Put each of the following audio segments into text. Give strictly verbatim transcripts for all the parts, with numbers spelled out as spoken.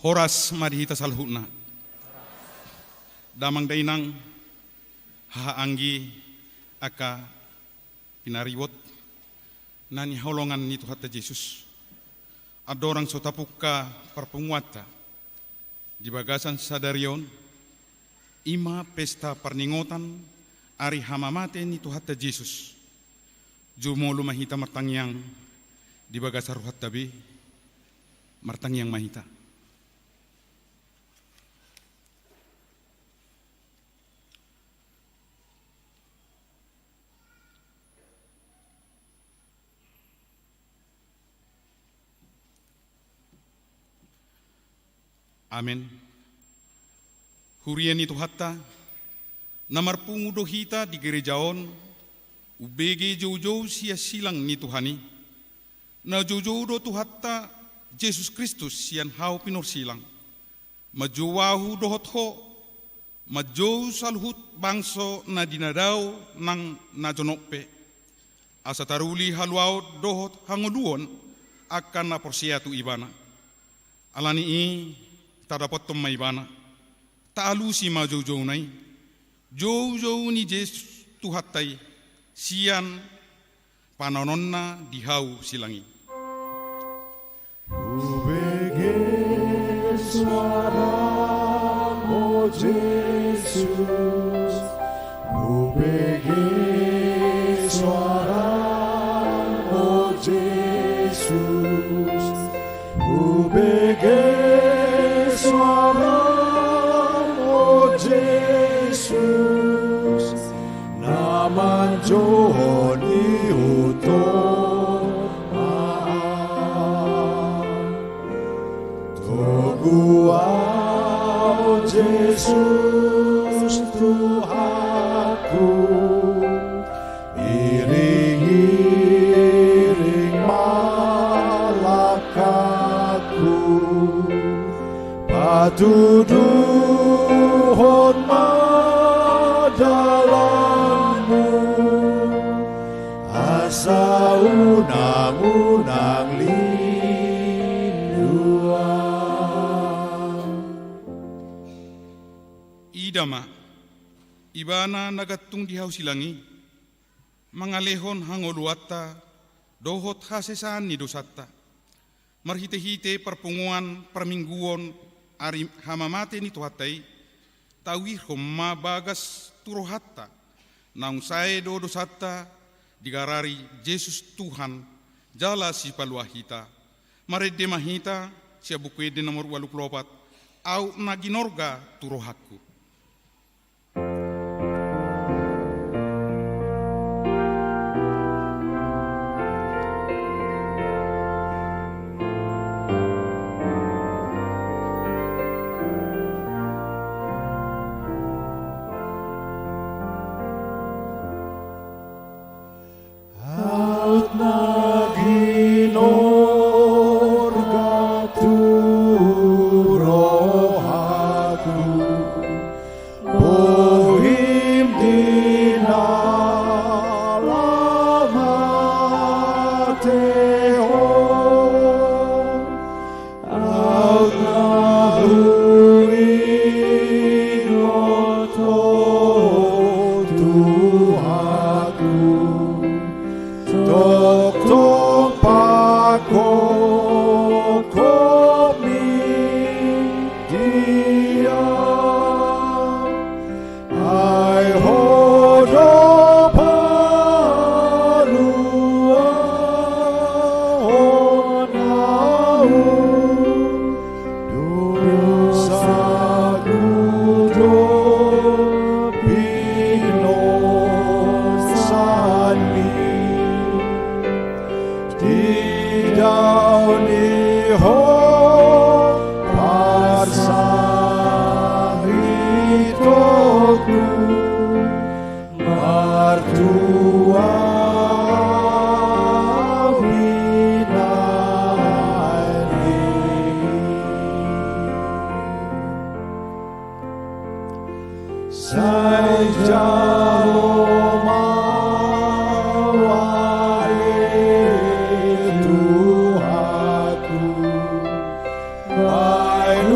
Horas ma di hita saluhutna. Damang dainang, haha anggi, angka pinaribot na hinaholongan ni Tuhanta Jesus. Andorang so tapungka parpunguanta di bagasan sadari on, i ma pesta parningotan ari hamamate ni Tuhanta Jesus. Jumolo ma hita martangiang di bagasan rohanta be, martangiang ma hita. Amen. Huria ni Tuhanta, na marpungu do hita di gereja on, umbege joujou sian silang ni Tuhan i. Na joujou do Tuhanta Jesus Kristus sian hau pinorsilang. Manjou ahu dohot ho, manjou saluhut bangso na di na dao nang na jonok pe, asa taruli haluaon dohot hangoluon angka na porsea tu Ibana. Ala ni i, tadapothon ma Ibana, taalusi ma joujouna i, joujou ni Jesus Tuhanta i, sian panaononna di hau silang i. Hubege suaram, o Jesus, hubege suaram, o Jesus, hubege suaram, o Jesus, na manjou ni hutomaan. Togu ahu Jesus Tuhanku, iring-iring ma langkangku, patuduhon ma dalanmu, asa unang-unang liluan. Ida ma, Ibana na gantung di hau silang i, mangalehon hangoluanta dohot hasesaan ni dosanta. Marhite-hite parpunguan parmingguon ari hamamate ni Tuhanta i, tauirhon ma bagas tu rohanta, naung sae do dosanta digarari Jesus Tuhan, jala sipalua hita. Marende ma hita sian Buku Ende nomor ualu pulu opat, Aut na ginorga tu rohangku. Aut na ginorga tu rohangku, bohim di na laho matehon. Aut na huingot Ho, Tuhanku, tongtong pangkophon ni dia. Ai Ho do paluahon ahu, dosaku do pinosanMi. Di dao ni Ho parsahitonku, martua ahu hinan i. Sai jalo ma, ale Tuhanku, baen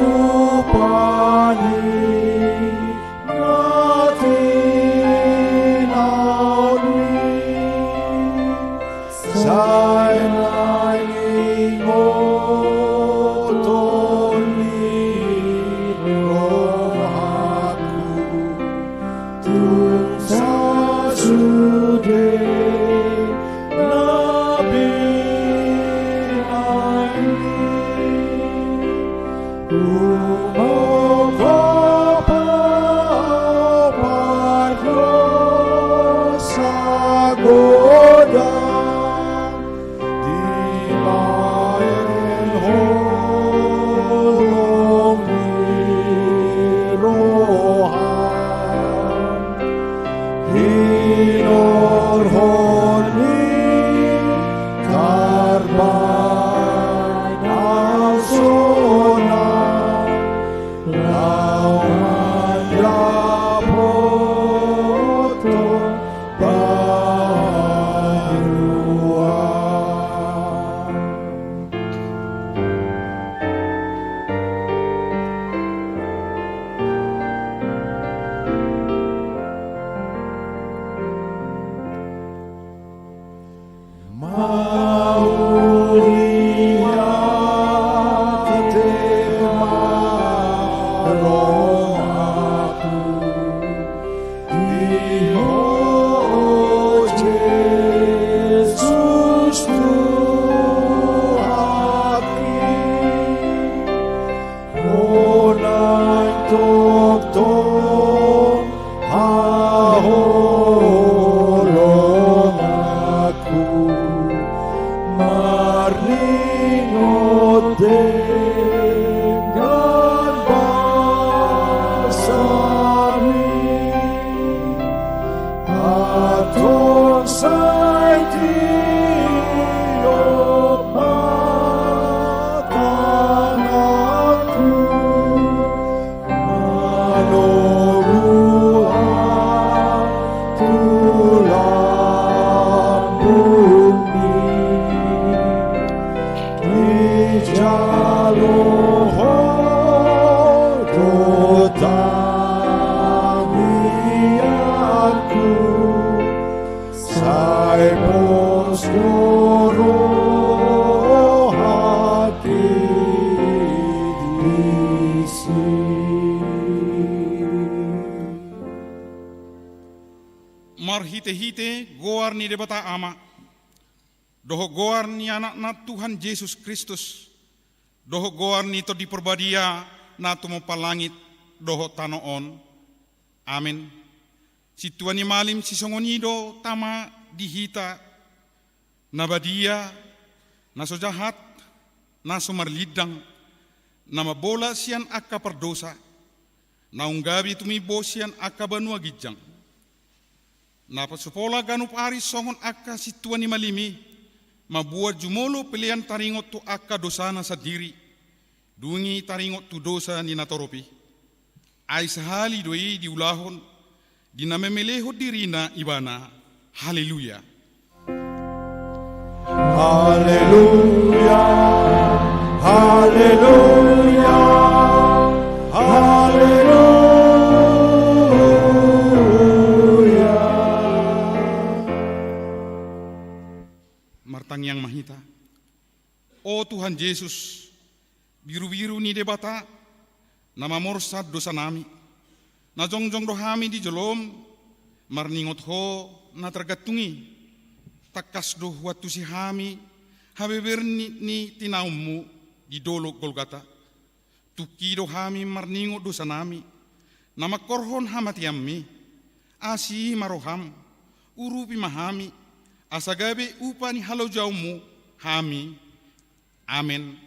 Naeng tongtong haholonganku, marningot denggan basami. Antong sai tiop ma tanganku, manogu Ho tu lambungmi. Dijalo Ho do tangiangku, sai pos do rohangki disi. Marhitehite goar ni Debata Ama, dohot goar ni Anakna Tuhan Jesus Kristus, dohot goar ni Tondi Parbadia na tumompa langit dohot tano on. Amen. Sintua ni malim sisongon i do tama di hita, na badia, na so jahat, na so marlindang, na mambola sian angka pardosa, na unggabi tumimbo sian angka banua ginjang. Na so pola ganup ari songon angka sintua ni malim i, mambuat jumolo pelean taringot tu angka dosana sandiri, dung i taringot tu dosa ni natorop i. Ai sahali do i diulahon, di na mamelehon dirina ibana. Haleluya. Haleluya, haleluya, haleluya. Martangiang ma hita. O Tuhan Jesus, birubiru ni Debata, na mamorsan dosanami, na jongjong do hami di jolom, marningot Ho na targantung i. Tangkas do huantusi hami habeberan ni, ni tinaonmu di dolok Golgata. Tungki do hami marningot dosanami, na mangkorhon hamateanmi. Asi ma roham, urupi ma hami, asa gabe upa ni halojaonmu hami. Amen.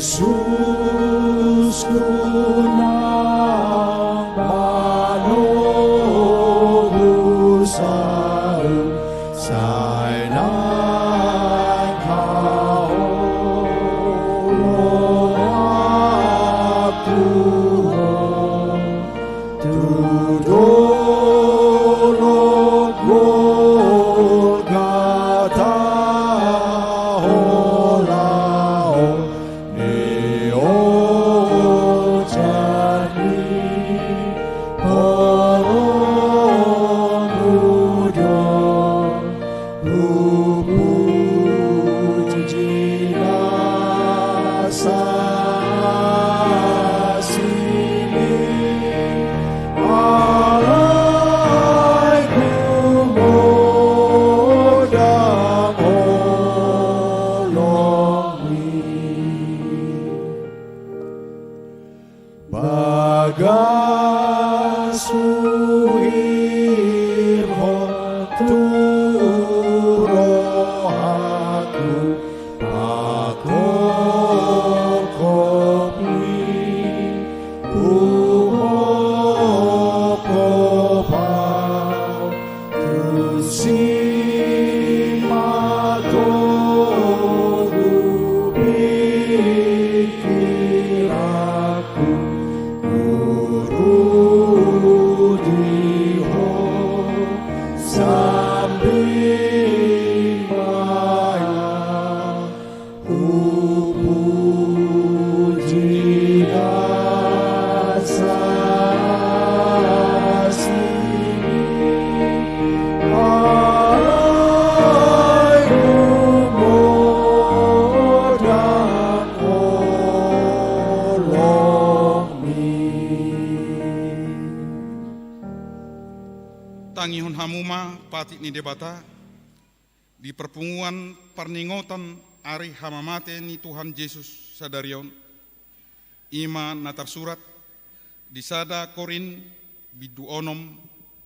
Jesus, unang manobus ahu, sai naeng haholonganku Ho. Tu dolok Golgata, holong ni Tangihon hamu ma patik ni Debata di parpunguan parningotan ari hamamate ni Tuhan Jesus sadari on. I ma na tarsurat di sada Korint bindu onom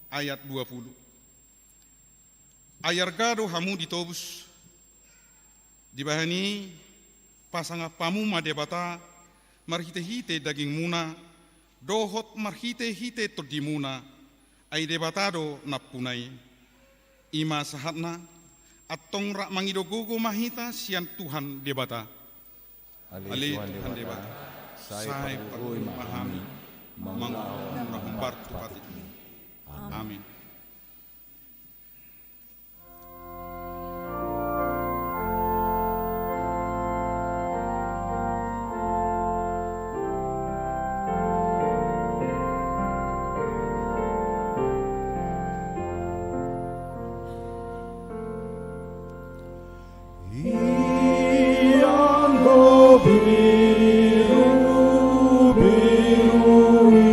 ayat dua pulu. Ai arga do hamu ditobus, dibahen i pasangap hamu ma Debata marhitehite dagingmuna dohot marhitehite tondimuna, ai Debata do nampuna i. I ma sahatna, antong rap mangido gogo ma hita sian Tuhan Debata. Ale Tuhan Debata, sai pargogoi ma hami mangulahon na hombar tu patikmi. Amin. Ianggo birubiru i,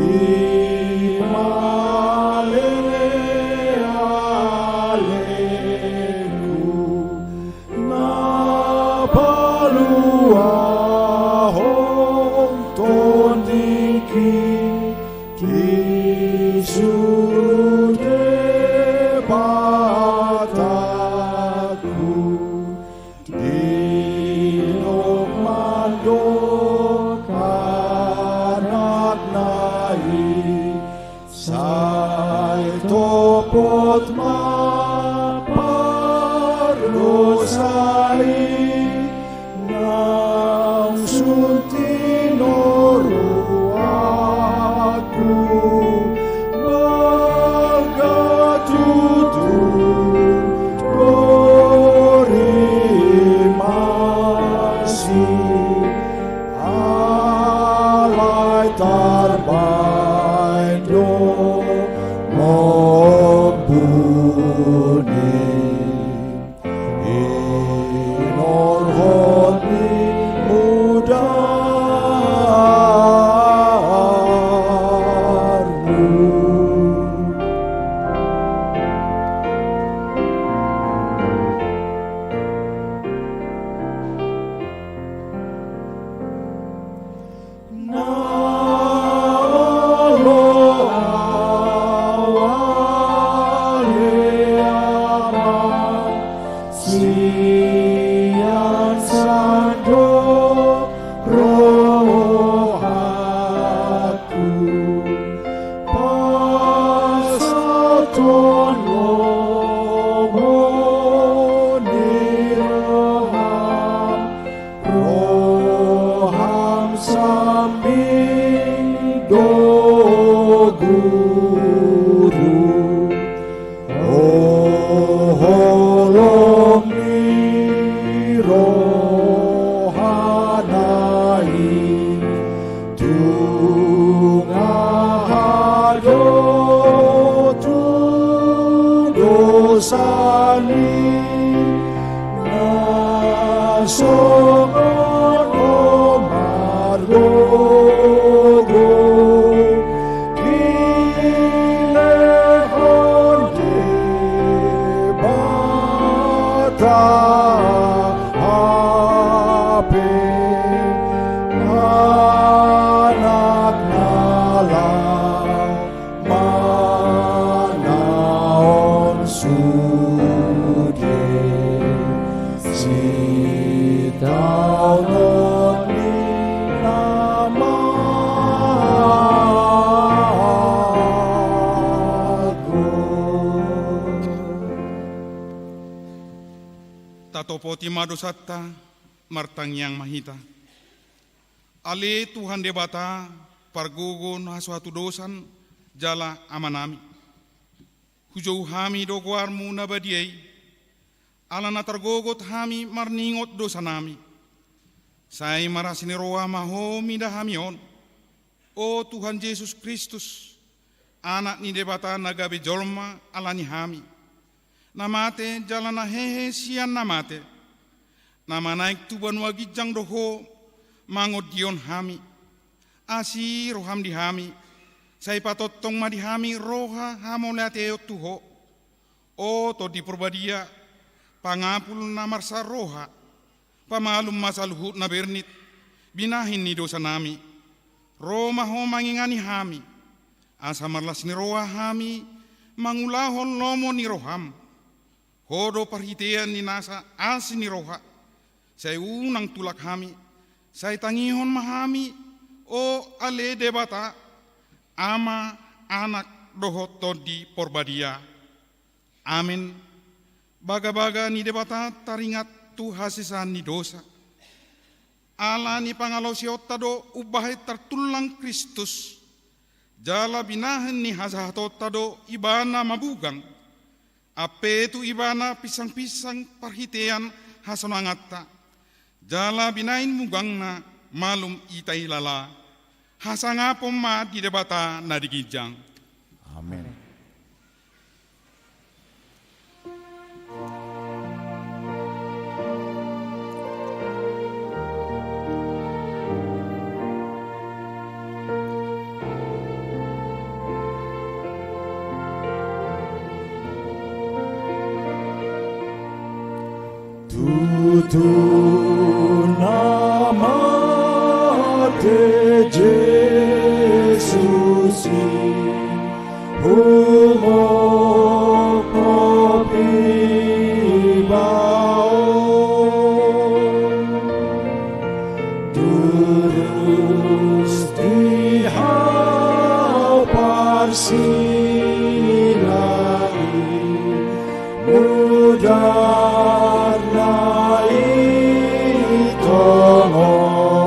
i ma ale-alengku, na paluahon tondingki di surut Debatangku. Didok mandok anakna i, sai topot ma pardosa i, nang sun tinor rohangku, balga tutu borimasi, alai tarbaen do ombun i. Hinorhon ni mudarmu. Na olo au ale Ama sian sandok rohangku, pasahathon lomo ni roham, roham sambing do guru. O holong ni rohana i, tung aha do tu dosa ni na songon on margogo, dilehon Debata hape Anakna laho manaon sude sitaonon ni na margogo. Tatopoti ma dosanta, martangiang ma hita. Ale Tuhan Debata, pargogo na so hatudosan jala Amanami, hujou hami do goarmu na badia i, ala na targogot hami marningot dosanami. Sai marasi ni roha ma Ho mida hami on, o Tuhan Jesus Kristus, Anak ni Debata na gabe jolma ala ni hami, na mate jala na hehe sian na mate, na manaek tu banua ginjang do Ho mangondihon hami. Asi roham di hami, Sai patongtong ma di hami roha hamauliateon tu Ho. O Tondi Porbadia, pangapul na marsa roha, pamalum ma saluhut na bernit, binahen ni dosanami. Ro ma Ho mangingani hami, asa marlas ni roha hami mangulahon lomo ni roham. Ho do parhitean ni nasa asi ni roha, sai unang tulak hami, sai tangihon ma hami, o ale Debata, Ama, Anak, dohot Tondi Porbadia. Amen. Bagabaga ni Debata taringat tu hasesaan ni dosa. Ala ni pangalaosionta do umbahen tartullang Kristus. Jala binahen ni hajahatonta do Ibana mabugang. Ampe tu Ibana pinsangpinsang parhitean hasonanganta. Jala binahen mugangna malum ita ilala. Hasangapon ma di Debata na di ginjang. Amen. Tutu na mate Jesus i, humophop iba on. Turus di hau parsila i, mudarna i tongon.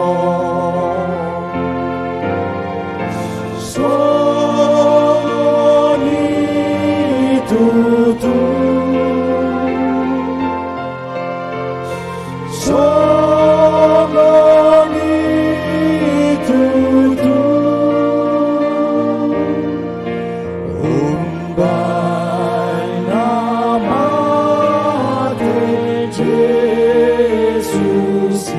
Songon i tutu. Songon i tutu. Umbahen na mate Jesus i,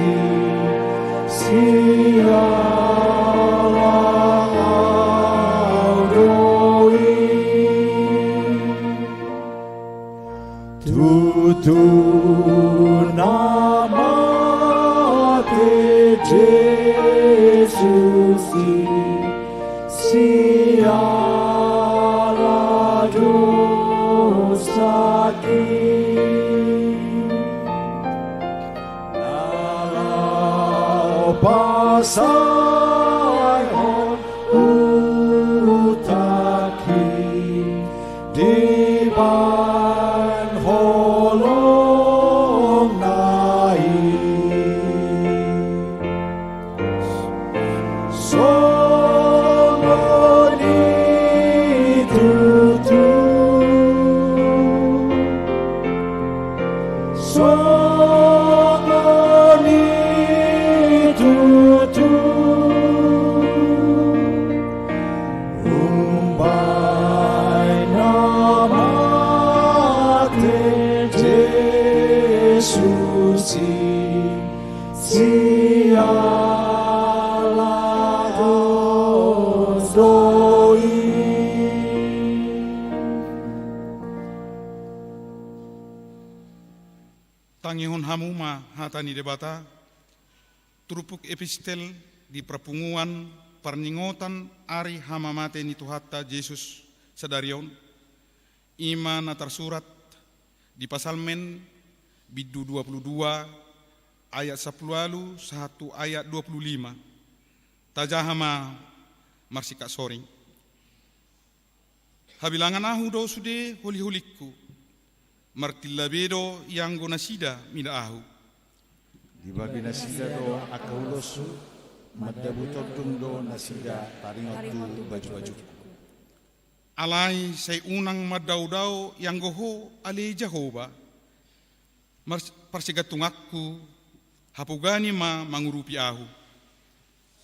siala au do i. Tutu na mate Jesus i, siala dosak i. Na laho pasaehon utangki dibahen holongna i. Songon i tutu. Songon i tutu. Umbahen na mate Jesus i, siala dos do i. Tangihon hamu ma hata ni Debata. Turpuk epistel di parpunguan parningotan ari hamamate ni Tuhanta Jesus sadari on, i ma na tarsurat di Psalmen bindu dua pulu dua ayat sampulu ualu sahat tu ayat dua pulu lima. Tajaha ma marsingkat soring. Habilangan ahu do sude holiholingku, martilla be do ianggo nasida mida ahu. Dibabi nasida do angka uloshu, mandabu tondung do nasida taringot tu bajubajungku. Alai sai unang mandaodao ianggo Ho ale Jahowa, mars-, parsigantunganku, hapogani ma mangurupi ahu.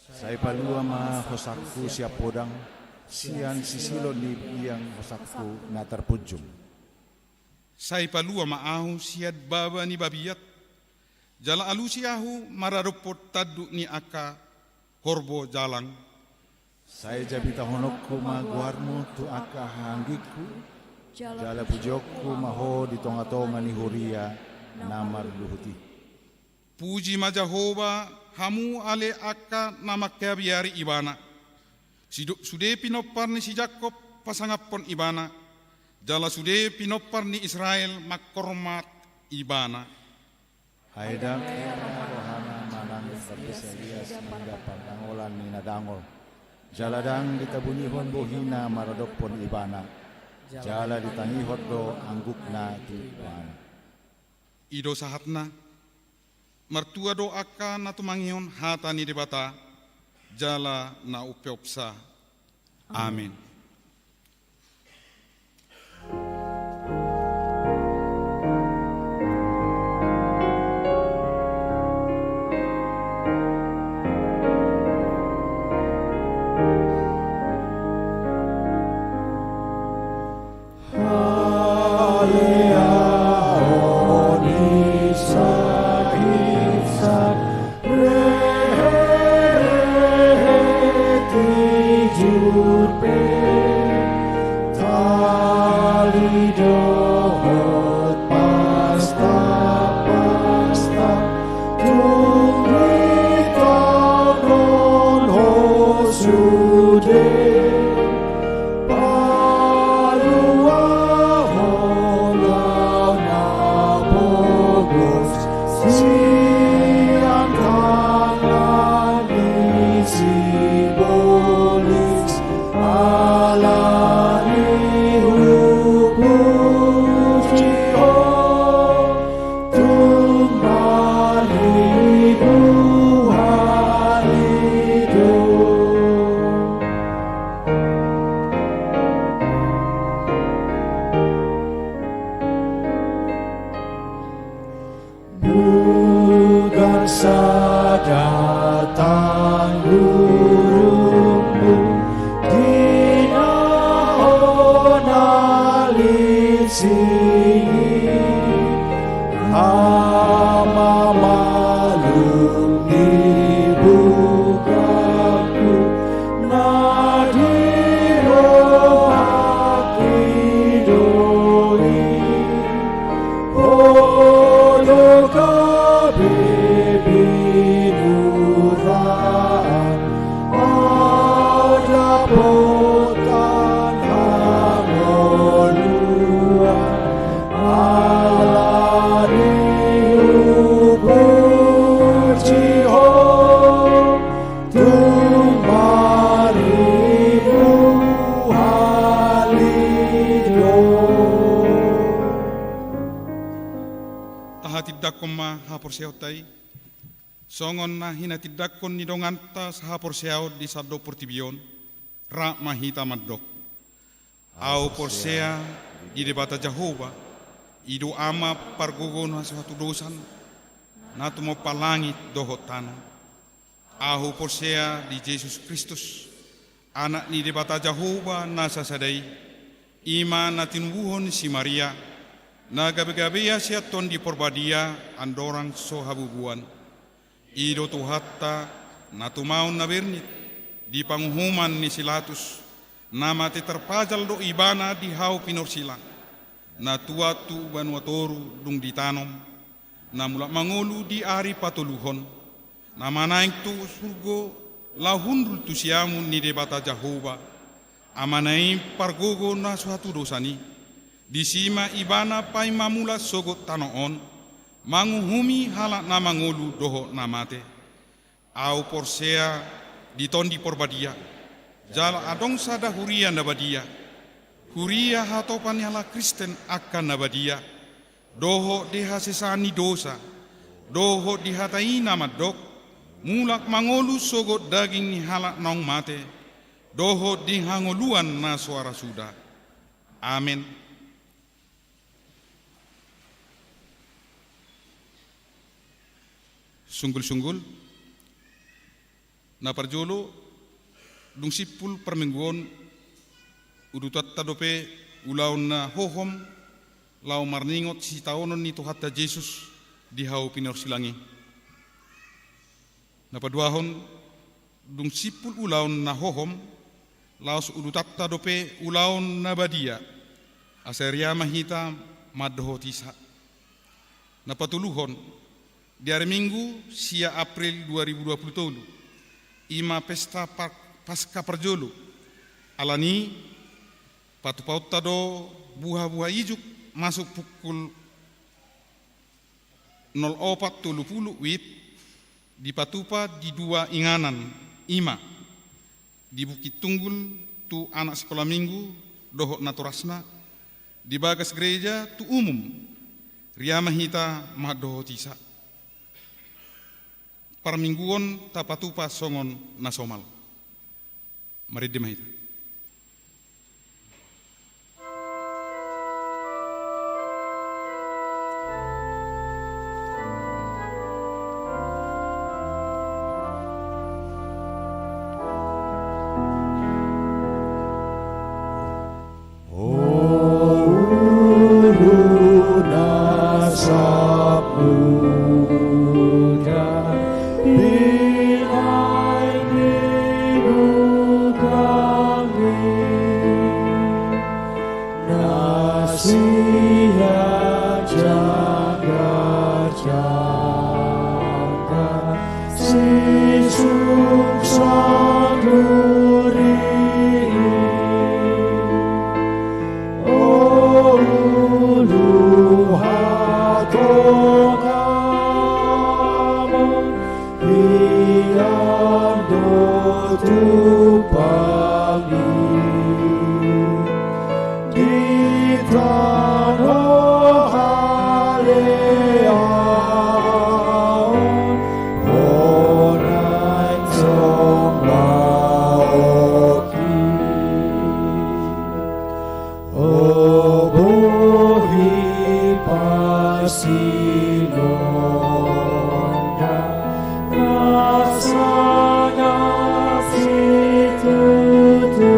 Sai palua ma hosangku sian podang, sian sisilon ni biang hosangku na tarpunjung. Sai palua ma ahu sian baba ni babiat, jala alusi ahu maradophon tanduk ni angka horbo jalang. Sai jabitahononku ma goarmu tu angka hahaanggingku, jala pujionku ma ho di tongatonga ni huria na marluhut i. Puji ma Jahowa, hamu ale angka na mangkabiari Ibana. Sido-, sude pinompar ni si Jakkob pasangaphon Ibana, jala sude pinompar ni Israel manghormat Ibana. Ai ndang hea rohana manang tarbisa ia sian pandangolan ni na dangol. Jala ndang ditabunihon bohina maradophon Ibana. Jala ditangihon do anggukna tu Ibana. I do sahatna. Martua do angka na tumangihon hata ni Debata, jala na umpeopsa. Amen. Paluahon ahu na pogos sian tangan ni sibolis, ala ni hupuji ho tumbar i tu halido. Bukan sada tanggurungmu di na ho na linsing i, Ama malum ni bukaku na di rohangki do i. Ho do gabe binuraan, mandapothon hangoluan, ala ni hupuji ho tumbar i tu halido. Tahatindangkon ma haporseaonta i, songon na hinatindangkon ni donganta sahaporseaon di sandok portibi on. Rap ma hita mandok. Ahu porsea di Debata Jahowa, i do Ama pargogo na so hatudosan, na tumompa langit dohot tano. Ahu porsea di Jesus Kristus, Anak ni Debata Jahowa na sasada i, i ma na tinubuhon si Maria, na gabegabean sian Tondi Porbadia andorang so habubuan. I do Tuhanta, na tumaon na bernit di panguhuman ni si Latus, na mate tarpajal do Ibana di hau pinorsilang, na tuat tu banua toru dung ditanom, na mulak mangolu di ari patoluhon, na manaek tu surgo laho hundul tu siamun ni Debata Jahowa, Amana i pargogo na so hatudosan i. Disi ma Ibana paima mulak sogot tano on, manguhumi halak na mangolu dohot na mate. Ahu porsea di Tondi Porbadia, jala adong sada huria na badia, huria hatopan ni halak Kristen angka na badia, dohot di hasesaan ni dosa, dohot di hata i na mandok, mulak mangolu sogot daging ni halak naung mate, dohot di hangoluan na so arasuda. Amen. Sunggulsunggul. Na parjolo, dung simpul parminggu on, udutonta dope ulaon na hohom, laho marningot sitaonon ni Tuhanta Jesus di hau pinorsilang i. Na paduahon, dung simpul ulaon na hohom, laos ulutanta dope ulaon na badia, asa riama hita mandohoti sa. Na patoluhon, di ari Minggu sia April dua ribu dua puluh tolu, i ma pesta pa-, Paska parjolo. Alani i, patupaonta do buhabuha ijuk masuk pukul nol opat tolu pulu WIB, dipatupa di dua inganan, i ma di Bukittunggul tu anak sikola Minggu dohot natorasna, di bagas gereja tu umum. Riama hita mandohoti sa. Parmingguon tapatupa songon na somal. Marende ma hita. O ulu na sapuda binaen ni bukan ni na sian jangga-jangga. Sisuk sanduri i, o ulu hatongamon, hian do tumpang i. Di tano haleaon, bona i sombaonki. O bohi pasinondang na sangap situtu,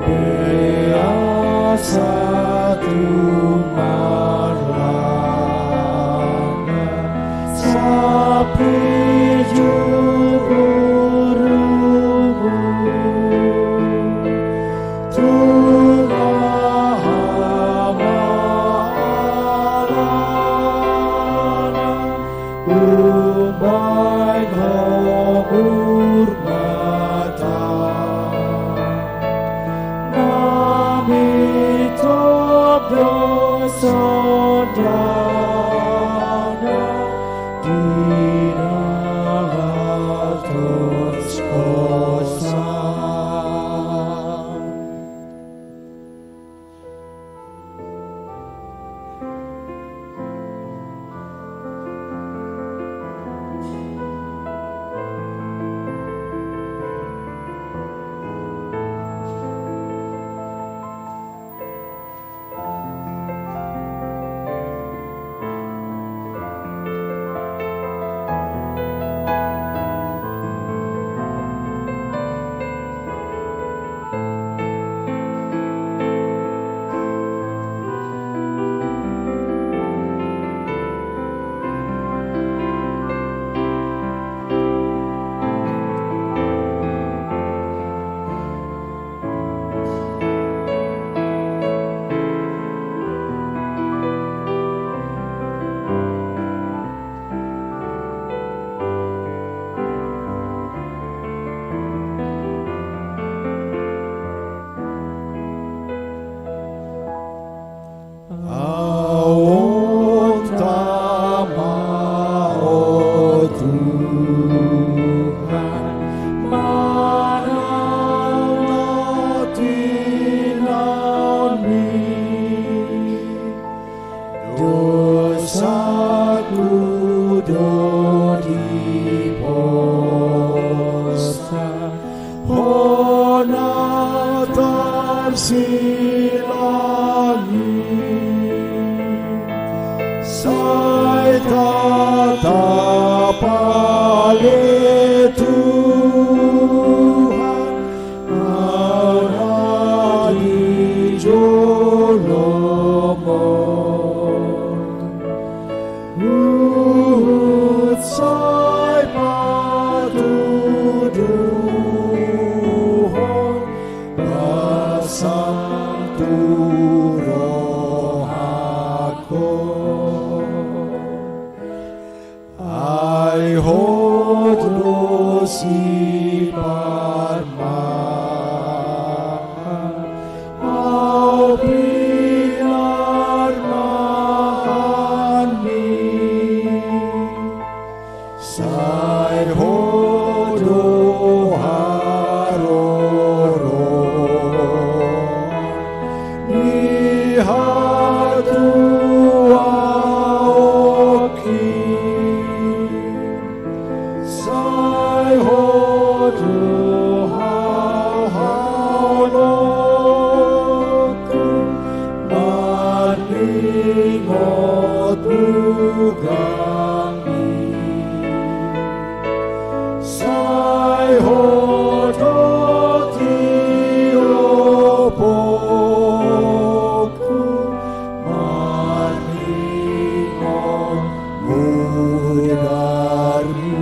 beasa tung marlangga sapijuburmu. Tung aha ma alana umbahen ho murnatan, na mitop do sondangna di na laos hosa. Ahu on tama ho Tuhan, manang na tinaon ni dosaku do diposa. Ho na tarsilangi, sai tatap ale Tuhan, ahu na di jolom on. Huhut sai patuduhon tu rohangku. Ai Ho do siparmahan, au pinarmahanmi. Sai Ho do haroro ni hatuaonki. Sai Ho do hau haholongku, maningot dugangmi. Sai Ho do tiopongku, maningot mudarmi.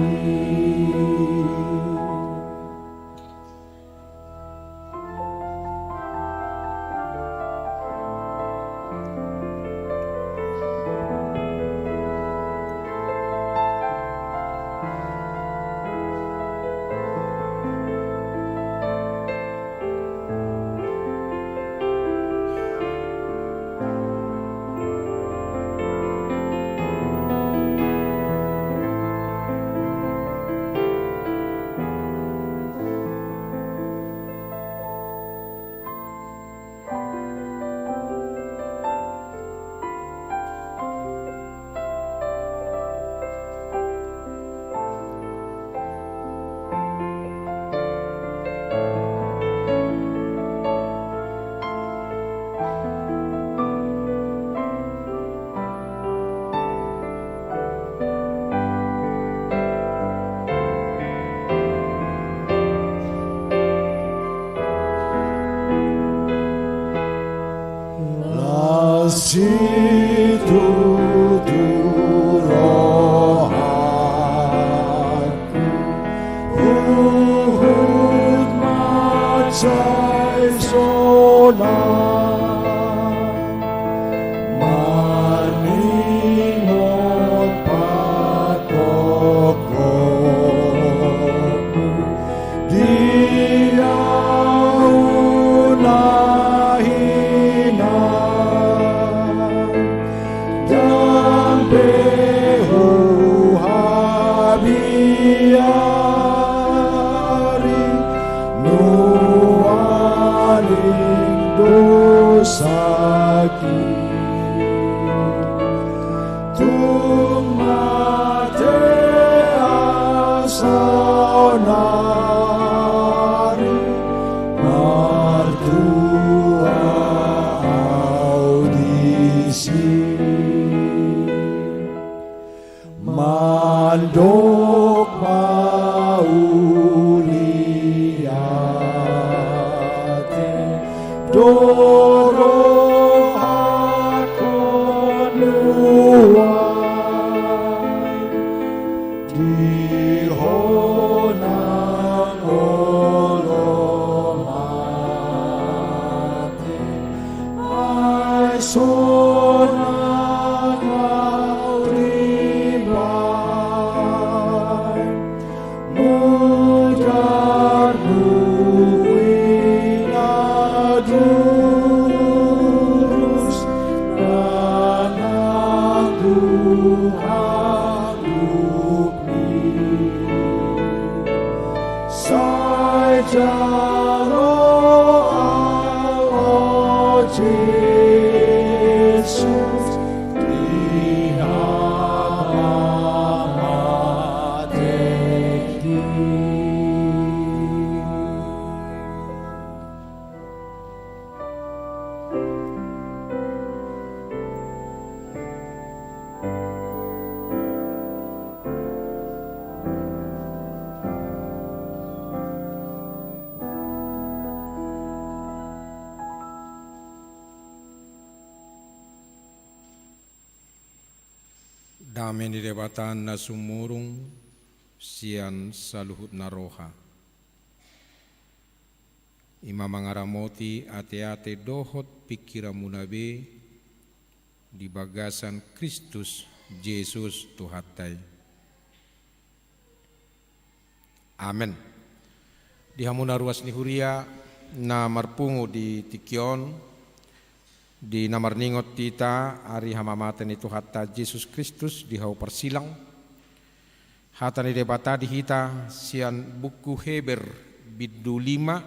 Las situtu rohangku, huhut mansai sonang, maningot pangkopkopmu di ahu na hinan. Ndang be huhabiari nuaeng dosaki. Tung mate ahu saonari, martua ahu disi. Mandok mauliate do rohangku nuaeng di Ho nang olo mate. Ai sonang ahu rimbai, mudarmu i na durus, na nanggung hanggup. Sai jalo ahu, o Jesus, di hamatengki. Dame ni Debata na sumurung sian saluhutna roha. I ma mangaramoti ateate dohot pingkiranmuna be di bagasan Kristus Jesus Tuhanta i. Amen. Di hamuna ruas ni huria na marpungu di tingki on, di na marningot hita ari hamamate ni Tuhanta Jesus Kristus di hau parsilang, hata ni Debata di hita sian buku Heber bindu lima,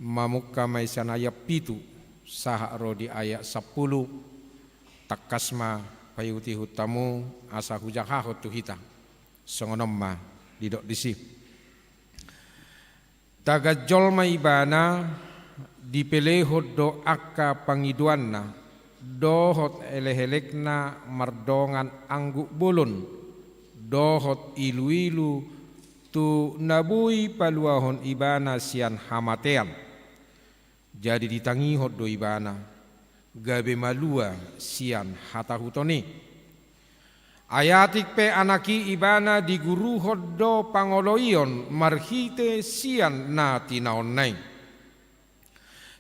mamungka ma i sian ayat pitu sahat ro di ayat sampulu. Tangkas ma paihutihut hamu asa hujahahon tu hita. Songon on ma didok disi. Tagan jolma ibana, dipelehon do angka pangidoanna dohot elekelekna mardongan angguk bolon dohot iluilu, tu na boi paluahon ibana sian hamatean. Jadi ditangihon do ibana, gabe malua sian hatahuton i. Ai atik pe anak i ibana diguruhon do pangoloion marhite sian na tinaonna i.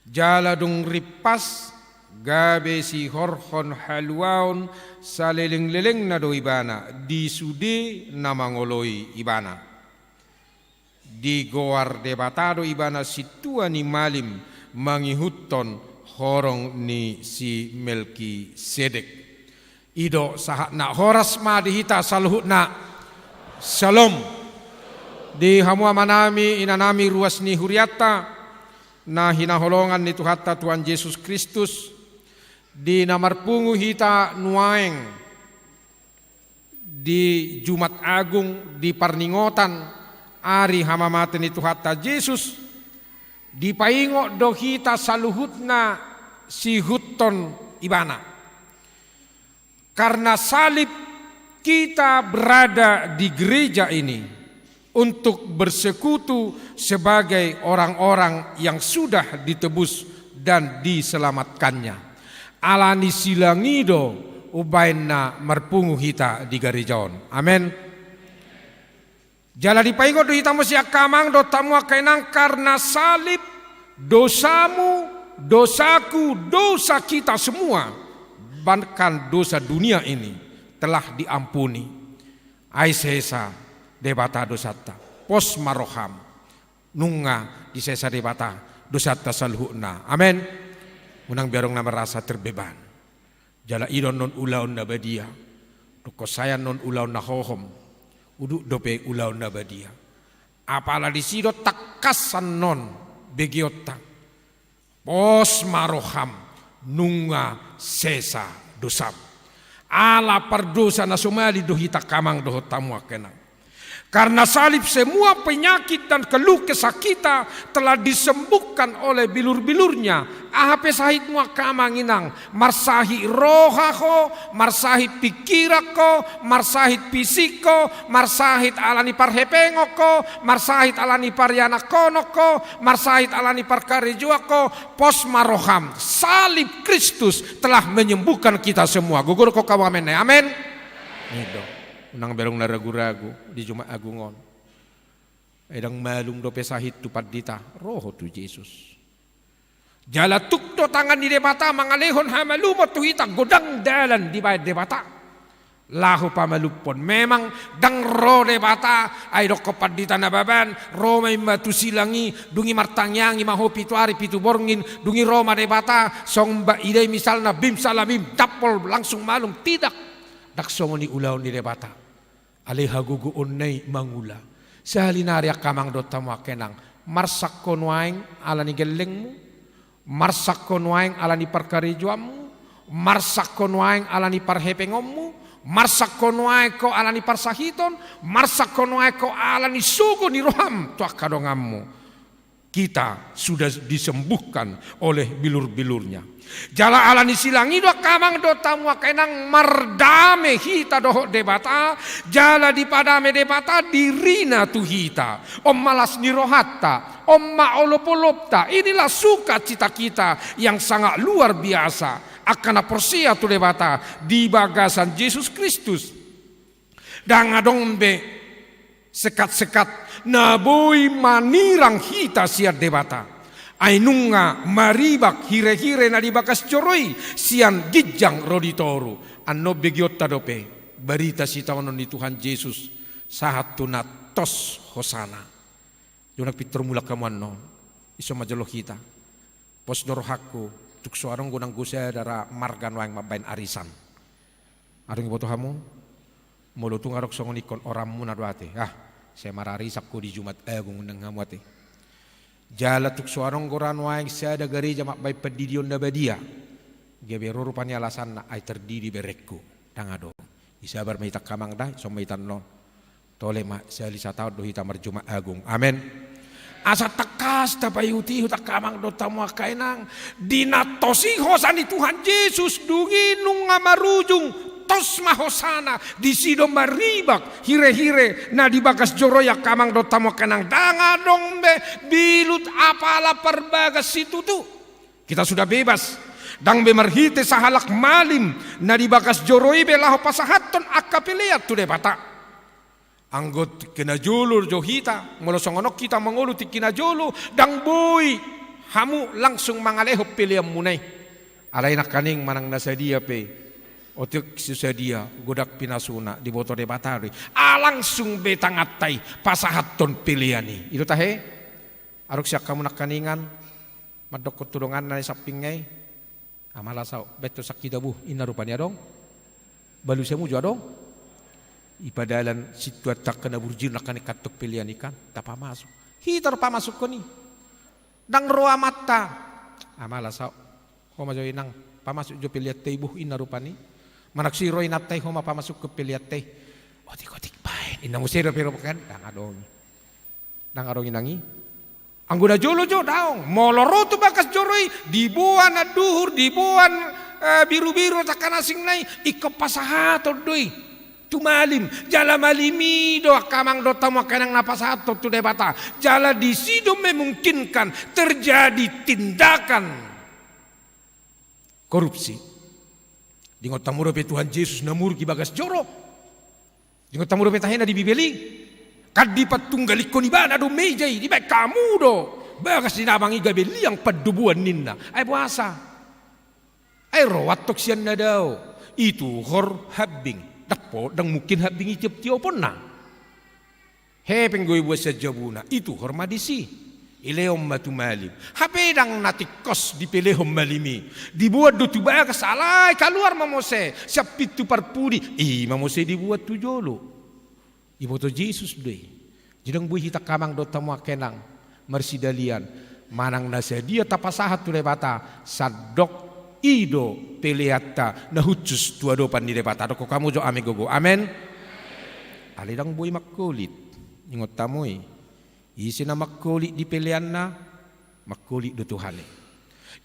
Jala dung rimpas, gabe sihorhon haluaon salelenglelengna do ibana di sude na mangoloi ibana. Digoar Debata do ibana sintua ni malim mangihuthon horong ni si Melkisedek. I do sahatna. Horas ma di hita saluhutna. Syalom. Di hamu amanami, inanami, ruas ni hurianta na hinaholongan ni Tuhanta Tuhan Jesus Kristus, di na marpungu hita nuaeng di Jumat Agung, di parningotan ari hamamate ni Tuhanta Jesus, dipaingot do hita saluhutna siihuthon ibana. Karena salib, kita berada di gereja ini untuk bersekutu sebagai orang-orang yang sudah ditebus dan diselamatkannya. Ala ni silang i do umbaen na marpungu hita di gareja on. Amen. Jala dipaingot do hita muse angka amang dohot hamu angka inang, karena salib, dosamu, dosaku, dosa kita semua, bahkan dosa dunia ini telah diampuni. Ai sesa Debata dosanta. Pos ma roham. Nunga disesa Debata dosanta saluhutna. Amen. Unang be adong na merasa terbeban. Jala i do annon ulaon na badia. Dokkon sai annon ulaon na hohom. Udut dope ulaon na badia. Apala disi do tangkas annon begeonta. Pos ma roham, nunga sesa dosam. Ala pardosa na so malin do hita angka amang dohot hamu angka inang. Karena salib semua penyakit dan keluh kesah kita telah disembuhkan oleh bilur-bilurnya. Aha pe sahitmu angka amang inang, marsahit roha ho, marsahit pingkiran ho, marsahit fisik ho, marsahit ala ni parhepengon ho, marsahit ala ni parianakhonon ho, marsahit ala ni parkarejoan ho, pos ma roham. Salib Kristus telah menyembuhkan kita semua. Gogorhon hamu amen. Amen. I do. Unang be adong na ragu-ragu di Jumat Agung on. Ai ndang malum dope sahit tu pandita, ro ho tu Jesus. Jala tuk do tangan ni Debata mangalehon hamalumon tu hita, godang dalan dibaen Debata laho pamalumhon. Memang ndang ro Debata, ai dokkon pandita Nababan, ro ma imma tu silang i, dung i martangiang i ma ho pitu ari pitu borngin, dung i ro ma Debata, songon ba ida i misalna bim salah bim, dampol langsung malum, tidak. Ndang songon i ulaon ni Debata. Alai hagogoonna i mangula. Sahali nari angka amang dohot hamu angka inang, marsak ho nuaeng ala ni gellengmu, marsak ho nuaeng ala ni parkarejoanmu, marsak ho nuaeng ala ni parhepengonmu, marsak ho nuaeng ho ala ni parsahiton, marsak ho nuaeng ho ala ni sogo ni roham tu angka donganmu. Kita sudah disembuhkan oleh bilur-bilurnya. Jala ala ni silang i do angka amang dohot hamu angka inang, mardame hita dohot Debata, jala dipadame Debata dirina tu hita. On ma las ni rohanta, on ma olopolopta. Inilah sukacita kita yang sangat luar biasa. Angka na porsea tu Debata di bagasan Jesus Kristus. Ndang adong be sekat-sekat na boi manirang hita sian Debata. Ai nunga maribak hirehire na di bagas joro i sian ginjang ro di toru. Annon begionta dope barita sitaonon ni Tuhan Jesus sahat tu na tos hosana. Jona pintor mulak hamu annon. Iso ma jolo hita. Pos do rohangku, tung so adong do nanggo sada ra marga nuaeng mambaen arisan. Adong iboto hamu? Molo tung adong songon ingkon oranmuna do ate. Ah, sai mararisan ho di Jumat Agung nang hamu ate. Jala tung so adong do ra nuaeng sada gareja mambaen pandidion na badia. Gabe ro rupani alasanna ai tardidi berengku. Ndang adong. Isabar ma hita angka amang da, ison ma hita annon. Tole ma, sahali sataon do hita marjumat agung. Amen. Asa tangkas tapaihutihut angka amang dohot hamu angka inang, di na tos i hosa ni Tuhan Jesus, dung i nunga marujung, tos ma hosana, disi do maribak hirehire na di bagas joro i angka amang dohot hamu angka inang, ndang adong be bilut apala parbagas situtu. Kita sudah bebas. Ndang be marhite sahalak malim na di bagas joro i be laho pasahathon angka pelean tu Debata. Anggo tingki na jolo jo hita, molo songon on hita mangolu tingki na jolo, ndang boi hamu langsung mangalehon peleanmuna i. Alai nangkaning manang na sadia pe, otik so sadia, godang pinasuna, diboto Debata do i. Ah, langsung be tanganta i pasahathon pelean i. I do tahe? Adong sian hamu nangkaningan mandokkon tu donganna na di sampingna i, "Ama, las ahu, baen ho sangkita buh, inna rupani adong. Balu siamu jo adong." I padalan sintua tangka na burjir nangkaning kantong pelean i kan, tapamasuk. Hita do pamasukkon i. Ndang ro amanta. "Ama, las ahu, ho ma jo inang, pamasuk jo peleanta i buh," inna rupani. Manang so i ro inanta i, "Ho ma pamasukkon peleanta i." "Otik, otik, baen," inna muse dope ro kan, ndang adong. Ndang adong inang i. Anggo na jolo jo daong. Molo ro tu bagas joro i, diboan anduhur, diboan, eh, birubiru tangka na asing na i, ingkon pasahaton do i tu malim. Jala malim i do angka amang dohot hamu angka inang na pasahathon tu Debata. Jala disi do memungkinkan terjadi tindakan korupsi. Diingot hamu dope Tuhan Jesus na muruk i bagas joro. Diingot hamu dope tahe na di Bibel i. Kan dipatunggalihon ibana do meja i, dibaen hamu do bagas ni damang i gabe liang pandoboan ninna. Ai boasa? Ai ro antong sian na dao, ituhor hambing. Ndang po, ndang mungkin hambing i tioptioponna. Hepeng do ibuat sian jabuna, ituhor ma disi. Dilehon ma tu malim. Hape ndang na tingkos dipelehon malim i. Diboan do tu bagas, alai kaluar ma muse sian pintu parpudi. I ma muse diboan tu jolo. Diboto Jesus do i. Jadi ndang boi hita angka amang dohot hamu angka inang marsidalian. Manang na sadia tapasahat tu Debata, sandok i do peleanta na hushus tu adopan ni Debata. Dokkon hamu jo amen gogo. Amen. Alai ndang boi mangkolit. Ingot hamu i. Ise na mangkolit di peleanna, mangkolit do Tuhan i.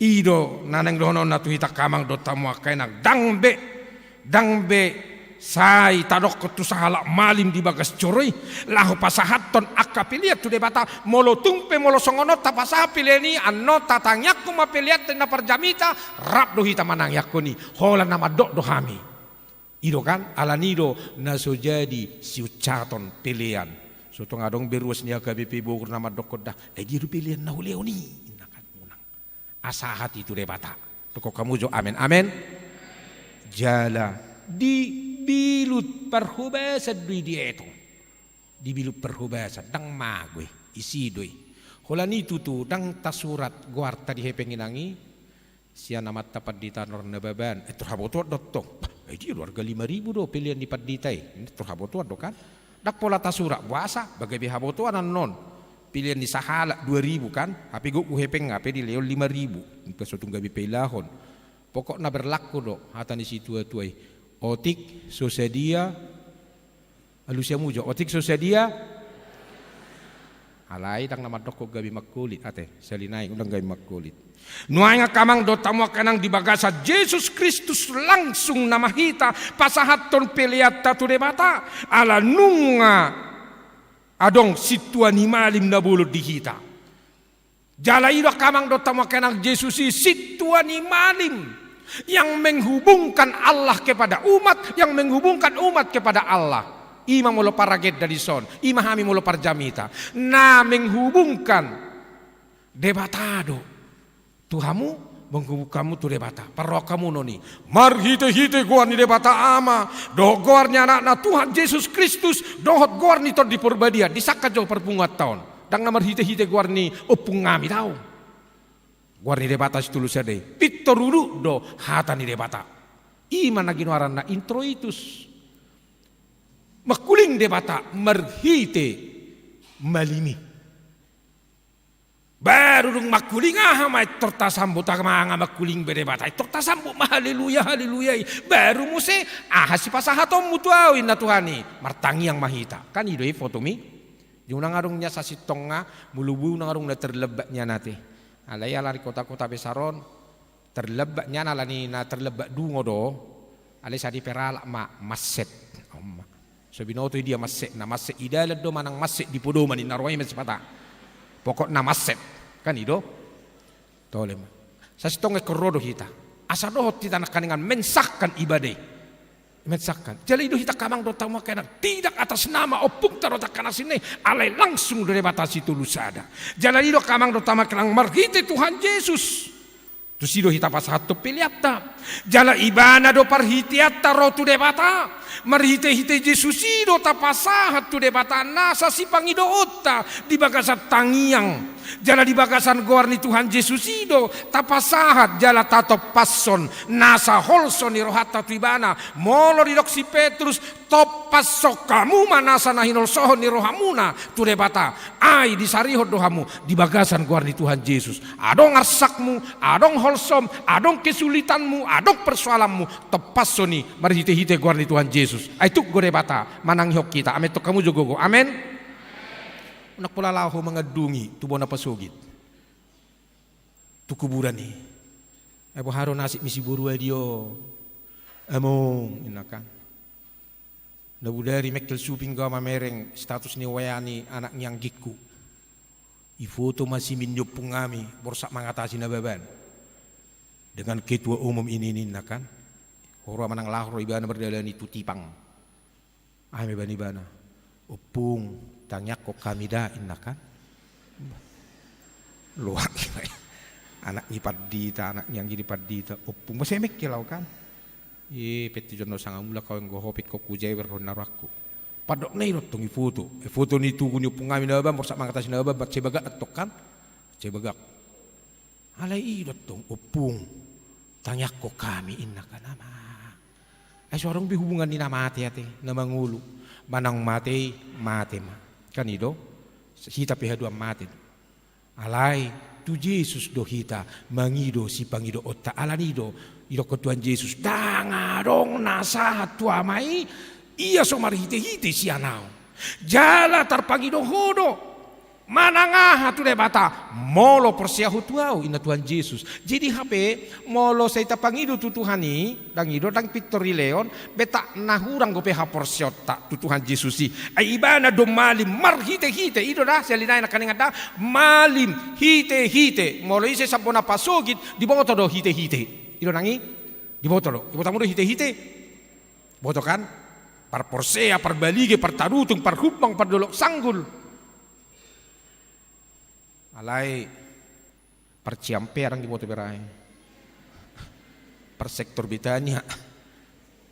I do na naeng dohononna tu hita angka amang dohot hamu angka inang, ndang be, ndang be sai tadokkon tu sahalak malim di bagas joro i, laho pasahathon angka pelean tu Debata. Molo tung pe, molo songon on tapasahat pelean i, annon tatangiangkon ma peleanta na parjamita, rap do hita manangiangkon i. Holan na mandok do hami. I do kan, alani i do na so jadi siuncaton pelean. So tung adong be ruas ni H K B P Bogor na mandokkon da, "Ai dia do pelean na hulehon i?" Inna kan, unang. Asa sahat i tu Debata. Dokkon hamu jo amen, amen. Jala dibilut parhobasan do i dietong. Dibilut parhobasan, ndang mago i, disi do i. Holan i tutu, ndang tasurat goarta di hepeng inang i, sian amanta pandita Nor Nababan, eh, tor habotoan do tong. Bah, ai dia do arga lima ribu do pelean ni pandita i. Tor habotoan do kan. Ndang pola tasurat, boasa, ba gabe habotoan annon. Pelean ni sahalak dua ribu kan. Hape gok hepeng, hape dilehon lima ribu. Ingkon so tung gabe pailahon. Pokokna berlaku do hata ni situatua i. Otik so sadia, alusi hamu jo, otik so sadia. Alai ndang na mandokkon gabe mangkolit, ate, sahali nai unang gabe mangkolit. Nuaeng angka amang dohot hamu angka inang di bagasan Jesus Kristus langsung nama hita pasahathon peleanta tu Debata, ala nunga adong sintua ni malim na bolon di hita. Jala i do angka amang dohot hamu angka inang, Jesus i sintua ni malim yang menghubungkan Allah kepada umat, yang menghubungkan umat kepada Allah. I ma molo paragenda dison, i ma hami molo parjamita. Na menghubungkan Debata do tu hamu, menghubung hamu tu Debata. Parrohahon hamu non i. Marhite-hite goar ni Debata Ama, dohot goar ni Anakna Tuhan Jesus Kristus, dohot goar ni Tondi Porbadia, disangkap jo parpunguanta on. Ndang na marhite-hite goar ni ompung nami, daong. Goar ni Debata Sitolu Sada i. Pintor udut do hata ni Debata. I ma na ginoaranna introitus. Mangkuling Debata marhite malim i. Baru dung mangkuling, aha ma intor tasambut? Aha ma nga mangkuling be Debata, intor tasambut ma haleluya, haleluya i. Baru muse, aha sipasahatonmu tu ahu, inna Tuhan i. Martangiang ma hita. Kan i do i fotomi. Di unang adong nian sasintongna, molo boi unang adong na terlambat nian ate. Alai ala di kota-kota besar on, terlambat nian ala ni na terlambat dungo do, alai sai diperalap ma, macet. Om ma. So binoto i dia macetna, macet i dalan do manang macet di podoman, inna roha i ma sipata. Pokokna macet. Kan i do? Tole ma. Sasintongna ingkon ro do hita. Asa dohot hita nangkaningan mensahkan ibadah i. Mensahkan. Jala i do hita angka amang dohot hamu angka inang, tidak atas nama ompungta dohot angka na asing i, alai langsung do Debata Sitolu Sada. Jala i do angka amang dohot hamu angka inang, marhite Tuhan Jesus. Tusi do hita pasahathon peleanta. Jala Ibana do parhiteanta ro tu Debata. Marhite-hite Jesus i do tapasahat tu Debata nasa sipangidoonta di bagasan tangiang. Jala di bagasan goar ni Tuhan Jesus i do tapasahat jala tatompashon nasa holso ni rohanta tu Ibana. Molo didok si Petrus, tompashon hamu ma nasa na hinolsohon ni rohamuna tu Debata. Ai disarihon do hamu di bagasan goar ni Tuhan Jesus. Adong arsakmu, adong holsom, adong kesulitanmu, adong persoalanmu, tompashon i marhite-hite goar ni Tuhan Jesus. Ai tuk do Debata manangihon hita. Amen, tok hamu jo gogo. Amen. Unang pola laho mangandungi tu bona pasogit, tu kuburan i. Ai boha do nasib ni si boru Adi on, among, inna kan. Na bodari mengkel suping, nga mamereng status ni W A ni anak ni anggingku. Ifoto ma simin ni ompung nami, Borsak Mangatasi Nababan, dengan ketua umum ini, ninna kan. Ho ro manang laho ro ibana mardalani tu Tipang. Aha ma iba, ibana, "Ompung, tangiangkon hami da," inna kan. Loak iba i. Anak ni pandita, anak ni anggi ni pandita. "Ompung, masa mengkel au kan? I, penting jolo sanga mulak au, anggo ho pe ingkon hujewer ho na rohangku." Pandok na i do tong ifoto. Ifoto ni tugu ni ompung nami Nababan, Borsak Mangatasi Nababan, bat sai bagak antong kan. Sai bagak. Alai i do tong, "Ompung, tangiangkon hami," inna kan, amang. Ai so adong be hubungan ni na mate ate, na mangolu. Manang mate i, mate ma. Kan i do? Hita pe haduan mate do. Alai tu Jesus do hita mangido sipangidoonta. Alani i do, idokkon Tuhan Jesus, "Ndang adong na sahat tu Ama i, ia so marhite-hite sian ahu. Jala tarpangido ho do manang aha tu Debata, molo porsea ho tu ahu," inna Tuhan Jesus. Jadi hape, molo sai tapangido tu Tuhan i, ndang i do, ndang pintor dilehon, betak na hurang dope haporseaonta tu Tuhan Jesus i. Ai ibana do malim marhite-hite, i do da, sian linaena nangkaningan da, malim hite-hite. Molo ise sambona pasogit, diboto do hite-hite. I do nang i, diboto do. Diboto hamu do hite-hite? Boto kan? Parporsea, parbalige, partarutung, parhumbang, pardolok sanggul. Alai parciampean diboto bere i. Parsektor Betania.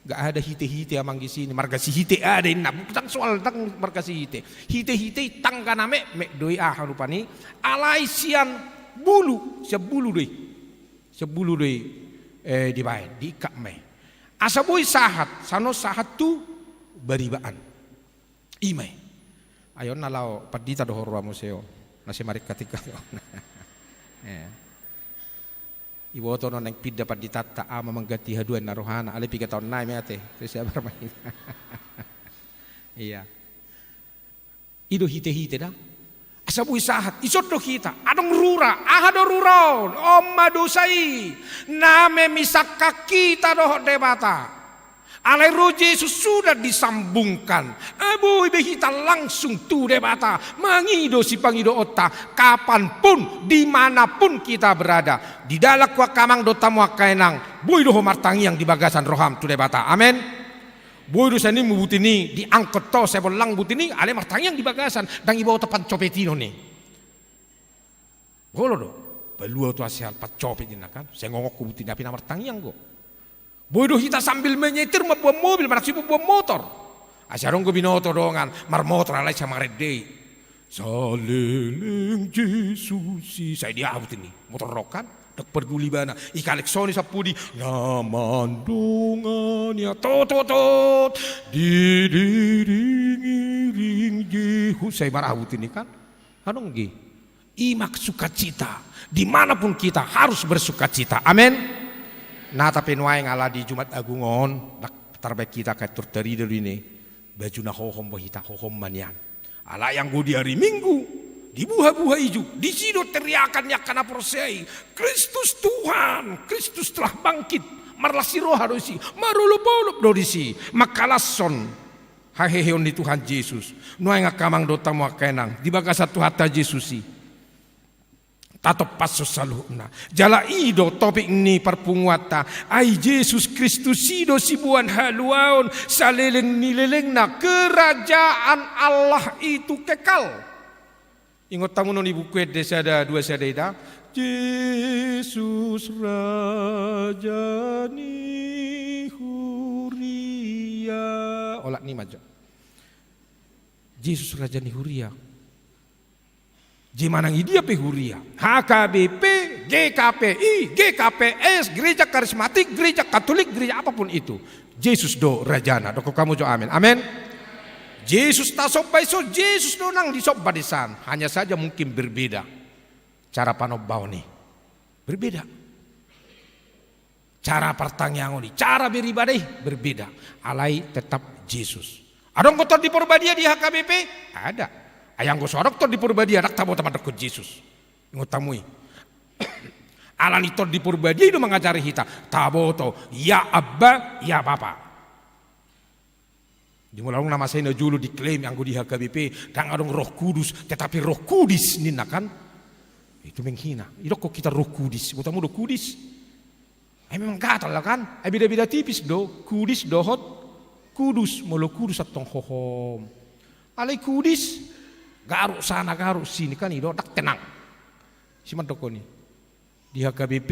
Nggak ada hite-hite amang di sini. Marga Sihite ada, inna. Ndang soal, ndang marga Sihite. Hite-hite i tangga na metmet do i, aha rupani. Alai sian bulu, sian bulu do i. Sian bulu do i, eh, dibaen, diikat ma i. Asa boi sahat, sai sahat tu baribaan. I ma i. Ai on na laho pandita do ho roha muse on. Na sai marikkat-ikkat on. Eh. Iboto do naeng pinda panditanta, ama mangganti haduan na rohana, alai piga taon nai ma ate. Sai sabar ma hita. Iya. I do hite-hite da. Asa boi sahat, dison do hita. Adong rura, aha do rura on? On ma dosa i na memisahkan hita dohot Debata. Alai ro Jesus sudah disambungkan. Ai boi be hita langsung tu Debata mangido sipangidoonta, kapanpun, dimanapun kita berada. Di dalan, angka amang dohot hamu angka inang, boi do ho martangiang di bagasan roham tu Debata. Amen. Boi do sian i muse buti ni, diangkot ho, sai bollang buti ni, alai martangiang di bagasan, ndang diboto pancopetinon i. Olo do. Palua tu asa sian pancopet ninna kan. Sai ngongok hubuti na pina martangiang do. Boi do hita sambil menyetir mamboan mobil, manang si mamboan motor. Asa adong do binoto dongan marmotor alai sai marende i. Saleleng Jesus i, sai diabut ini. Motor do kan, ndang parduli ibana. I kalekson i sampudi, na mandongani, tot tot tot. Diiring-iring Jesus, sai marabut ini kan. Adong ge. I ma sukacita. Di mana pun kita harus bersukacita. Amin. Nata pe nuaeng ala di Jumat Agung on, ndang tarbaen hita, kaetur tarida do ini. Baju na hohom do hita, hohom ma nian. Alai anggo di ari Minggu, di buha-buha ijuk, disi do teriakan ni angka na porsea i, Kristus Tuhan, Kristus telah bangkit, marlas ni roha do disi, marolop-olop do disi, mangkalashon haheheon ni Tuhan Jesus. Nuaeng angka amang dohot hamu angka inang, di bagasan Tuhanta Jesus i. Tatompashon saluhutna. Jala i do topik ni parpunguanta. Ai Jesus Kristus i do siboan haluaon saleleng ni lelengna kerajaan Allah itu kekal. Ingot hamu non di Buku Ende sada dua sada i da. Jesus Raja ni Huria. Olat ni ma jo. Jesus Raja ni Huria. Jadi manang i dia pe huria, H K B P, G K P I, G K P S, gereja karismatik, gereja katolik, gereja apapun itu, Jesus do rajana. Dokkon hamu jo amin. Amin. Jesus tasomba i, so Jesus do nang disomba dison. Hanya saja mungkin berbeda cara panombaon i. Berbeda. Cara partangiangon i, cara beribadah i berbeda. Alai tetap Jesus. Adong do Tondi Porbadia di H K B P? Ada. Ai anggo so adong Tondi Porbadia, ndang taboto mandokkon Jesus. Ingot hamu i. Alani Tondi Porbadia i do mangajari hita. Taboto, ya Abba, ya Bapa. Di molo adong na masa i na jolo diklaim anggo di H K B P, ndang adong Roh Kudus, tetapi Roh Kudis ninna kan. Itu menghina. Idokkon hita Roh Kudis. Ingot hamu do Kudis. Ai memang gatal do kan. Ai beda-beda tipis do Kudis dohot Kudus. Molo Kudus antong hohom. Alai Kudis, garuk sana, garuk sini kan, i do ndang tenang. Isi mandokkon i. Di H K B P,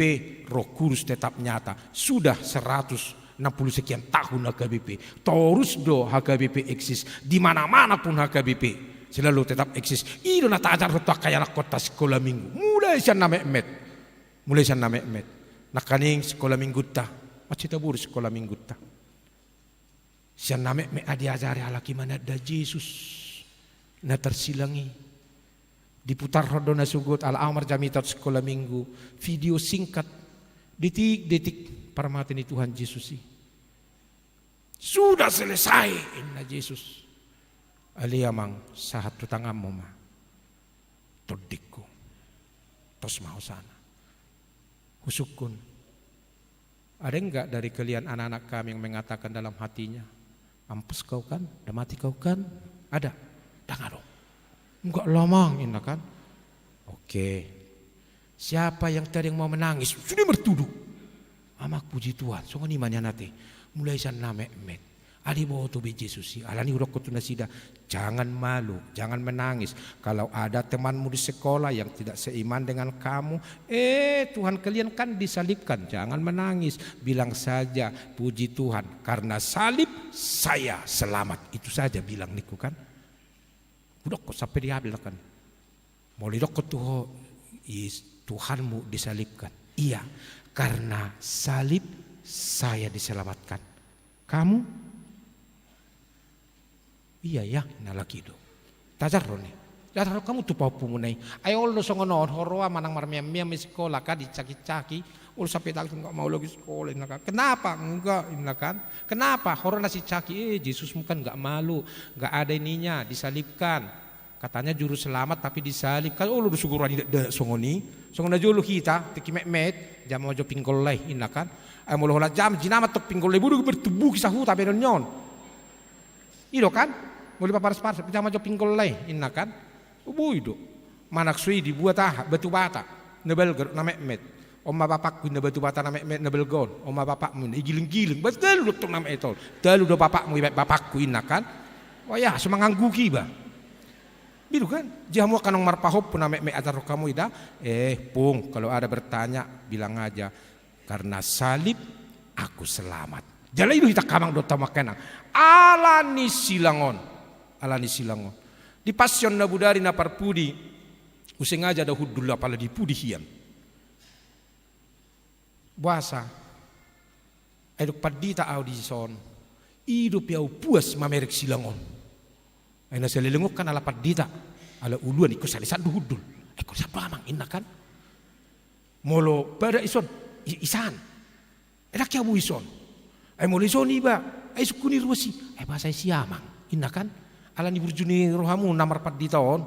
Roh Kudus tetap nyata. Sudah seratus enam puluh sekian tahun H K B P. Torus do H K B P eksis. Di mana-mana pun H K B P selalu tetap eksis. I do na taajarhon tu angka ianakkonta sikola minggu. Mulai sian na metmet. Mulai sian na metmet. Nangkaning sikola minggunta. Mansai taboru sikola minggunta. Sian na metmet diajari halak i mananda Jesus na tarsilang i. Diputarhon do na sogot, ala ahu marjamita tu sikola minggu, video singkat, detik-detik parmate ni Tuhan Jesus i. Sudah selesai, inna Jesus. Ale amang, sahat tu tanganmu ma tondingku. Tos ma hosana. Husungkun. Ada enggak dari kalian anak-anak kami yang mengatakan dalam hatinya, "Mampus kau kan, udah mati kau kan?" Ada? Ndang adong. "Enggak lah, Mang," inna kan. Oke. Siapa yang tadi yang mau menangis? Sude martudu. Amak, puji Tuhan, songon i ma nian ate. Mulai sian na metmet. Ai diboto be Jesus i, alani hudokkon tu nasida, jangan malu, jangan menangis. Kalau ada temanmu di sekolah yang tidak seiman dengan kamu, eh, Tuhan kalian kan disalibkan, jangan menangis. Bilang saja, "Puji Tuhan, karena salib saya selamat." Itu saja bilang, ningku kan. Hudokkon sampe diapel kan. Molo didokkon tu ho, i Tuhanmu disalibkan. Iya, karena salib saya diselamatkan. Kamu? Iya ya, inna halak i do. Tajar do ni. Tajar do hamu tu pahompumuna i. Ai olo do songon on, ho roa manang marmeam-meam i sikola kan, dicaki-caki. Olo sampe tangis, "Enggak mau lagi sekolah," inna kan. "Kenapa?" "Enggak," inna kan. "Kenapa?" Ho roa na sicaki, "Eh, Jesusmu kan enggak malu, enggak ada ininya, disalibkan. Katanya juru selamat tapi disalib." Kan olo do suguran i da songon i. Songon na jolo hita, tingki metmet, "Jama jo pinggol lai," inna kan. Ai molo holan jama, jinama tong pinggol lai, bodo bertubuh kisah huta be non nyon. I do kan? Molo paparas-paras, "Jama jo pinggol lai," inna kan. Boi do. Manang so i dibuat aha, batu bata. Na balga dohot na metmet. "On ma bapakku," inna, "batu bata na metmet na balga on. On ma bapakmu," inna, igiling-giling. Ba talu do tong na metmet on. "Talu do bapakmu," ibaen, "bapakku," inna kan. Wah ya, so mangangguk iba. Ido kan? Jadi hamu angka naung marpahompu na metmet ajar hamu i da. Eh, Pung, kalau ada bertanya, bilang aja, "Karena salib, aku selamat." Jala i do hita angka amang dohot hamu angka inang. Ala ni silang on. Ala ni silang on. Di Passion na bodari na parpudi, usengaja do hundul apala di pudi hian. Boasa? Ai dung pandita au dison, i dope au puas mamereng silang on. Ai na saleleng on kan ala pandita, ala uluan, ingkon salesan do hundul. Ai ingkon salesan do amang, inna kan. Molo badak ison, i-, isan. Ai ndang ke hamu ison. Ai molo ison iba, ai sungkun i ruas i. Ai boasa i si amang, inna kan. Ala ni burju ni rohamu na marpandita on.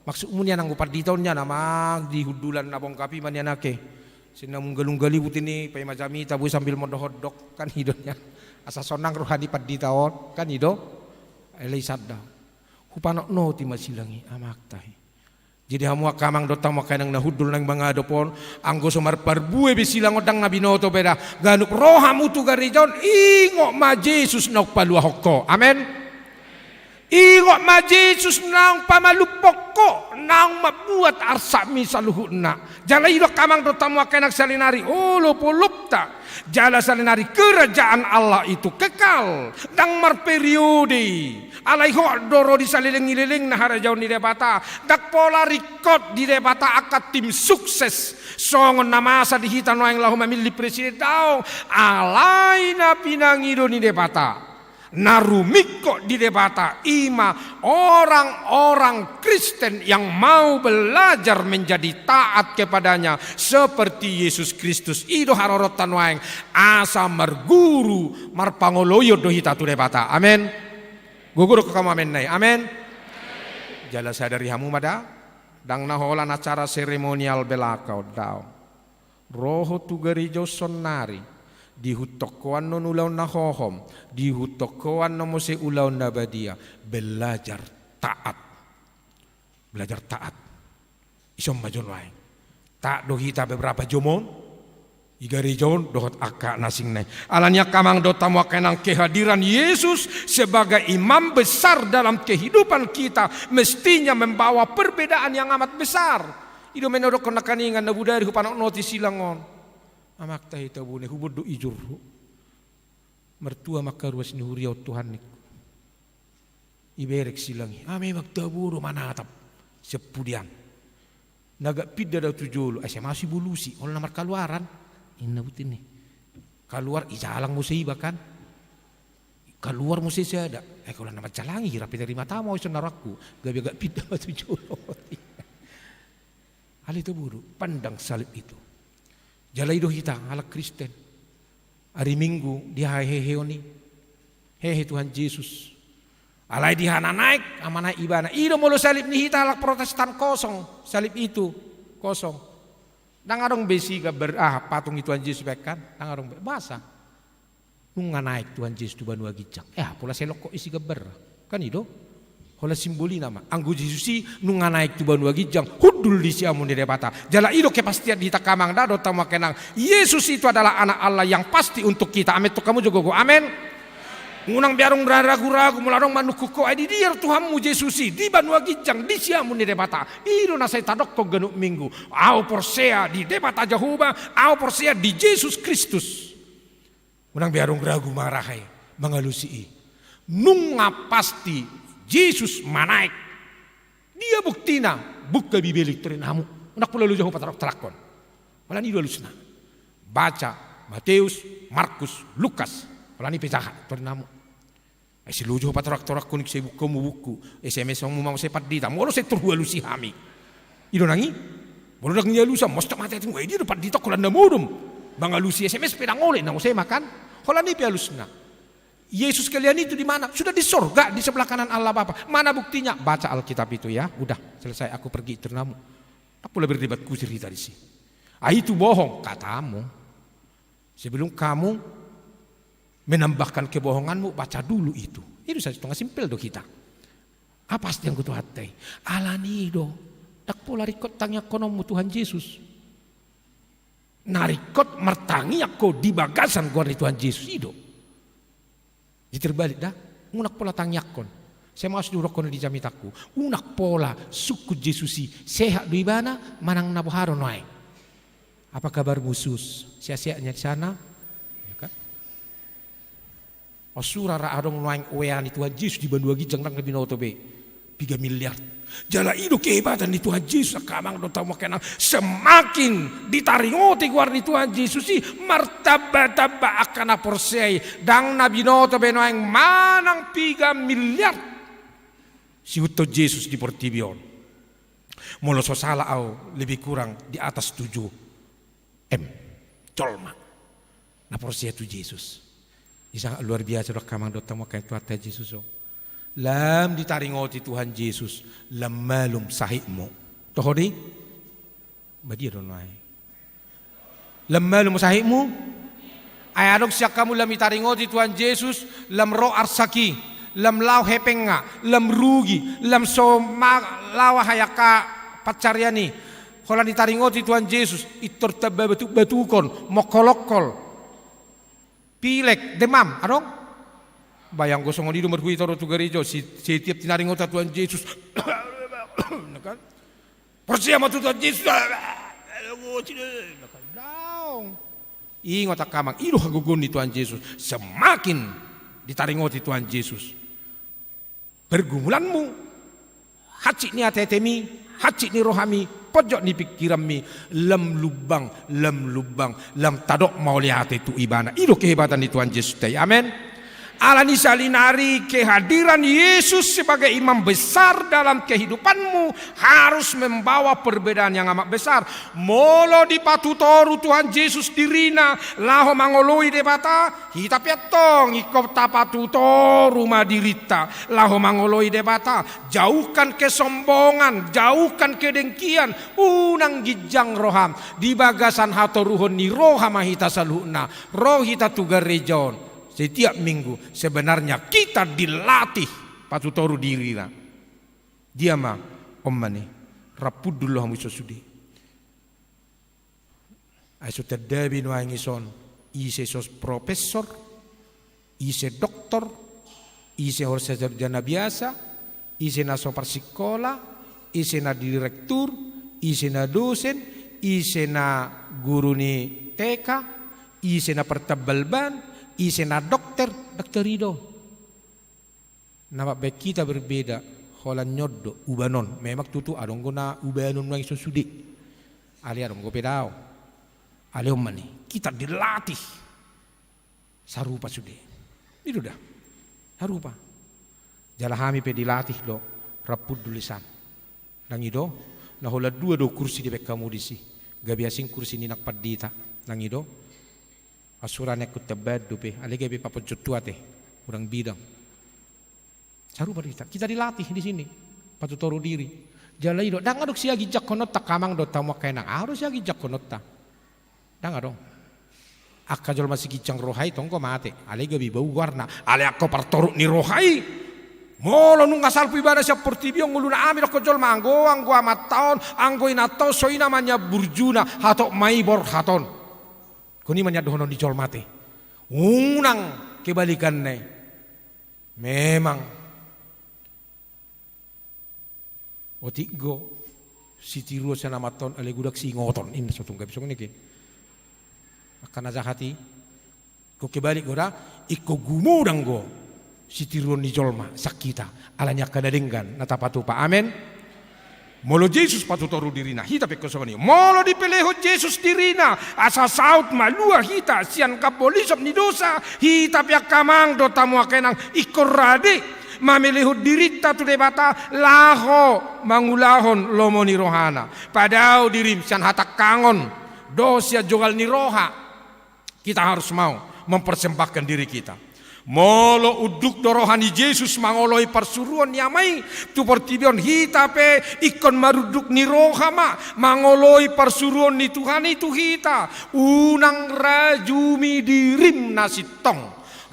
Maksudmu nian anggo pandita on nian amang, di hundulan na bongkap i ma nian ake. Sian na munggal-unggal i buti ni, paima jamita boi sambil mondok-ondok, kan i do nian. Asa sonang roha ni pandita on, kan i do. Ai alai sanda. Hupanotnoti ma silang i, amang tahi. Jadi hamu angka amang dohot hamu angka inang na hundul naeng mangadop on, anggo so marparbue be silang on, ndang na binoto be da. Ganup ro hamu tu gareja on, ingot ma Jesus naung paluahon ho. Amen. Ingot ma Jesus naung pamalumhon ho, naung mambuat arsakmi saluhutna. Jala i do angka amang dohot hamu angka inang salinari olop-olopta. Jala salinari kerajaan Allah itu kekal, ndang marperiode. Alai hot do ro di saleleng ni lelengna harajaon ni Debata. Ndang pola ringkot di Debata angka tim sukses songon na masa di hita nuaeng laho mamillit presiden, daong. Alai na pinangido ni Debata, na rumingkot di Debata, i ma orang-orang Kristen yang mau belajar menjadi taat kepada-Nya seperti Yesus Kristus. I do haroronta nuaeng, asa marguru, marpangoloion do hita tu Debata. Amen. Gogo do hamu amen na i. Amen. Jala sadari hamu ma da, ndang na holan acara seremonial belaka on, daong. Ro ho tu gareja on saonnari, dihuthon ho annon ulaon na hohom, dihuthon ho annon muse ulaon na badia, belajar taat. Belajar taat. Ison ma jo nuaeng. Taat do hita beberapa jom on, di gareja on dohot angka na asing na i. Ala ni i angka amang dohot hamu angka inang, kehadiran Yesus sebagai imam besar dalam kehidupan kita mestinya membawa perbedaan yang amat besar. I do manodokhon nangkiningan na bodari hupanotnoti silang on. Amang tahi, tabune, hubondok ijur ho. Martua ma angka ruas ni huria on, Tuhan, ningku. Iberek silang i, ah, memang tabo do manatap sian pudian. Na gak pinda do tu jolo, ai sai masuk i bolusi, holan na markaluaran. Inna buti ni. Kaluar, ijalang muse iba kan. Kaluar muse sada. Eh, holan na manjalangi, hira pe dari matamu, au ison na rohangku. Gabe gak pinda ma tu jolo. Alai tabo do, pandang salib itu. Jala i do hita halak Kristen. Ari Minggu dihaheheon i. Hehe Tuhan Jesus. Alai di hana naek, ama naek ibana. I do molo salib ni hita halak Protestan, kosong. Salib itu kosong. Ndang adong be sigambar, ah, patung ni Tuhan Jesus, baen kan? Ndang adong be. Boasa? Nunga naek Tuhan Jesus tu banua ginjang. Eh, pola sai longkot i sigambarna. Kan i do? Holan simbolina ma. Anggo Jesus i nunga naek tu banua ginjang, hundul di siamun ni Debata. Jala i do kepastian di hita angka amang da dohot hamu angka inang. Yesus itu adalah Anak Allah yang pasti untuk kita. Amen, tu hamu jo gogo. Amen. Unang be adong ragu-ragu, molo adong manungkun ho, ai di dia do Tuhanmu Jesus i? Di banua ginjang, di siamun ni Debata. I do na sai tadokhon ganup Minggu. Au porsea di Debata Jahowa, au porsea di Jesus Kristus. Unang be adong ragu marahe mangalusi i. Nunga pasti Jesus manaek. Dia buktina? Buka Bibel i, torinna hamu. Unang pola loja ho patorang-toranghon. Holan i do alusna. Baca Mateus, Markus, Lukas. Holan i pe jahat, torinna hamu. Ai sai loja ho patorang-toranghon, sai buka hamu buku, S M S hamu ma muse pandita. Molo sai tor hualusi hami. I do nang i. Molo ndang nialusan, mostok mate atingku. Ai dia do pandita holan na modom. Mangalusi S M S pe ndang olo, na muse ma kan. Holan i pe alusna. Yesus kalian itu di mana? Sudah di sorga, di sebelah kanan Allah Bapa. Mana buktinya? Baca Alkitab itu ya. Udah, selesai, aku pergi, torinna hamu. Ndang pola berdebat kusir hita disi. Ah, itu bohong, katamu. Sebelum kamu menambahkan kebohonganmu, baca dulu itu. I do saja, tonga simpel do hita. Ah, pasti anggo Tuhanta i. Ala ni i do. Ndang pola ringkot tangiangkononmu Tuhan Jesus. Na ringkot martangiang ho di bagasan goar ni Tuhan Jesus, i do. Jadi terbalik da. Unang pola tangiangkon. Sai maos do hudokkon i di jamitangku. Unang pola sungkun Jesus i, sehat do ibana, manang na boha do nuaeng. Apa kabarmu, Sus? Sehat-sehat nai di sana? Ya kan? O sura ra adong nuaeng W A ni Tuhan Jesus di banua ginjang, ndang na binoto be. Piga miliar. Jala i do kehebatan ni Tuhan Jesus, angka amang dohot hamu angka inang. Semakin ditaringoti goar ni Tuhan Jesus i, martamba-tamba angka na porsea i. Ndang na binoto be nuaeng manang piga miliar siihuthon Jesus di portibi on. Molo so sala au, lebih kurang di atas tujuh M jolma na porsea tu Jesus. Isa luar biasa do angka amang dohot hamu angka inang, Tuhanta Jesus on. Lam ditaringoti Tuhan Jesus, lam malum sahitmu. Toho do i? Badia do nuaeng. Lam malum sahitmu? Ai adong sian hamu lam ditaringoti Tuhan Jesus, lam ro arsak i, lam laho hepengna, lam rugi, lam so ma-, laho aha i angka pansarian i. Holan ditaringoti Tuhan Jesus, pintor tamba batuk-batukon, mongkol-ongkol. Pilek, demam, adong? Ba anggo songon i do marhue hita ro tu gareja, si-, setiap tinaringota Tuhan Jesus. Porsea ma tu Tuhan Jesus. Daong. Ingot angka amang, i do hagogoon ni Tuhan Jesus. Semakin ditaringoti Tuhan Jesus, pergumulanmu, hansit ni ateatemi, hansit ni rohami, ponjot ni pingkiranmi, lam lumbang, lam lumbang, lam tadok mauliate tu Ibana. I do kehebatan ni Tuhan Jesus i. Amen. Alani saonari kehadiran Yesus sebagai imam besar dalam kehidupanmu harus membawa perbedaan yang amat besar. Molo dipatutoru Tuhan Jesus dirina laho mangoloi Debata, hita pe antong ingkon tapatutoru ma dirinta laho mangoloi Debata. Jauhkan kesombongan, jauhkan kedengkian, unang ginjang roham. Di bagasan hatoruhon ni roha ma hita saluhutna. Ro hita tu gareja on setiap minggu, sebenarnya kita dilatih patutoru dirina. Dia ma, on ma ni, rap hundul do hamu dison sude. Ai so tanda be nuaeng dison, ise so profesor, ise doktor, ise so sarjana biasa, ise na so parsikola, ise na direktur, ise na dosen, ise na guru ni T K, ise na partambal ban, ise na dokter, dokter i do. Na mambaen hita berbeda, holan on do, ubanon. Memang tutu adong do na ubanon nuaeng dison sude. Alai adong do pe daong. Alai on ma ni, kita dilatih sarupa sude. I do da. Sarupa. Jala hami pe dilatih do, rap hundul dison. Ndang i do, na holan dua do kursi dibaen hamu disi. Gabe asing kursi ni nang pandita. Ndang i do. Asura ni angkut tambahan dope, alai gabe paponjot tu ate, hurang bidang. Sarupa do hita, kita dilatih di sini, patutoru diri. Jala i do, ndang adong siaginjanghononta angka amang dohot hamu angka inang, aha do siaginjanghononta? Ndang adong. Angka jolma siginjang roha i tong anggo mate, alai gabe bau goarna, alai angka partoruk ni roha i. Molo nunga salpu ibana sian portibi on, ngoluna ami dohot jolma, anggo, anggo amanta on, anggo inanta on, songon i nama nian burjuna, hatop ma i borhat on. Songon i ma nian dohonon ni jolma ate. Unang kebalikanna i. Memang. Otik do sitiruon sian amanta on, alai godang siingoton. Inna so tung gabe songon i ke. Angka na jahat i. Ingkon kebalik do da, ingkon gumodang do sitiruon ni jolma sian hita. Alani angka na denggan na tapatupa. Amen. Molo Jesus patutoru dirina, hita pe ingkon songon i. Molo dipelehon Jesus dirina asa saut malua hita sian gambo lisop ni dosa, hita pe angka amang dohot hamu angka inang ingkon rade mamelehon dirinta tu Debata laho mangulahon lomo ni rohana. Padao dirim sian hatangkangon dohot sian jogal ni roha. Kita harus mau mempersembahkan diri kita. Molo unduk do roha ni Jesus mangoloi parsuruon ni Ama i tu portibi on, hita pe ingkon marunduk ni roha ma mangoloi parsuruon ni Tuhan i tu hita. Unang rajumi dirim na sintong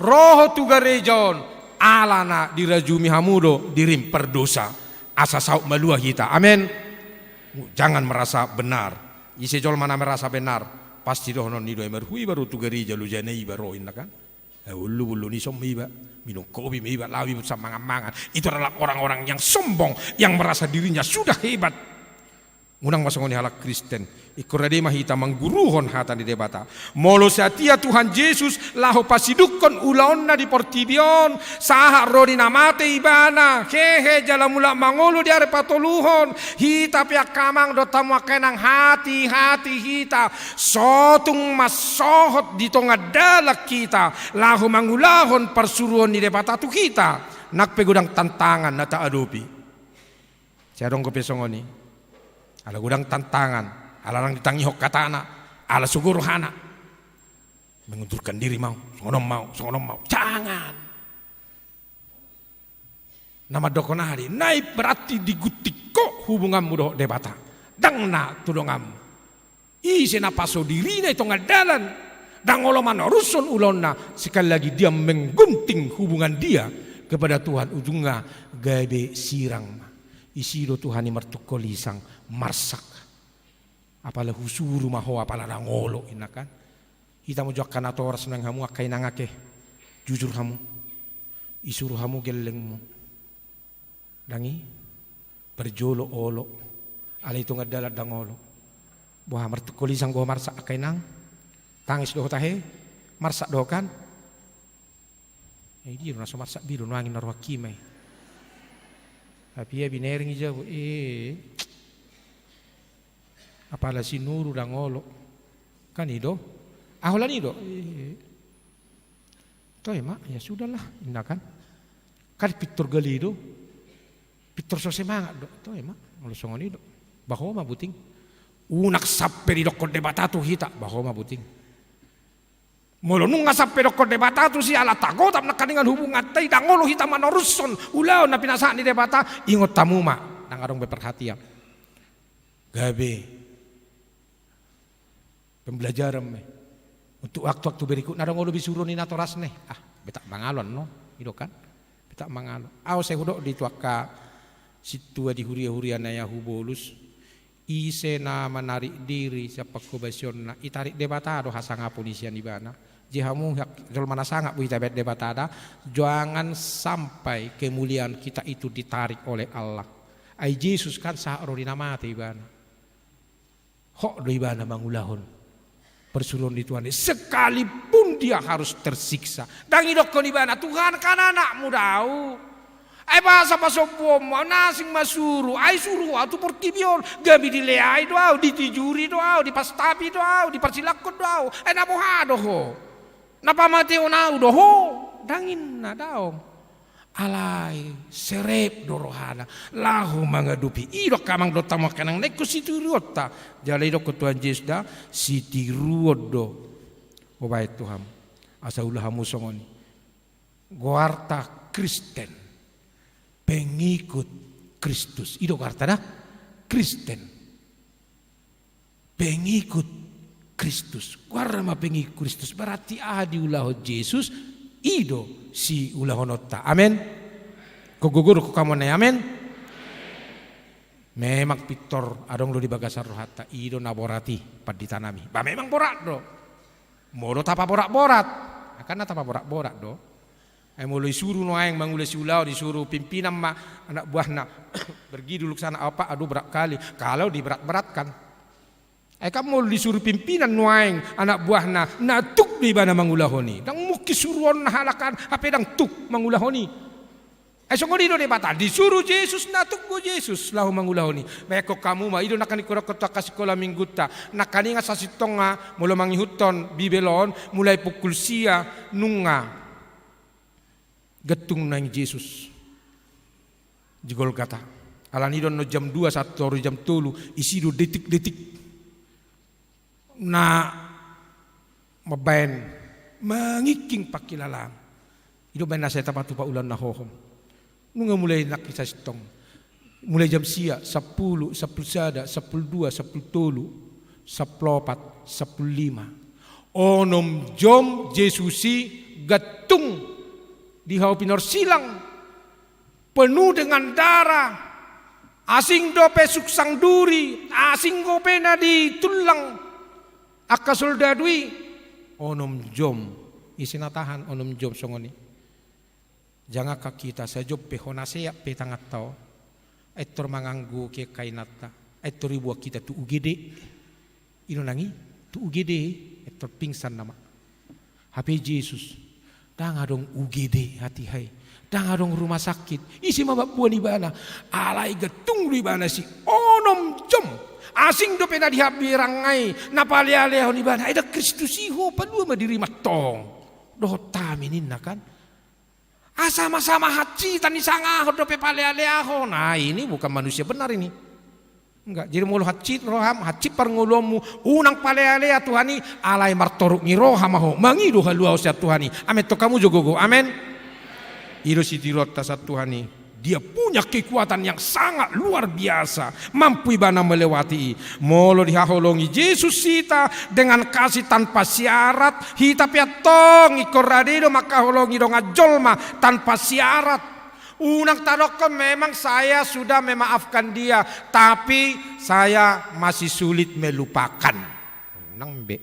ro ho tu gareja on, alana dirajumi hamu do dirim pardosa, asa saut malua hita. Amen. Jangan merasa benar. Ise jolma na merasa benar, pasti dohonon ni do i, marhue iba ro tu gareja, lojana iba ro, inna kan. Ahu lu bulu ni som iba, minum kopi ma iba, lawi busa mangan-mangan. Itu adalah orang-orang yang sombong, yang merasa dirinya sudah hebat. Unang ma songon i halak Kristen. Ingkon rade ma hita mangguruhon hata ni Debata. Molo satia Tuhan Jesus laho pasidukkon ulaonna di portibi on, sahat ro di na mate ibana, hehe jala mulak mangolu di ari patoluhon, hita pe angka amang dohot hamu angka inang, hati-hati hita. Sotung mansohot di tonga dalan hita laho mangulahon parsuruon ni Debata tu hita, nang pe godang tantangan na taadopi. Sai adong dope songon i. Ala godang tantangan, ala ndang ditangihon hatana, ala sogo rohana. Mengundurkan diri ma au, songon on ma au, songon on ma au. Jangan. Na mandokkon aha do i? Na i berarti digunting ho hubunganmu dohot Debata. Ndang na tu donganmu. Ise na paso dirina i tonga dalan, ndang olo manorushon ulaonna, sekali lagi dia menggunting hubungan dia kepada Tuhan, ujungna gabe sirang ma. Isi do Tuhan i martungkol isang, marsak. Apala husuru ma ho, apala ndang olo, inna kan. Hita ma jo angka natoras nang hamu angka inang ake. Jujur hamu. Isuru hamu gellengmu. Ndang i, parjolo olo. Alai tonga dalan ndang olo. Boha martungkol isang do ho marsak angka inang? Tangis do ho tahe? Marsak do ho kan? Eh, dia na so marsak bilo nuaeng na rohangki ma i. Tapi ia binering i jabu. Eh. Apala sinuru ndang olo. Kan i do. Aho lan i do. Eh. Toe ma, ya sudahlah, inna kan. Kan pintor gale do. Pintor so semangat do. Toe ma, molo songon i do. Ba ho ma buting. Unang sampe didokkon Debata tu hita, ba ho ma buting. Molo nunga sampe dokkon Debata tusi ala tagotap nangkaningan hubunganta i, ndang olo hita manorushon ulaon na pinasahat ni Debata, ingot hamu ma, ndang adong be perhatian. Gabe pembelajaran ma i. Untuk waktu-waktu berikutna ndang olo be suruon i natorasna i. Ah, betak mangalo annon, i do kan? Betak mangalo. Ahu sai hudok di tu angka sintua di huria-huria na i ahu bolus. Ise na manarik diri sian pangkobasionna, itarik Debata do hasangapon i sian ibana. Jadi hamu, jolma na sangap do hita baen Debata da, jangan sampai kemuliaan kita itu ditarik oleh Allah. Ai Jesus kan sahat ro di na mate ibana. Hot do ibana mangulahon parsuruon ni Tuhan i, sekalipun dia harus tersiksa. Ndang idokkon ibana, Tuhan, kan anakmu do ahu. Ai boasa pasombuonmu ahu, na asing ma suru, ai suru ahu tu portibi on, gabe dileai do ahu, ditijuri do ahu, dipastapi do ahu, diparsilangkon do ahu. Ai na boha do ho? Na pamateon ahu do ho? Ndang, inna, daong. Alai serep do rohana laho mangadopi. I do angka amang dohot hamu angka inang na ingkon sitiruonta. Jala idokkon Tuhan Jesus da, sitiruon do hubaen tu hamu. Asa ula hamu songon i. Goarta Kristen, pengikut Kristus. I do goarta da? Kristen. Pengikut Kristus. Goarna ma pengikut Kristus. Berarti aha diulahon Jesus, i do siulahononta. Amen. Ingkon gogo do hamu na i, amen. Memang pintor adong do di bagasan rohanta, i do na borat i, pandita nami. Ba memang borat do. Molo tapaborat-borat. Kan na tapaborat-borat do. Ai molo isuru nuaeng mangula siulaon, isuru pimpinan ma anak buahna. Pergi dulu ke sana, apa, aduh, berat kali. Kalau diberat-beratkan. Ai kan molo disuru pimpinan nuaeng anak buahna, na tuk do ibana mangulahon i. Ndang mungkin suruonna halak an, hape ndang tuk mangulahon i. Ai songon i do Debata, disuru Jesus, na tuk do Jesus laho mangulahon i. Baen hamu ma, i do nangkaning hudokkon tu angka sikola minggunta. Nangkaningan sasintongna molo mangihuthon Bibel on, mulai pukul sia nunga gantung nuaeng Jesus di Golgata. Alani i do annon jam dua sahat ro di jam tolu, isi do detik-detik na mambaen mangingking pangkilalaan. I do umbaen na sai tapatupa ulaon na hohom. Nunga mulai nangkin sasintong. Mulai jam sia, sampulu, sampulu sada, sampulu dua, sampulu tolu, sampulu opat, sampulu lima. Onom jom Jesus i gantung di hau pinorsilang, penuh dengan darah, asing dope suksang duri, asing dope na ditullang angka soldadu i, onom jom Ise na tahan onom jom songon i? Jangankan hita, sai jom pe hona seat pe tanganta on, ai tor manganggo hian kainanta, ai tor diboan hita tu U G D. I do nang i, tu U G D, ai tor pingsan nama. Hape Jesus, ndang adong U G D hatiha i, ndang adong rumah sakit. Ise ma mamboan ibana? Alai gantung do ibana si onom jom. Asing dope na dihabirangi, na palealeahon ibana. Ai ndang Kristus i ho, palua ma dirim antong. Dohot hami ninna kan. Asa ma sama hansitan i, sangahon dope palealeahon. Nah, ini bukan manusia benar ini. Enggak, jadi molo hansit roham, hansit parngoluonmu, unang palealea Tuhan i, alai martoruk ni roha ma ho, mangido haluaon sian Tuhan i. Amen, tong hamu jo gogo, amen. I do sitiruonta sian Tuhan i. Dia punya kekuatan yang sangat luar biasa, mampu ibana melewati i. Molo dihaholongi Jesus hita dengan kasih tanpa syarat, hita pe antong ingkon rade do mangkaholongi dongan jolma tanpa syarat. Unang tadokkon, memang saya sudah memaafkan dia, tapi saya masih sulit melupakan. Unang be.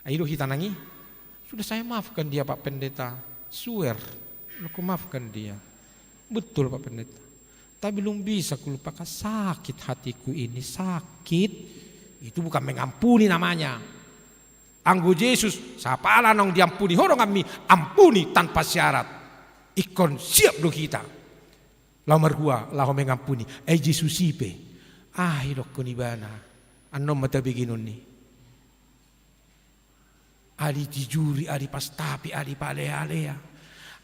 Ai i do hita nang i. Sudah saya maafkan dia, Pak Pendeta. Swear, aku maafkan dia. Betul, Pak Pendeta. Tapi belum bisa kulupakan, sakit hatiku ini, sakit. Itu bukan mengampuni namanya. Anggo Jesus, sapala naung diampuni ho donganmi, ampuni tanpa syarat. Ingkon siap do hita laho marhua, laho mengampuni. Ai Jesus i pe, aha didokkon ibana? Annon ma tabegenon i. Adi tijuri, adi pastapi, adi palealea.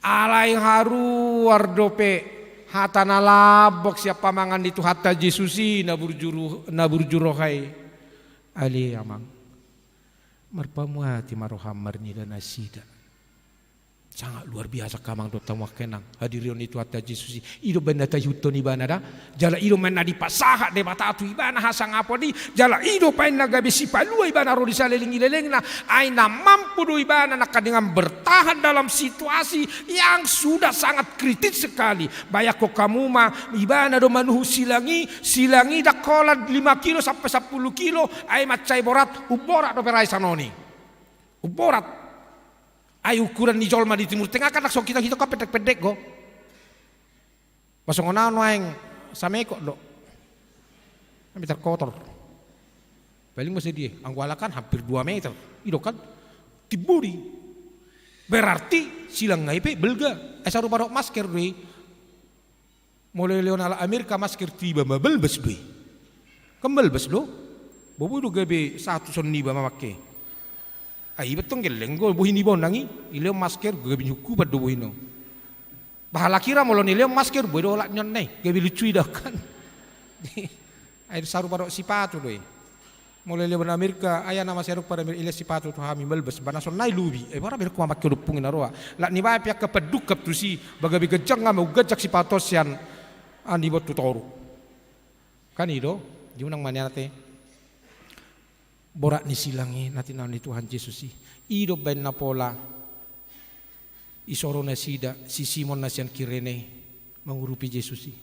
Alai haruar dope hata na lambok sian pamangan ni Tuhanta Jesus i, na burju ro-, na burju roha i. Ale Amang, marpamuati ma roham marnida nasida. Sangat luar biasa angka amang dohot hamu angka inang, hadirion ni Tuhanta Jesus i. I do umbaen na taihuthon ibana da. Jala i do umbaen na dipasahat Debata tu ibana hasangapon i. Jala i do umbaen na gabe sipalua ibana ro di saleleng ni lelengna. Ai na mampu do ibana nangkin dengan bertahan dalam situasi yang sudah sangat kritis sekali. Bayangkon hamu ma, ibana do manuhuk silang i, silang i ndang holan lima kilo sampe sampulu kilo, ai mansai borat, umborat dope ra i sanon i. Umborat. Ai ukuran ni jolma di Timur Tengah kan ndang songon hita, hita kan pendek-pendek do. Pas songon au nuaeng samekot do. Kan bitar kotor. Paling masa dia, anggo halak kan hampir dua meter. I do kan. Timbo do i. Berarti silang nai pe balga. Ai sarupa dohot masker do i. Molo dilehonon halak Amerika masker tu iba ma balbas do i. Kan balbas do. Boi do gabe satu son niba mamangke. Ai iba tong gelleng do bohi niba on nang i. Dilehon masker gabe ni hukuman do bohina on. Bah halak i ra molo nilehon masker boi do halak ni on nai. Gabe lucu i da kan. Ai sarupa dohot sipatu do i. Molo dilehon Amerika, ai na masiadong pada Amerika, dilehon sipatu tu hami balbas, ba na son nai lobi. Ai boha ra be nangkin mamangke ompung i na roa. Alani baen pe angka pandungkap tusi, ba gabe ganjang ma, ganjang sipatu on sian, an diboan tu toru. Kan i do, di unang maniate. Borat ni silang i na tinaon ni Tuhan Jesus i. I do umbaen na pola. Isoro nasida si Simon na sian Kirene i mangurupi Jesus i.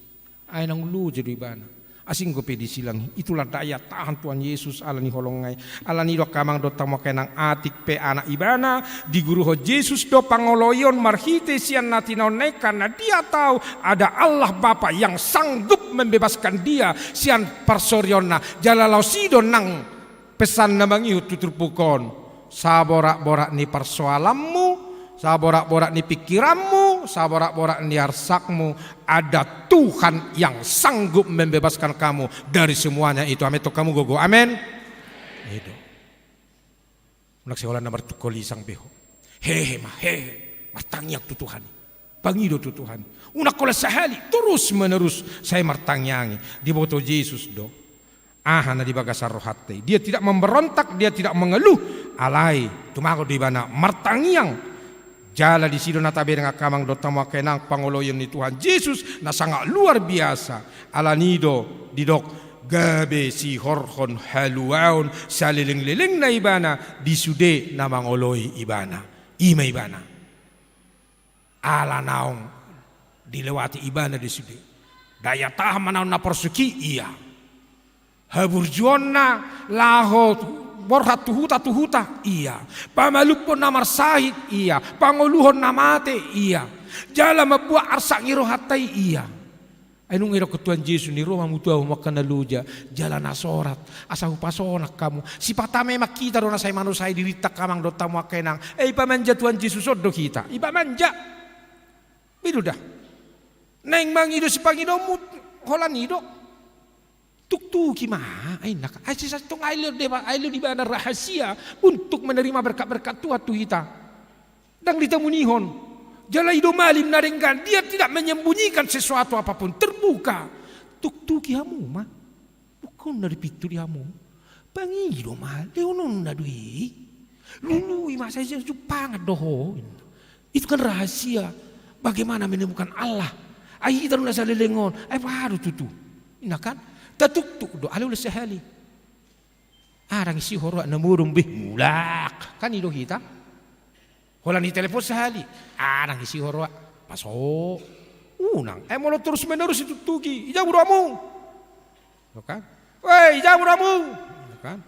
Ai naung loja do ibana. Asing dope disilang i. Itulah daya tahan Tuhan Yesus ala ni holongna i. Alani do angka amang dohot hamu angka inang, atik pe anak ibana, diguruhon Jesus do pangoloion marhite sian na tinaonna i, karena dia tahu ada Allah Bapa yang sanggup membebaskan dia sian parsorionna. Jala laos i do nang pesan na mangihut tu turpuk on, saborat-borat ni parsoalanmu, saborat-borat ni pikiranmu, saborat-borat ni arsakmu, ada Tuhan yang sanggup membebaskan kamu dari semuanya itu. Amen, tong hamu gogo. Amen. I do. Unang sai holan na martungkol isang be ho. Hehe ma, hehe. Martangiang tu Tuhan. Pangido tu Tuhan. Unang holan sahali, terus menerus sai martangiang i. Diboto Jesus do aha na di bagasan rohanta i. Dia tidak memberontak, dia tidak mengeluh. Alai tumagon do ibana martangiang. Jala disi do na tabereng angka amang dohot hamu angka inang pangoloion ni Tuhan Jesus na sangat luar biasa. Alani do didok gabe sihorhon haluaon saleleng-lelengna ibana di sude na mangoloi ibana. I ma ibana. Ala naung dilewati ibana di sude. Daya tahan ma naung na porsuk i, ia. Haburjuonna laho borhat tu huta, tu huta, ia. Pamalumhon na marsahit, ia. Pangoluhon na mate, ia. Jala mambuat arsak ni rohanta i, ia. Ai nunga didok Tuhan Jesus, ni ro ma hamu tu Ahu angka na loja jala na sorat, asa hupasonang hamu. Sipata memang hita do na sai manosai dirinta angka amang dohot hamu angka inang. Ai ipamanja Tuhan Jesus on do hita, ipamanja. Binoto da. Naeng mangido sipangidoonmu holan i do. Tuktuki ma, ai naka. Ai sisatong ai leo deba, ai leo di bana rahasia untuk menerima berkat-berkat Tuhan tu hita. Ndang ditamunihon. Jala i do malim na denggan, dia tidak menyembunyikan sesuatu apapun, terbuka. Tuktuki hamu ma. Bukaonna do pintu di hamu. Pangido ma, lehononna do i. Lului ma, sai jumpangan do ho. Itu kan rahasia. Bagaimana menemukan Allah? Ai hita do na saleleng on. Ai boha do tutu. Inna kan? Tatuktuk do, alai ulos sahali. Arang isi ho roha na modom be, mulak. Kan i do hita. Holan ditelepon sahali. Arang isi ho roha. Paso. Unang. Ai molo terus menerus dituktuki. Ija muna hamu. Inna kan? Woi, ija muna hamu. Inna kan?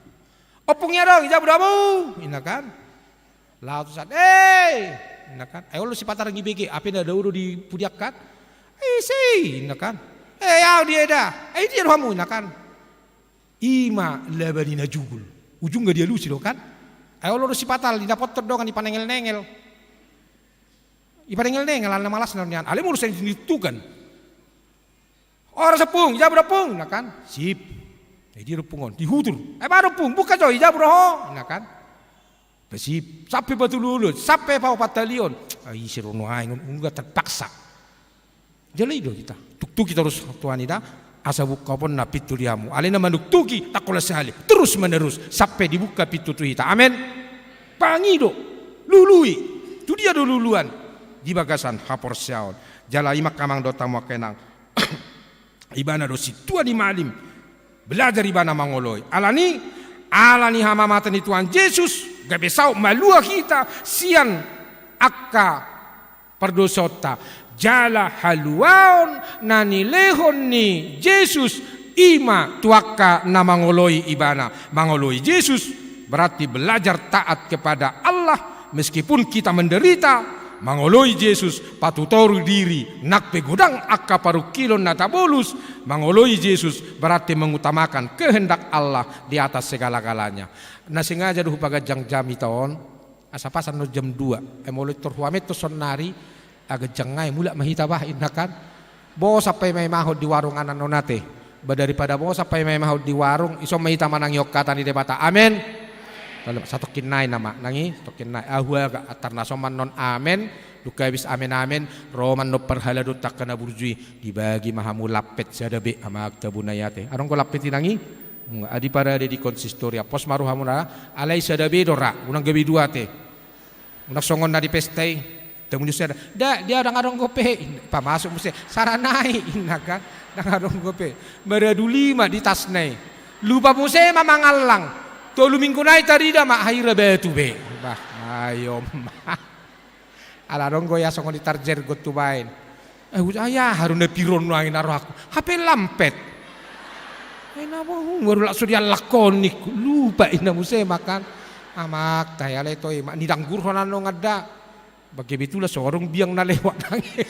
Ompung i adong, ija muna hamu. Inna kan? Laho tu san. Eh! Inna kan? Ai olo sipata arang dibege. Hape na dao do di pudian kan? Ise i? Inna kan? Eh, ahu dia da. Eh, dia do hamu. Inna kan? I ma laba ni na jugul. Ujungna dialusi do kan? Ai olo do sipata didapothon dongan ipanengel-nengel. Ipanengel-nengel, ala na malas na nian. Alai molo sai dituktukan. Ora ompung, ija muna ompung, inna kan? Sip. Ai dia do ompung on, dihutur. Eh, boha do ompung, buka jo, ija muna ho, inna kan? Sip. Sampe patoluhon, sampe paopathalion. Ai ise do nuaeng on, nunga terpaksa. Jala i do hita. Tuktuki torus Tuhan i da, asa bukaonna pintu di hamu. Alai na manuktuki, ndang holan sahali. Terus menerus, sampe dibuka pintu tu hita. Amen. Pangido, lului. Tu dia do luluan? Di bagasan haporseaon. Jala i ma angka amang dohot hamu angka inang. Ibana do sintua ni malim. Belajar ibana mangoloi. Alani, alani hamamate ni Tuhan Jesus, gabe saut malua hita, sian angka pardosaonta. Jala haluaon na nilehon ni Jesus i ma tu angka na mangoloi ibana. Mangoloi Jesus berarti belajar taat kepada Allah meskipun kita menderita. Mangoloi Jesus patutori diri nang pe godang angka parungkilon na tabolus. Mangoloi Jesus berarti mengutamakan kehendak Allah di atas segala-galanya. Na sengaja do hupaganjang jam ita on. Asa pas annon jam dua. Eh, molo intor huaminton sonnari, aganjang nai mulak ma hita bah, inna kan. Bosan paima-imahon di warung annon ate. Ba daripada bosan paima-imahon di warung, ison ma hita manangihon hata ni Debata. Amen. Lalu, satongkin nai nama, nangi, satongkin nai. Ahu agak atar na soman non amen, dung habis amen-amen, ro ma annon parhalado angka na burju i, dibagi ma hamu lampet sada be, amang tabunai ate. Adong do lampet i nangi? Nga, adi parade di konsistori, pos ma rohamuna, alai sada be do ra, unang gabe dua ate. Unang songon na di pesta i, tamu ni sada. Da, dia ndang adong dope, pamasuk muse, sara nai, inna kan, ndang adong dope. Maradu lima di tasna i. Lupa muse ma mangallang. Tolu minggu nai tarida ma, haira batu be. Bah, ayo ma. Ala adong do ia songon i tarjergot tubaen. Eh, uja, ai aha do na pir on nuaeng na rohangku. Hape lampet. Eh, na bohung, baru langsung diallangkon ningku. Lupa inna muse ma kan. Amang, tai alai toe ma. Nidanggur hona nongan da. Bage betul so adong biang na lewat nangi.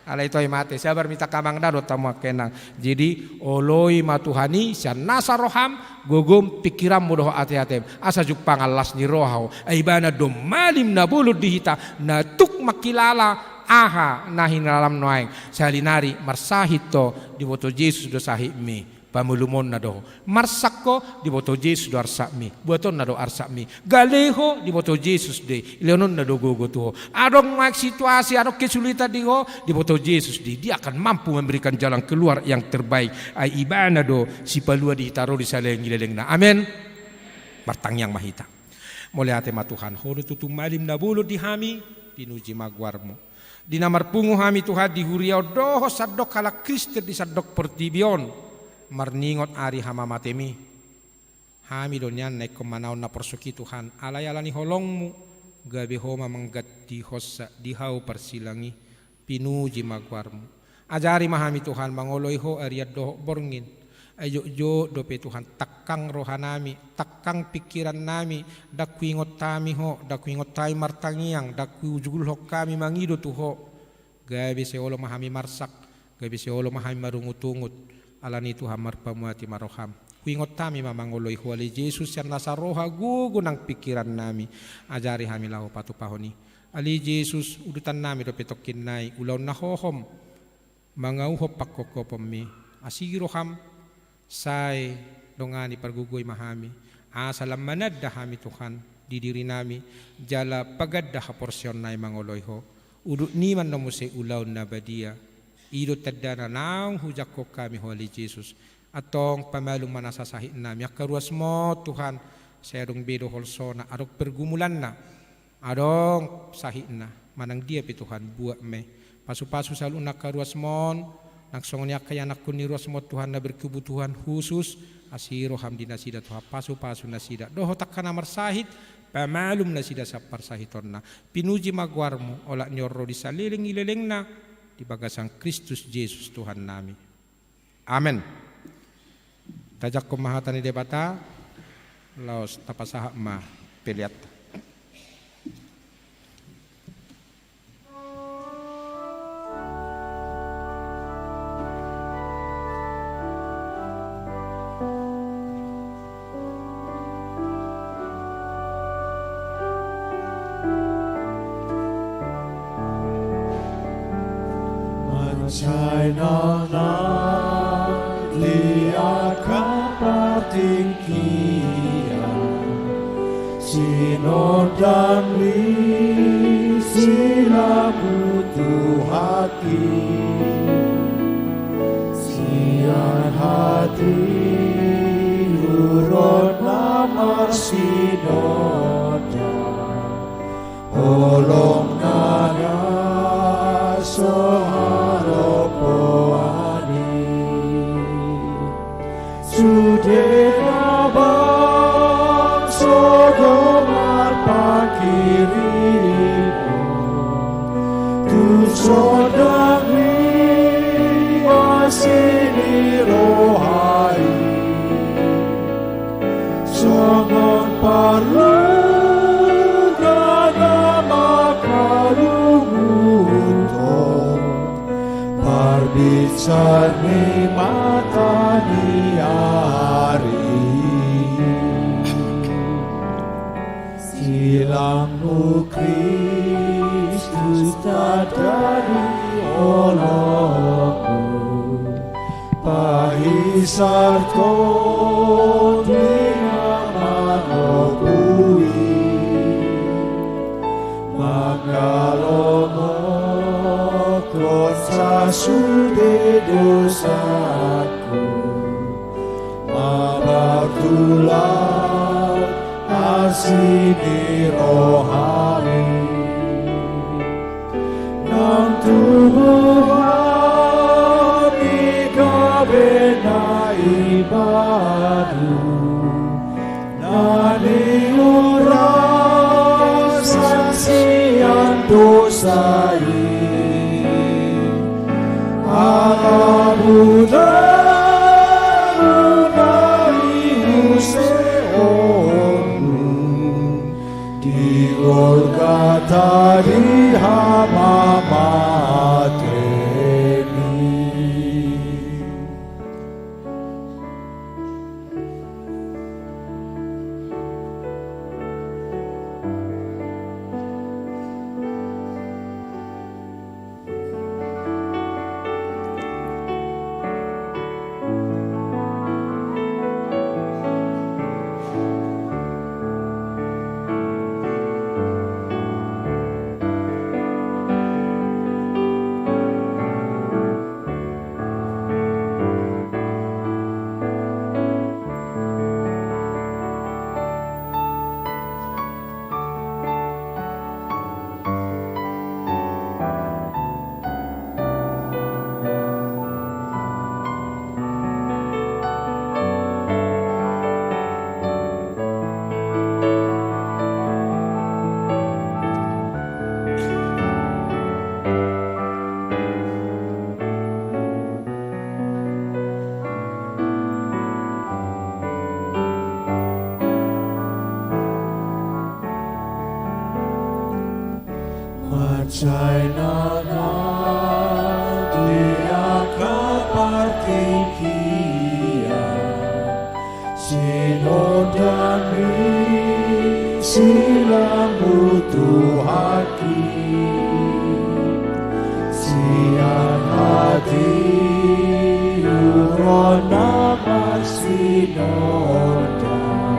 Alai toe ma ate, sabar ma hita angka amang da dohot hamu angka inang. Jadi, oloi ma Tuhan i, sian nasa roham, gogom, pingkiranmu dohot ate-atem. Asa jumpangan las ni roha ho. Ai ibana do malim na bolon di hita, na tuk mangkilala, aha, na hinalam nuaeng. Sahali nari, marsahit ho, diboto Jesus do sahitmi. Pamalumonna do ho. Marsak ho, diboto Jesus do arsakmi. Buatonna do arsakmi. Gale ho, diboto Jesus do i. Lehononna do gogo tu ho. Adong ma situasi, adong kesulitan di ho, diboto Jesus do i. Dia akan mampu memberikan jalan keluar yang terbaik. Ai ibana do sipalua di hita ro di saleleng ni lelengna. Amen. Martangiang ma hita. Mauliate ma Tuhan, ho do tutu malim na bolon di hami, pinuji ma goarmu. Di na marpungu hami Tuhan di huria on dohot sandok halak Kristen di sandok portibi on, marningot ari hamamatemi. Hami do nian na ingkon manaon naporsuk i Tuhan, alai ala ni holongmu, gabe ho ma manggantihonsa di hau parsilang i, pinuji ma goarmu. Ajari ma hami Tuhan mangoloi ho arian dohot borngin. Ai jotjot dope Tuhan, tangkang rohanami, tangkang pingkirannami, ndang huingot hami Ho, ndang huingot hami martangiang, ndang huujulhon hami mangido tu Ho. Gabe sai olo ma hami marsak, gabe sai olo ma hami marungutungut. Alani i Tuhan, marpamuati ma roham. Huingot hami ma mangoloi Ho ale Jesus, sian nasa roha, gogo nang pingkirannami. Ajari hami laho patupahon i. Ale Jesus, udutannami dope tongkinnai ulaon na hohom mangauhon pangkophoponmi. Asi roham, sai dongani, pargogoi ma hami, asa lam mananda hami Tuhan di dirinami, jala paganda haporseaonnami mangoloi Ho. Udut ni ma annon muse ulaon na badia. I do tandana naung hujangkon hami Ho ale Jesus. Antong pamalum ma nasa sahitnami, angka ruasmon Tuhan, sai adong be do holsona, adong pergumulanna, adong sahitna, manang dia pe Tuhan, buat ma i. Pasupasu saluhutna angka ruasmon, nang songon i angka ianakhon ni ruasmon Tuhan na berkebutuhan khusus. Asi roham di nasida Tuhan, pasupasu nasida. Dohot angka na marsahit, pamalum nasida sian parsahitonna. Pinuji ma goarmu, olat ni on ro di saleleng ni lelengna, di bagasan Kristus Jesus Tuhannami. Amen. Tajangkon ma hata ni Debata, laos tapasahat ma peleanta. Mansai nang na di angka partingkian, sinondang ni si lambu tu hati, sian hatiuron na marsinondang, holong na so haropoan i. Sude na bangso do marpanghirimon tu sondang ni asi ni roha i, songon parluga na mangkalunguthon parbinsar ni mata ni ari. Silambu Kristus tanda ni holongku, pahisarhon di na mangopui, mangalomohon sasude dosaku, mampartulak asi ni rohami. Nang tubuan i gabe na ibadu, na niuras sian dosa i. Ala buda na iusehonmu di Golgata di hamamateni. Mansai na di angka partingkian, sinondang ni silambu Tuhanki, sian hatiuron na marsinondang,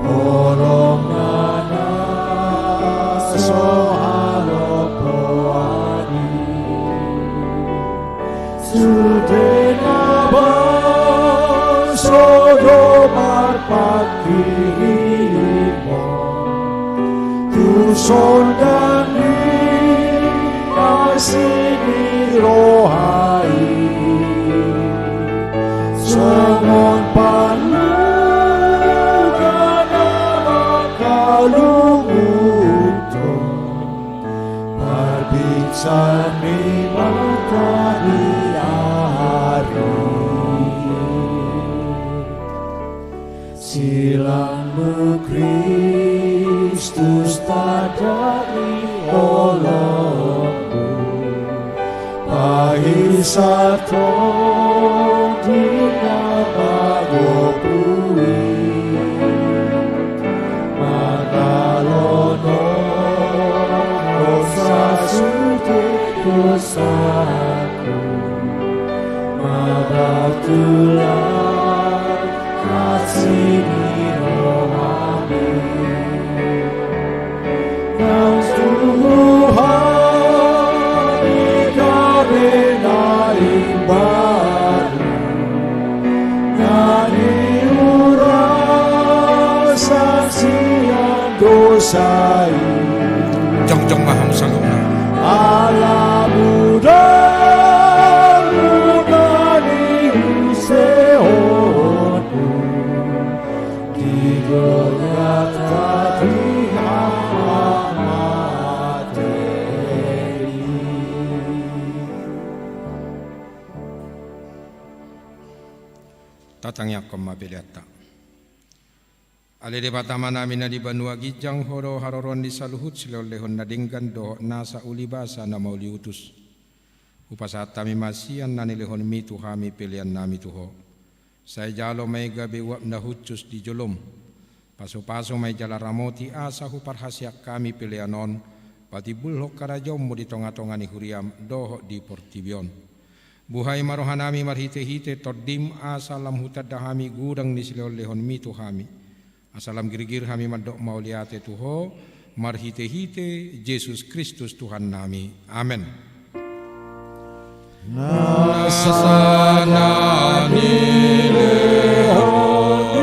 holong na na so halopoan i. Sude na bangso do marpanghirimon tu sondang ni asi ni roha i, songon parluga na mangkalungunhon parbinsan ni mataniari. Silambu Kristus, tanda ni holongmu, pahisathon di na magopu i, mangalonohon sasude dosaku, mabatulan asi ni rohami. Nang Tuhan i gabe na imbaru, na niurasan sian dosa i. Jongjong ma hamu saluhutna. Ala mudarmu na niusehonmu di Golgata di hamatei. Tatangiangkon ma peleanta. Ale Debata Amanami na di banua ginjang, Ho do haroroan ni saluhut silehonlehon na denggan dohot nasa ulibasa na mauliutus. Hupasahat hami ma sian na nilehonmi tu hami peleannami tu Ho. Sai jalo ma i gabe uap na hushus di jolom. Pasupasu ma i jala ramoti asa huparhaseang hami pelean on patimbulhon harajaonmu di tongatonga ni huriam dohot di portibi on. Buhai ma rohanami marhitehite Tondim asa lam hutanda hami godang ni silehonlehonmi tu hami. Asa lam girgir hami mandok mauliate tu Ho, marhitehite Jesus Kristus Tuhannami. Amen. Nasa na nilehon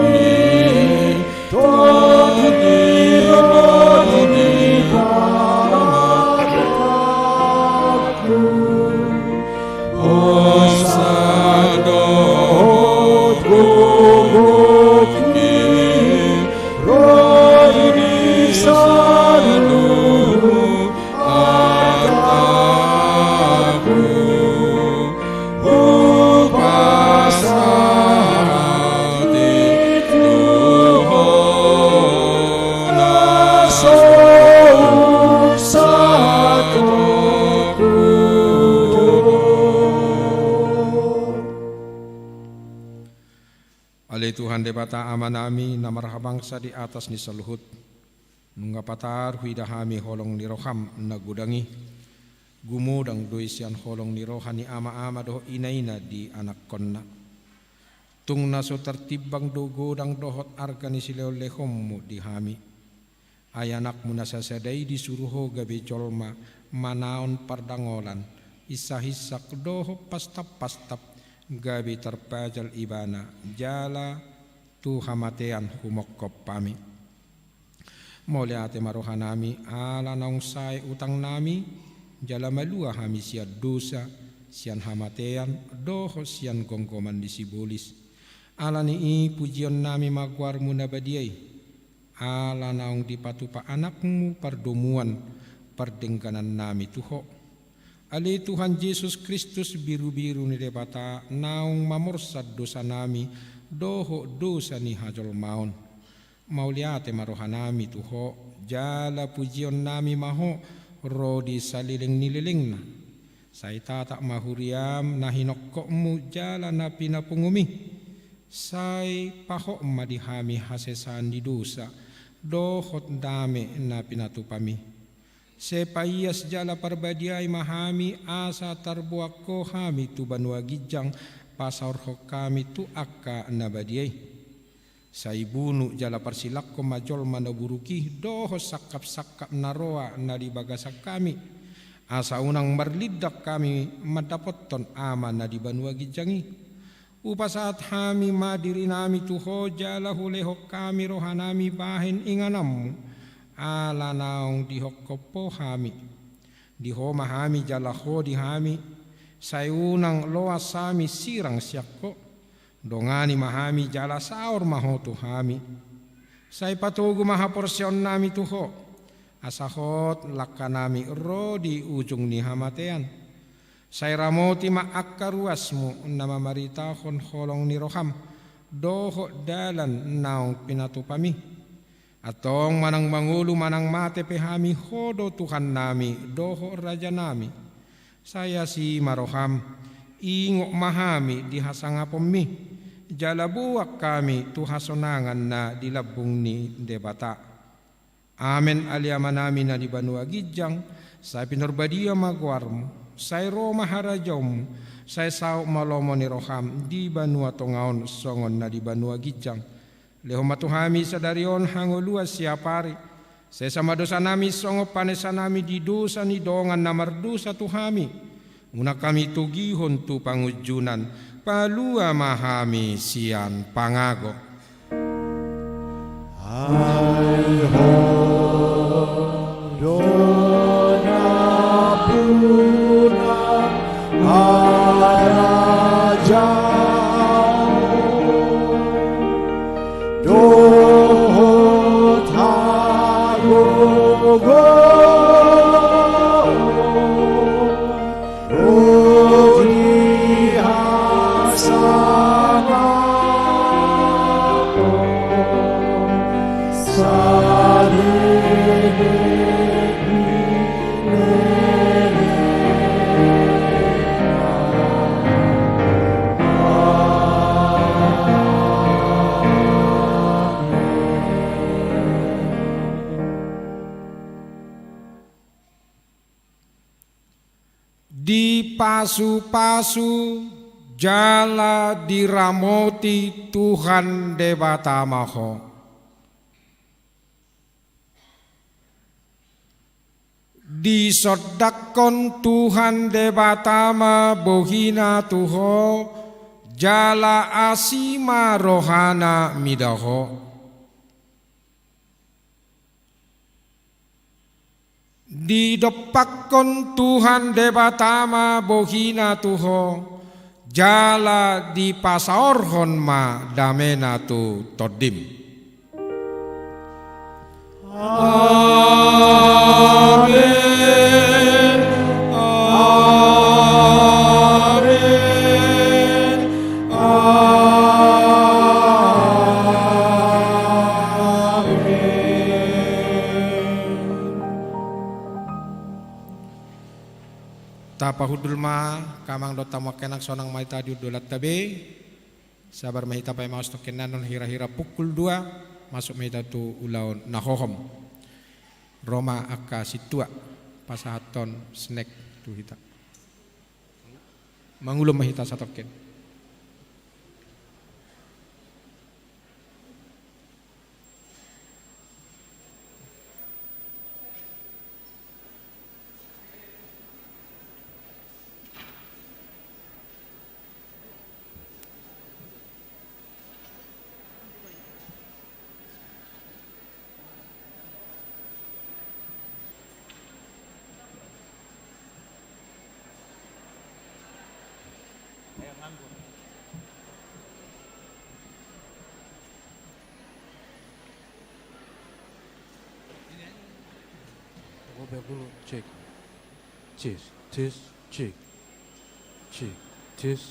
ni Tondim di pamatangku, hosa dohot gogo ni roha ni saluhut artaku, hupasahat i tu Ho na so hunsatongku. Ale Tuhan Debata Amanami na marhabangsa di atas ni saluhut, nunga patar huida hami holong ni roham na godang i. Gumodang do i sian holong ni roha ni amaama dohot inaina di anakkonna. Tung na so tartimbang do godang dohot arga ni silehonlehonmu di hami. Ai anakmu na sasada i disuru Ho gabe jolma, manaon pardangolan, insahinsak dohot pastappastap, gabe tarpajal ibana, jala tu hamatean humongkop hami. Mauliate ma rohanami, ala naung sae utangnami, jala malua hami sian dosa, sian hamatean, dohot sian gomgoman ni sibolis. Ala ni i pujionnami ma goarmu na badia i, ala naung dipatupa anakmu pardomuan pardengganannami tu Ho. Ale Tuhan Jesus Kristus, birubiru ni Debata, naung mamorsan dosanami dohot dosa ni hajolmaon. Mauliate ma rohanami tu Ho, jala pujionnami ma Ho, ro di saleleng ni lelengna. Sai tatap ma huriaM na hinongkopMu jala na pinapungumI. Sai pahot ma di hami hasesaan ni dosa dohot dame na pinatupamI. Sai paias jala parbadiai ma hami asa tarboan Ho hami tu banua ginjang pasaorhon hami tu angka na badia i. Sai bunu jala parsilanghon ma jolma na buruk i dohot sangkap-sangkap na roa na di bagasan hami, asa unang marlindang hami mandapothon Ama na di banua ginjang i. Hupasahat hami ma dirinami tu Ho jala hulehon hami rohanami bahen ingananMu, ala naung dihongkop Ho hami. Di Ho ma hami jala Ho di hami, sai unang loas hami sirang sian Ho. Dongani ma hami jala saor ma Ho tu hami. Sai patogu ma haporseaonnami tu Ho, asa hot langkanami ro di ujung ni hamatean. Sai ramoti ma angka ruasMu na mamaritahon holong ni rohaM dohot dalan naung pinatupamI. Antong manang mangolu manang mate pe hami, Ho do Tuhannami dohot Rajanami. Sai asi ma rohaM, ingot ma hami di hasangaponMi, jala boan hami tu hasonangan na di lambung ni Debata. Amen. Ale Amanami na di banua ginjang, sai pinarbadia ma goarMu, sai ro ma harajaonMu, sai saut ma lomo ni rohaM di banua tonga on songon na di banua ginjang. Lehon ma tu hami sadari on hangoluan siapari. Sesa ma dosanami songon panesanami di dosa ni dongan na mardosa tu hami. Unang hami togihon tu pangunjunan, palua ma hami sian pangago. Ai Ho do nampuna harajaon dohot hagogoon, ro di hasangapon saleleng ni lelengna. Amen. Dipasupasu jala diramoti Tuhan Debata ma ho. Disondangkon Tuhan Debata ma bohina tu ho, jala asi ma rohana mida ho. Didompakkon Tuhan Debata ma bohina tu ho, jala dipasaorhon ma damena tu tondim. Amen. Amen. Amen. Tapahundul ma, angka amang dohot hamu angka inang, sonang ma hita di hundulanta be. Sabar ma hita, paima os tongkin on hira-hira pukul dua, masuk ma hita tu ulaon na hohom. Ro ma angka sintua pasahathon snack tu hita. Mangulon ma hita satongkin. Cek. Tes, tes, cek. Cek, tes.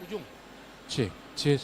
Ujung. Cek, cek.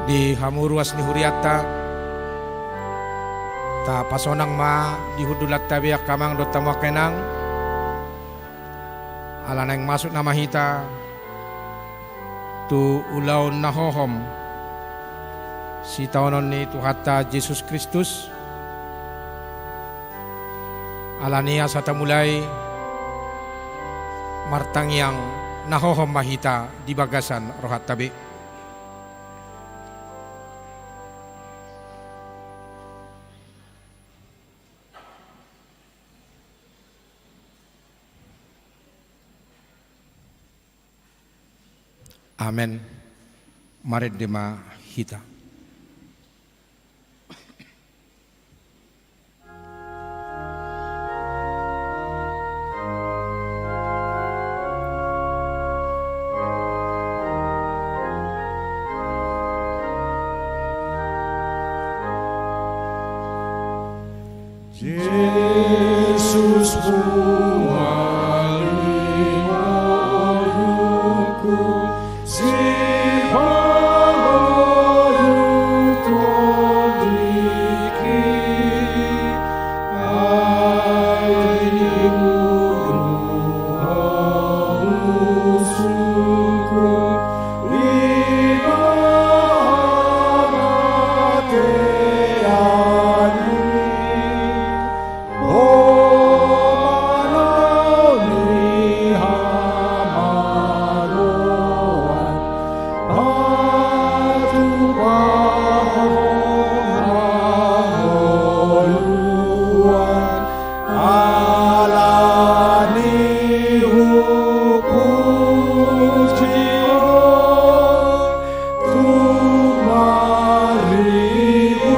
Di hamu ruas ni hurianta, tapasonang ma di hundulanta be angka amang dohot hamu angka inang. Ala naeng masuk nama hita tu ulaon na hohom sitaonon ni Tuhanta Jesus Kristus. Ala ni i asa tamulai martangiang na hohom ma hita di bagasan rohanta be. Amen. Marende ma hita. Jesus, Tuhan di ngolungku, sipaboa Ho di tingki, ai dibunuh Ho musungku, di hamatean i. Ho ma na uli hamagoan, patupa Ho hangoluan, ala ni i hupuji Ho tung marribu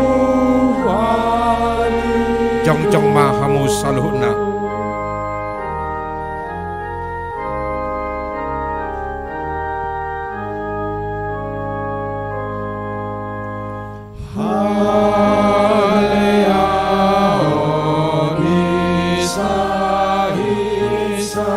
hali. Jongjong ma hamu saluhutna. Haleluya, hisa, hisa,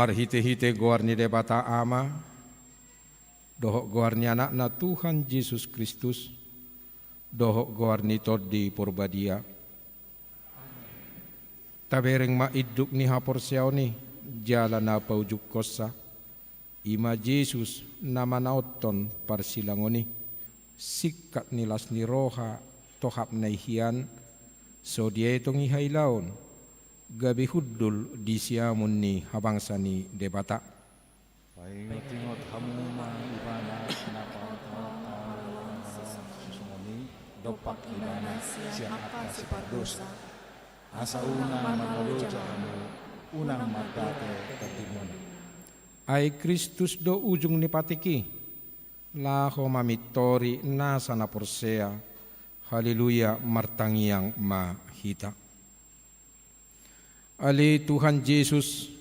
Marhitehite goar ni Debata Ama, dohot goar ni Anakna Tuhan Jesus Kristus, dohot goar ni Tondi Porbadia. Tabereng ma induk ni haporseaon i, jala na paujunghonsa, i ma Jesus na manaonhon parsilangon i, singkat ni las ni roha, tohap na i hian, so dietong i hailaon, gabe hundul di siamun ni habangsa ni Debata. Paingotingot hamu ma Ibana na paontotna, songon i dompak Ibana sian angka sipardosa. Asa unang mangaloja hamu, unang mandate tondimuna. Ai Kristus do ujung ni patik i, laho mamintori nasa na porsea. Haleluya, martangiang ma hita. Ale Tuhan Jesus,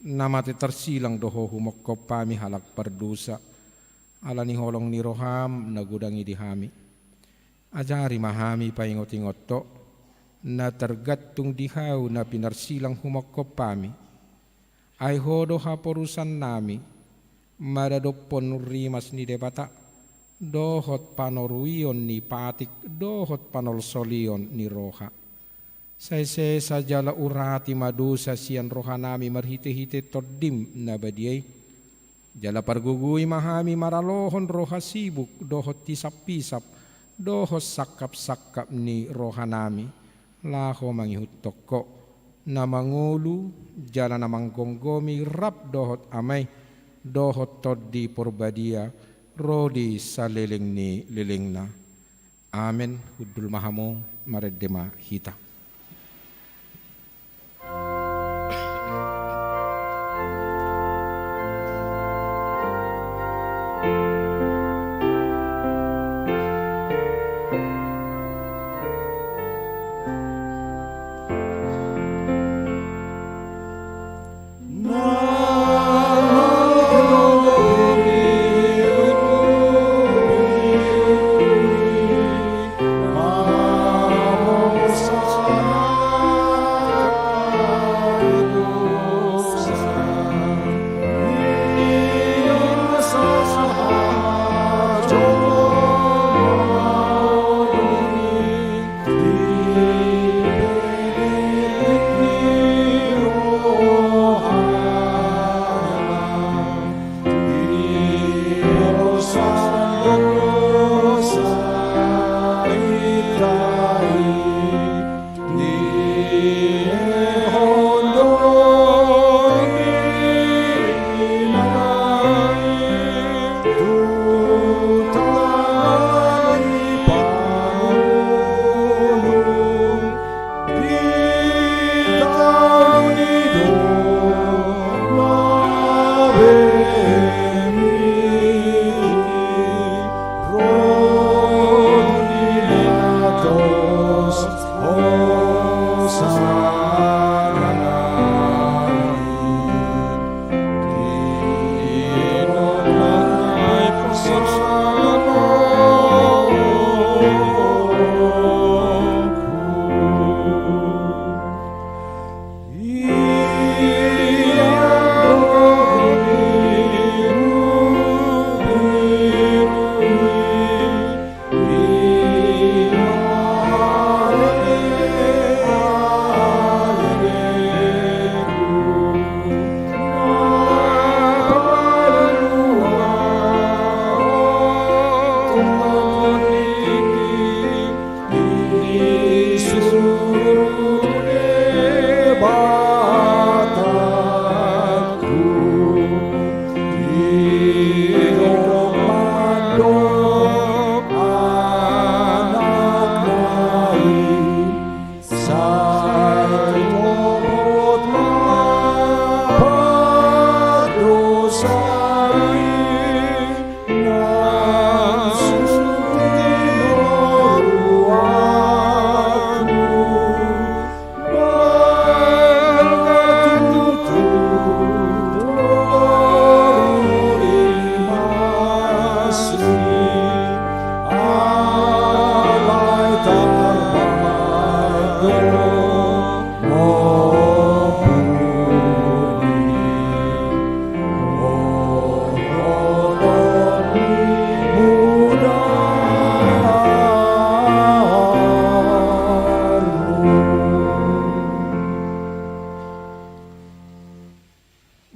na mate tarsilang do Ho humongkop hami halak pardosa, ala ni holong ni roham na godang i di hami. Ajari ma hami paingotingot Ho, na targantung di hau na pinarsilang humongkop hami. Ai Ho do haporusannami, maradophon rimas ni Debata, dohot panoruion ni patik, dohot panolsolion ni roha. Sai sesa jala urati ma dosa sian rohanami marhitehite Tondim na badia i. Jala pargogoi ma hami maralohon roha sibuk dohot hisap-hisap dohot sangkap-sangkap ni rohanami, laho mangihuthon Ho, na mangolu jala na manggomgomi rap dohot Ama i dohot Tondi Porbadia, ro di saleleng ni lelengna. Amen. Hundul ma hamu, marende ma hita.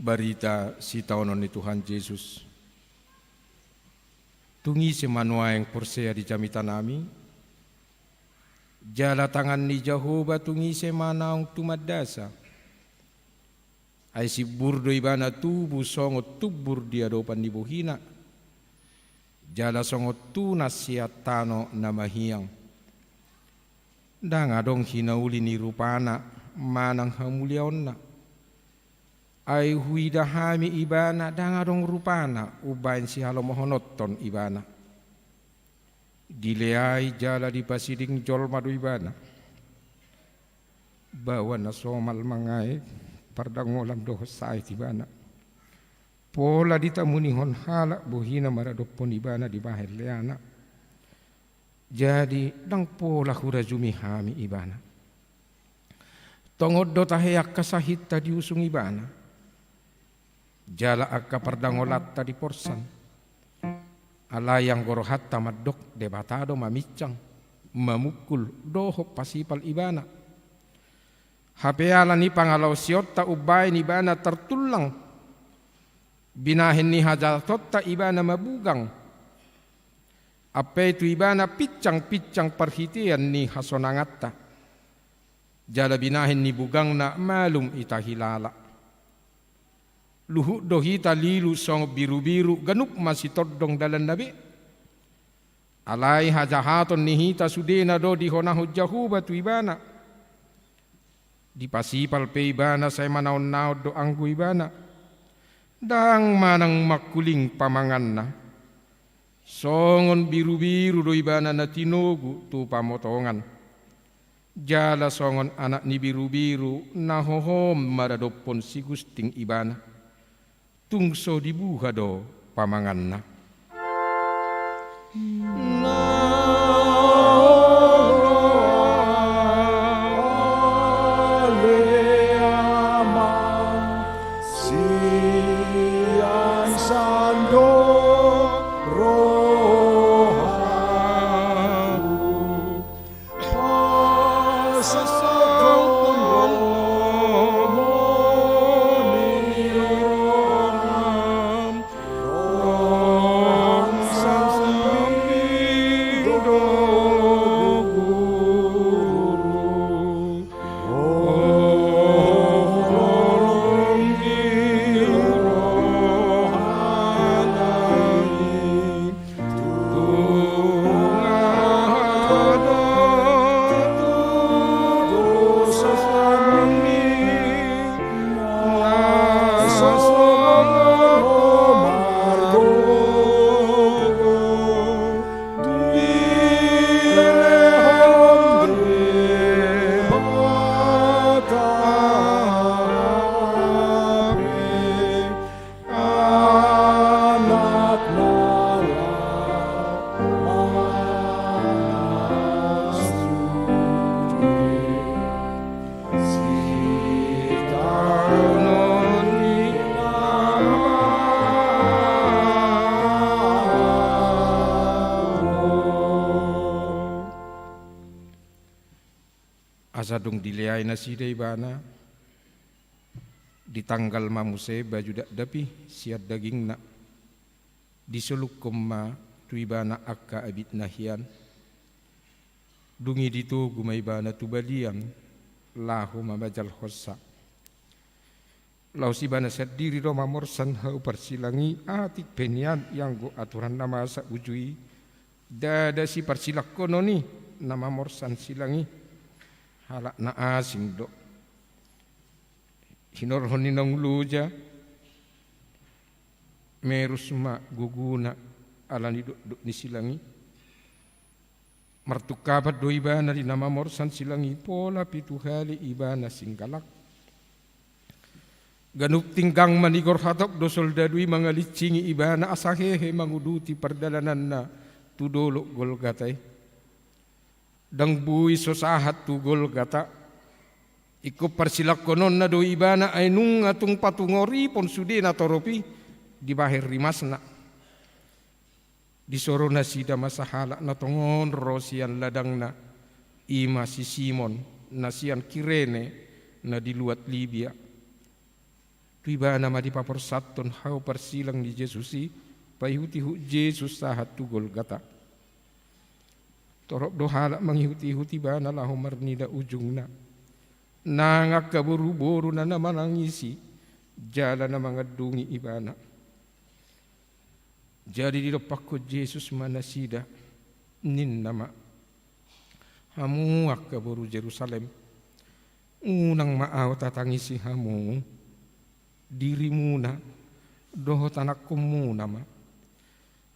Barita sitaonon ni Tuhan Jesus. Tung ise ma nuaeng porsea di jamitanami? Jala tangan ni Jahowa tung ise ma naung tumandasa? Ai simbur do ibana tubu songon tumbur di adopan ni bohina, jala songon tunas sian tano na mahiang. Ndang adong hinauli ni rupana manang hamuliaonna. Ai huida hami ibana, ndang adong rupana umbaen sihalomohononhon ibana. Dileai jala dipasiding jolma do ibana. Baoa na somal mangae pardangolan dohot sae tu ibana. Pola ditamunihon halak bohina maradophon ibana dibahen leana. Jadi ndang pola hurajumi hami ibana. Tongon do tahe angka sahitta diusung ibana, jala angka pardangolanta diporsan. Alai anggo rohanta mandok, Debata do mamincang, mamungkul dohot pasipal ibana. Hape ala ni pangalaosionta umbaen ibana tartullang, Binahen ni hajahatonta ibana mabugang. Ampe tu ibana pincang-pincang parhitean ni hasonanganta. Jala binahen ni bugangna malum ita hilala. Luhut do hita lilu songon birubiru, ganup ma sitondong dalanna be. Alai hajahaton ni hita sudena do dihonahon Jahowa tu ibana. Dipasipal pe ibana sai manaon-naon do anggo ibana. Ndang manang mangkuling pamanganna. Songon birubiru do ibana na tinogu tu pamotongan. Jala songon anak ni birubiru na hohom maradophon sigusting ibana. Tung so dibuha do pamanganna. Asa dung dileai nasida ibana, ditanggal ma muse baju dakdanak i sian dagingna. Disolukkon ma tu ibana angka abitna hian. Dung i ditogu ma ibana tu balian, laho mamajalhonsa. Laos ibana sandiri do mamorsan hau parsilang i, atik pe nian ianggo aturan na masa uju i, ndada siparsilanghonon i na mamorsan silang i. Halak na asing do. Hinorhon ni naung loja, merus ma gogona ala ni dokdok ni silang i. Martungkapan do ibana di na mamorsan silang i, pola pitu hali ibana singgalak. Ganup tinggang manigor hatop do soldadu i mangalincingi ibana asa hehe manguduti pardalananna tu dolok Golgata i. Ndang boi so sahat tu Golgata. Ingkon parsilangkononna do ibana ai nunga tung patungoripon sude natorop i dibahen rimasna. Disoro nasida ma sahalak na tongon ro sian ladangna, i ma si Simon na sian Kirene na di luat Libia. Tu ibana ma dipaporsanhon hau parsilang ni Jesus i, paihutihut Jesus sahat tu Golgata. Torop do halak mangihutihut ibana laho marnida ujungna. Nang angka boruboruna na manangisi jala na mangandungi ibana. Jadi didompakkon Jesus ma nasida, ninna ma, hamu angka boru Jerusalem, unang ma ahu tatangisi hamu, dirimuna dohot anakkonmuna ma.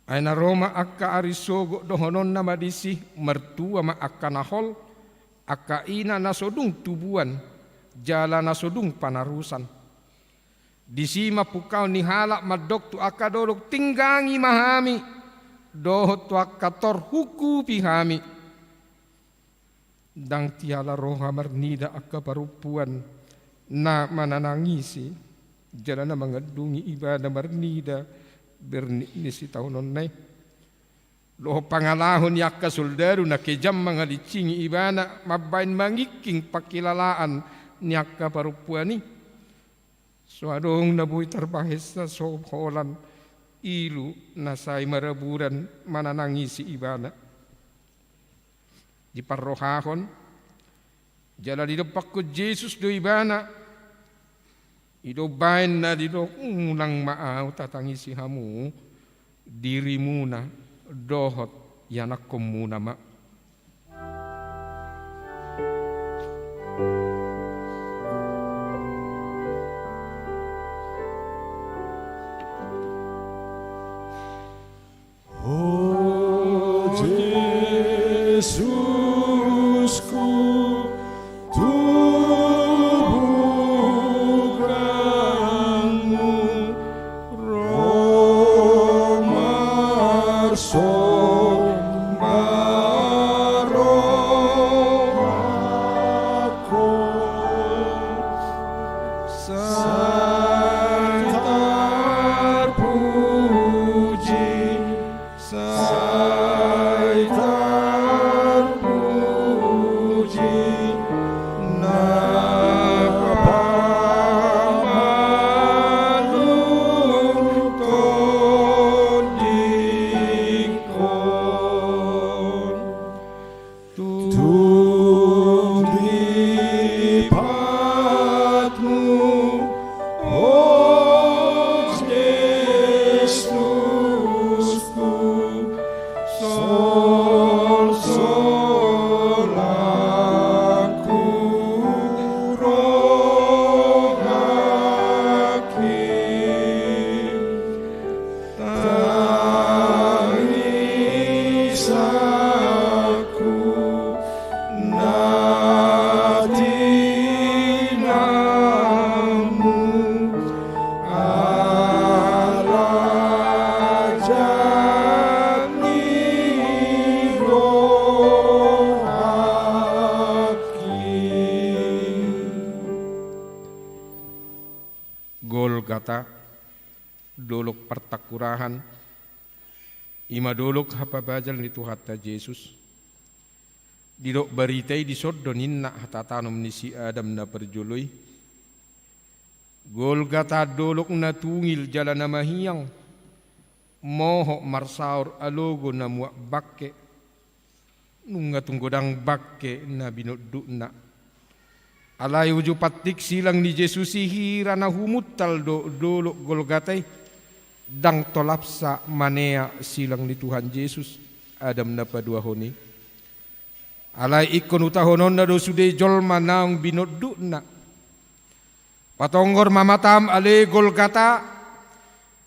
Ai na ro ma angka ari sogot dohononna ma disi, martua ma angka na hol, angka ina na so dung tubuan jala na so dung panarusan. Disi ma pungkaon ni halak mandok tu angka dolok, tinggangi ma hami, dohot tu angka tor, hungkupi hami. Ndang tiala roha marnida angka parompuan na mananangisi jala na mangandungi ibana marnida bernit ni sitaononna i. Dohot pangalaho ni angka soldadu na kejam mangalincingi ibana mambahen mangingking pangkilalaan ni angka parompuan i. So adong na boi tarbahensa so holan ilu na sai maraburan mananangisi ibana. Diparrohahon jala didompakkon Jesus do ibana. I do umbahen na didok, unang ma ahu tatangisi hamu, dirimuna dohot ianakkonmuna ma. O Jesusku, tubukanmu ro marsomba rohangku. Sai tarpuji, sai tarpuji, na pamalum tondingkon. Tung di patmu, o Kristusku, solsol aku rohangki. Tangisanku na tinanmu, ala jani rohangki. Golgata, dolok partangkurahan, i ma dolok hapabajal ni Tuhanta Jesus. Didok barita i, dison do ninna hatatanom ni si Adam na parjolo i. Golgata dolok na tungil jala na mahiang, mohop marsaor alogo na muap bangke. Nunga tung godang bangke na binondukna. Alai uju pantik silang ni Jesus i hira na humuntal do dolok Golgata i. Ndang tolapsa manea silang ni Tuhan Jesus, Adam na paduahon i. Alai ingkon utahononna do sude jolma naung binondukna. Patonggor ma matam ale Golgata,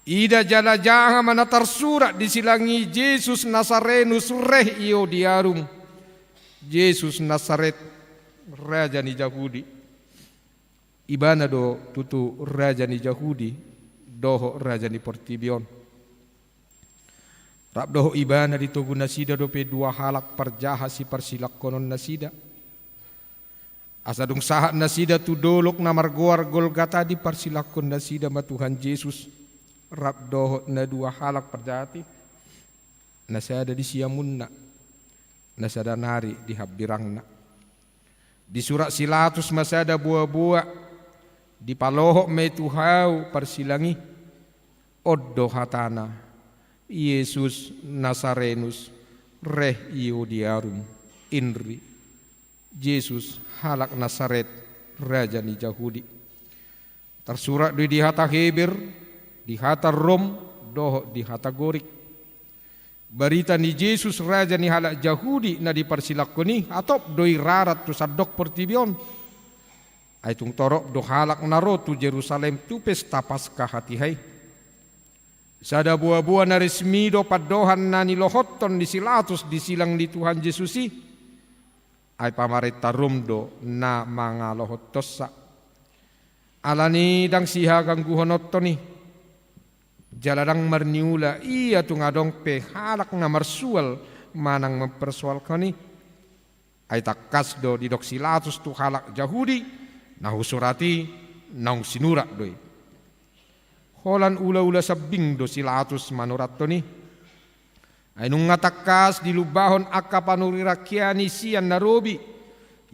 ida jala jaha ma na tarsurat di silang i: Jesus Nasarenus, reh i ho di arum. Jesus Nasaret, raja ni Jahudi. Ibana do tutu raja ni Jahudi dohot raja ni portibi on. Rap dohot ibana ditogu nasida dope dua halak parjahat siparsilangkonon nasida. Asa dung sahat nasida tu dolok na margoar Golgata, diparsilangkon nasida ma Tuhan Jesus rap dohot na dua halak parjahat i, na sada di siamunna, na sada nari di hambirangna. Disurat si Latus ma sada boaboa, dipalohot ma i tu hau parsilang i. On do hatana: Jesus Nasarenus, reh i ho di arum. Inri, Jesus halak Nasaret, raja ni Jahudi. Tarsurat do i di hata Heber, di hata Rom, dohot di hata Gorik. Barita ni Jesus raja ni halak Jahudi na diparsilangkon i, hatop do i rarat tu sandok portibi on. Ai tung torop do halak na ro tu Jerusalem tu pesta Paska hatiha i. Sada boaboa na resmi do pandohan na nilohothon ni si Latus di silang ni Tuhan Jesus i. Ai pamarenta Rom do na mangalohonhonsa. Alani ndang sihagangguhononhon i, jala ndang marniula ia tung adong pe halak na marsual manang mamparsoalhon i. Ai tangkas do didok si Latus tu halak Jahudi, na husurat i naung sinurat do i. Holan ulaula sambing do si Latus manurathon i. Ai nunga tangkas dilumbahon angka panurirang hian i sian na robi,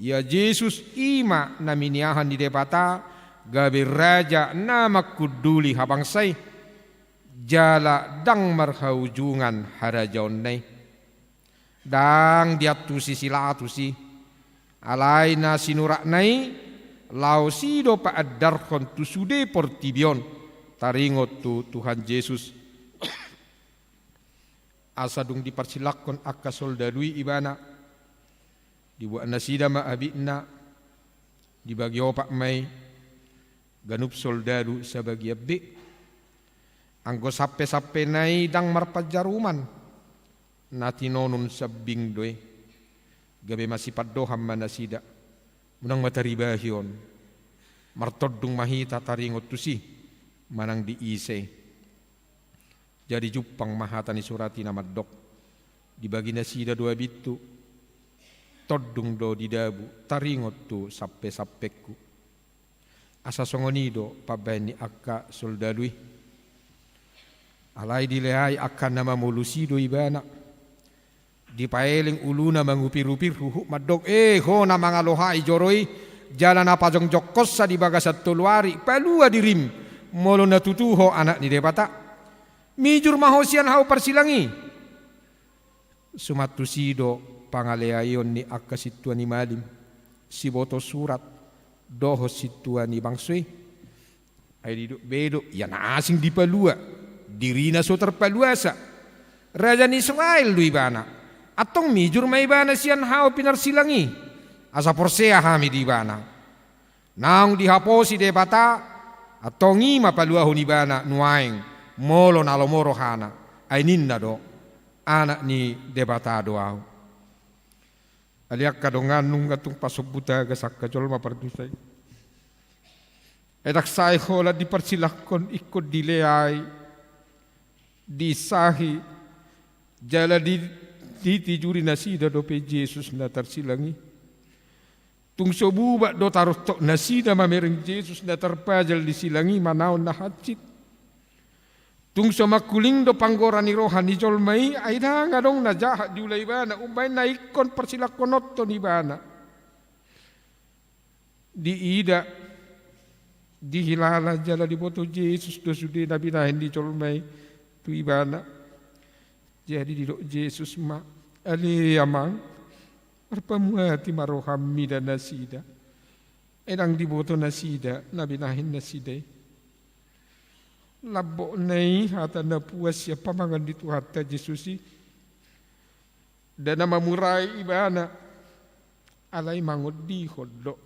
ia Jesus i ma na miniahan ni Debata, gabe raja na mangkunduli habangsa i, jala ndang marhaujungan harajaonna i. Ndang diantusi si Pilatus i, alai na sinuratna i laos i do paandarhon tu sude portibi on, taringot tu Tuhan Jesus. Asa dung diparsilangkon angka soldadu i ibana, dibuat nasida ma abitna, dibagi opat ma i, ganup soldadu sabagian be. Anggo sampe-sampena i ndang marpanjaruman, na tinonun sambing do i. Gabe masipandohan ma nasida, unang ma taribahi on, martondung ma hita taringot tusi, manang di ise. Jadi jumpang ma hata ni surat i na mandok, dibagi nasida do abithu, tondung do didabu taringot tu sampe-sampengku. Asa songon i do pambahen ni angka soldadu i. Alai dileai angka na mamolus i do ibana. Dipaeleng uluna mangupir-upir huhut mandok, "E ho na mangalohai joro i, jala na pajongjongkonsa di bagasan tolu ari, palua dirim, molo na tutu ho anak ni Debata. Mijur ma ho sian hau parsilang i." Suman tusi do pangaleaion ni angka sintua ni malim, siboto surat, dohot sintua ni bangso i. Ai didok be do, ia na asing dipalua, dirina so tarpaluasa. Raja ni Israel do ibana. Antong mijur ma ibana sian hau pinarsilang i, asa porsea hami di ibana. Naung dihaposi Debata, antong i ma paluahon ibana nuaeng, molo na lomo rohana, ai ninna do, anak ni Debata do ahu. Ale angka dongan, nunga tung pasombu tagas angka jolma pardosa i. Ai ndang sae holan diparsilangkon, ingkon dileai, diinsahi, jala di, ditijuri nasida dope Jesus na tarsilang i. Tung so bubat do tarontok nasida mamereng Jesus na tarpajal di silang i manaon na hansit. Tung so mangkuling do panggora ni roha ni jolma i, ai ndang adong na jahat diula ibana, umbahen na ingkon parsilangkononhon ibana. Diida, dihilala jala diboto Jesus do sude na binahen ni jolma i tu ibana. Jadi didok Jesus ma, "Ale Amang, marpamuati ma roham mida nasida." Ai ndang diboto nasida na binahen nasida i. Lambokna i hata na puas sian pamangan ni Tuhanta Jesus i. Ndada na mamurai ibana, alai mangondihon do.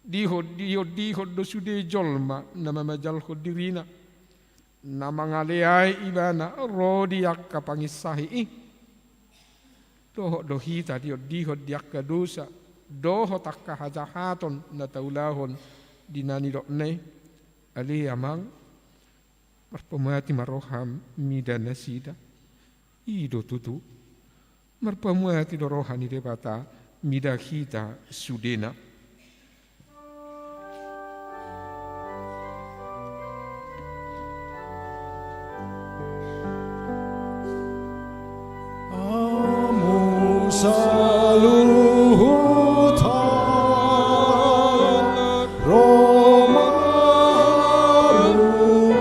Dihon, diondihon do sude jolma na mamajalhon dirina, na mangaleai ibana ro di angka panginsahi i. Dohot do hita diondihon di angka dosa dohot angka hajahaton na taulahon di na nidokna i. Ale Amang, marpamuati ma roham mida nasida. I do tutu, marpamuati do roha ni Debata mida hita sudena. Amu saluhut halak Roma, Roma,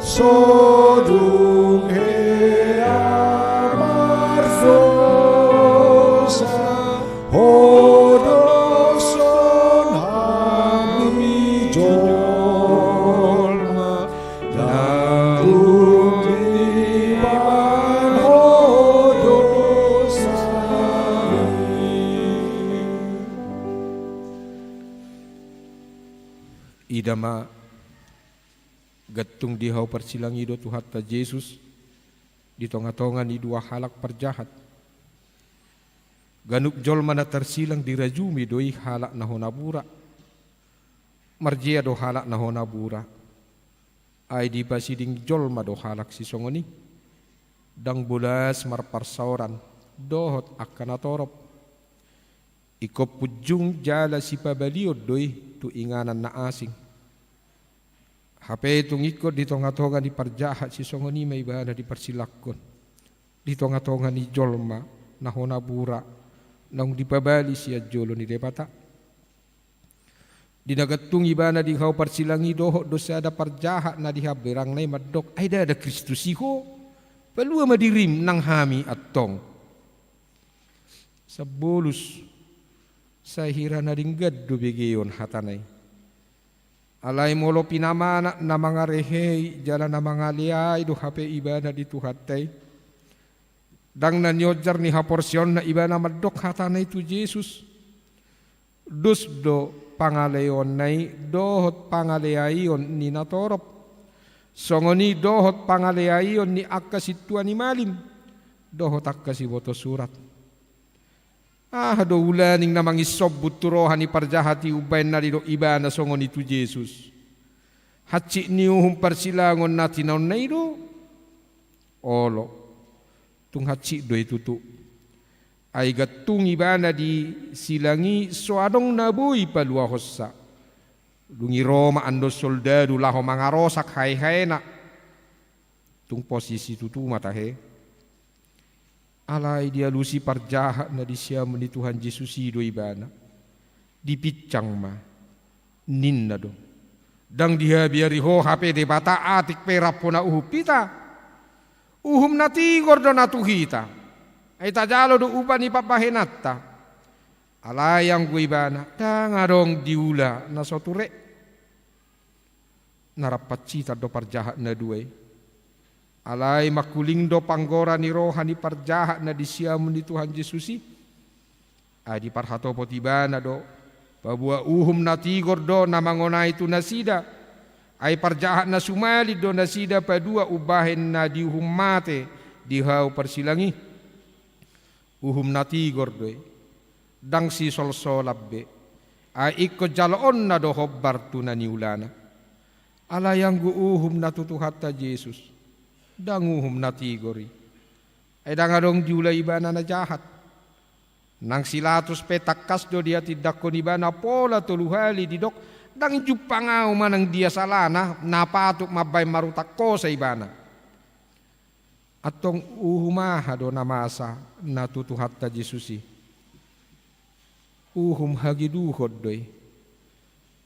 So dung hea mardosa, hodoson hami jolma, ndang dung dipa Ida ma, gantung di hau parsilang i do Tuhanta Jesus di tonga-tonga ni dua halak parjahat. Ganup jolma na tarsilang dirajumi do i halak na hona bura. Marjea do halak na hona bura. Ai dipasiding jolma do halak sisongon i. Ndang bolas marparsaoran dohot angka na torop. Ingkon punjung jala sipabalion do i tu inganan na asing. Hape tung ingkon di tonga-tonga ni parjahat sisongon i ma ibana diparsilangkon, di tonga-tonga ni jolma na hona bura, naung dipabali sian jolo ni Debata. Di na gantung ibana di hau parsilang i dohot do sada parjahat na di haberangna i mandok, "Ai ndada Kristus i ho? Palua ma dirim nang hami antong." Sambolus, sai hira na denggan do begeon hatana i. Alai molo pinamanat na mangarehei jala na mangaleai do hape ibana di Tuhanta i, ndang na nionjar ni haporseaonna ibana mandok hatana i tu Jesus. Dos do pangaleonna i dohot pangaleaion ni na torop. Songon i dohot pangaleaion ni angka sintua ni malim dohot angka siboto surat. Aha do ulaning na manginsombun tu roha ni parjahat i umbahen na didok ibana songon i tu Jesus? Hansit ni uhum parsilangon na tinaonna i do? Olo, tung hansit do i tutu. Ai gantung ibana di silang i so adong na boi paluahonsa. Dung i ro ma andon soldadu laho mangarosak haehaena. Tung pos i situtu ma tahe. Alai dialusi parjahat na di siamun ni Tuhan Jesus i do ibana. Dipinsang ma, ninna do, "Ndang dihabiari ho hape Debata atik pe rap hona uhum hita? Uhum na tigor do na tu hita. Ai tajalo do upa ni pambahenanta." Alai anggo ibana, ndang adong diula na so ture. Na rap pansitan do parjahat na dua i. Alai mangkuling do panggora ni roha ni parjahat na di siamun ni Tuhan Jesus i. Ai diparhatopot ibana do, paboa uhum na tigor do na mangonai tu nasida. Ai parjahat na sumalin do nasida padua umbahen na diuhum mate di hau parsilang i. Uhum na tigor do i. Ndang sisolsolan be. Ai ingkon jaloonna do hombar tu na niulana. Alai anggo uhum na tu Tuhanta Jesus, ndang uhum na tigor i. Ai ndang adong diula ibana na jahat. Nang si Pilatus pe tangkas do dihatindangkon ibana pola tolu hali didok, "Ndang jumpang ahu manang dia salana na patut mambahen marutang hosa ibana." Antong uhum aha do na masa na tu Tuhanta Jesus i? Uhum hageduhon do i.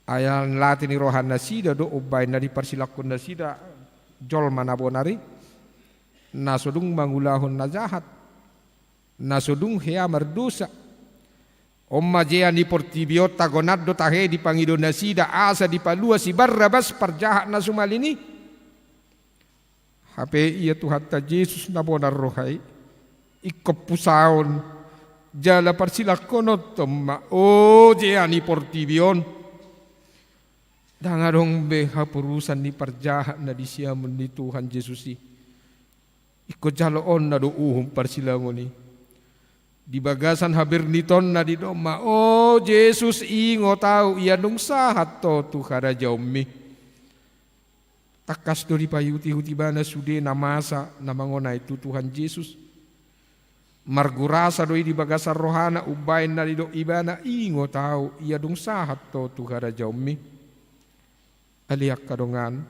Ai alani latih ni roha nasida do umbahen na diparsilangkon nasida jolma na bonar i, na so dung mangulahon na jahat, na so dung hea mardosa. On ma jea ni portibi on, tagonan do tahe dipangido nasida asa dipalua si Barrabas parjahat na sumalin i. Hape ia Tuhanta Jesus na bonar roha i, ingkon pusaon jala parsilangkononton ma, o jea ni portibi on. Ndang adong be haporusan ni parjahat na di siamun ni Tuhan Jesus i. Ingkon jaloonna do uhum parsilangon i. Di bagasan habernitonna didok ma, "O Jesus, ingot ahu ia dung sahat ho tu harajaonmi." Tangkas do dipaihut-ihut ibana sude na masa na mangonai tu Tuhan Jesus. Margurasa do i di bagasan rohana umbahen na didok ibana, "Ingot ahu ia dung sahat ho tu harajaonmi." Ale angka dongan,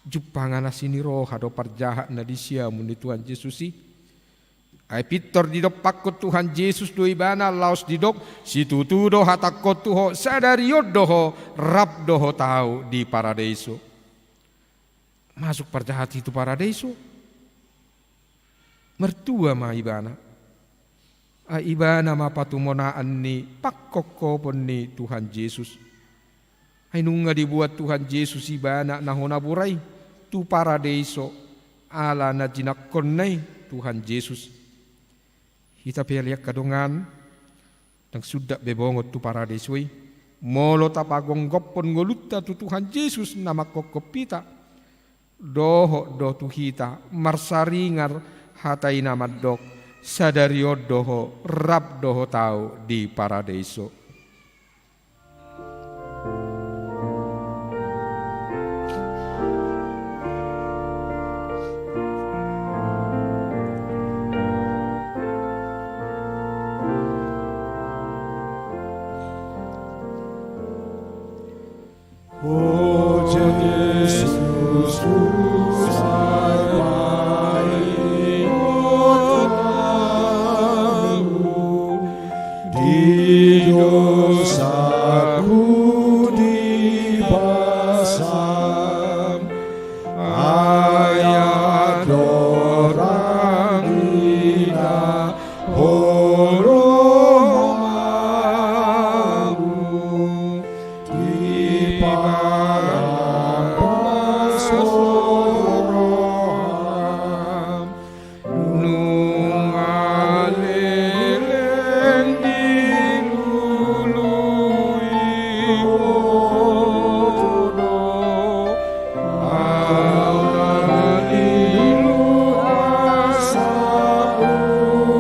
jumpangan asi ni roha do parjahat na di siamun ni Tuhan Jesus i. Ai pintor didompakkon Tuhan Jesus do ibana laos didok, "Situtu do hatangkon tu ho, sadari on do ho rap dohot ahu di paradeiso." Masuk parjahat i tu paradeiso. Martua ma ibana. Ai ibana ma patumonaan ni pangkophopon ni Tuhan Jesus. Ai nunga dibuat Tuhan Jesus ibana na hona bura i tu paradeiso ala na jinangkonna i Tuhan Jesus. Hita pe ale angka dongan, ndang sundat be bongot tu paradeiso i. Molo tapagomgophon ngolunta tu Tuhan Jesus na manghophop hita, dohot do tu hita marsaringar hata i na mandok: Sadari on do ho, rap do hotau di Paradeiso. O Jesus, tu sai paingot ahu di dosaku di basam, ai andorang i na holom ahu di parampas roham. Nunga leleng di ngolu i ho do, ala ni luhut asam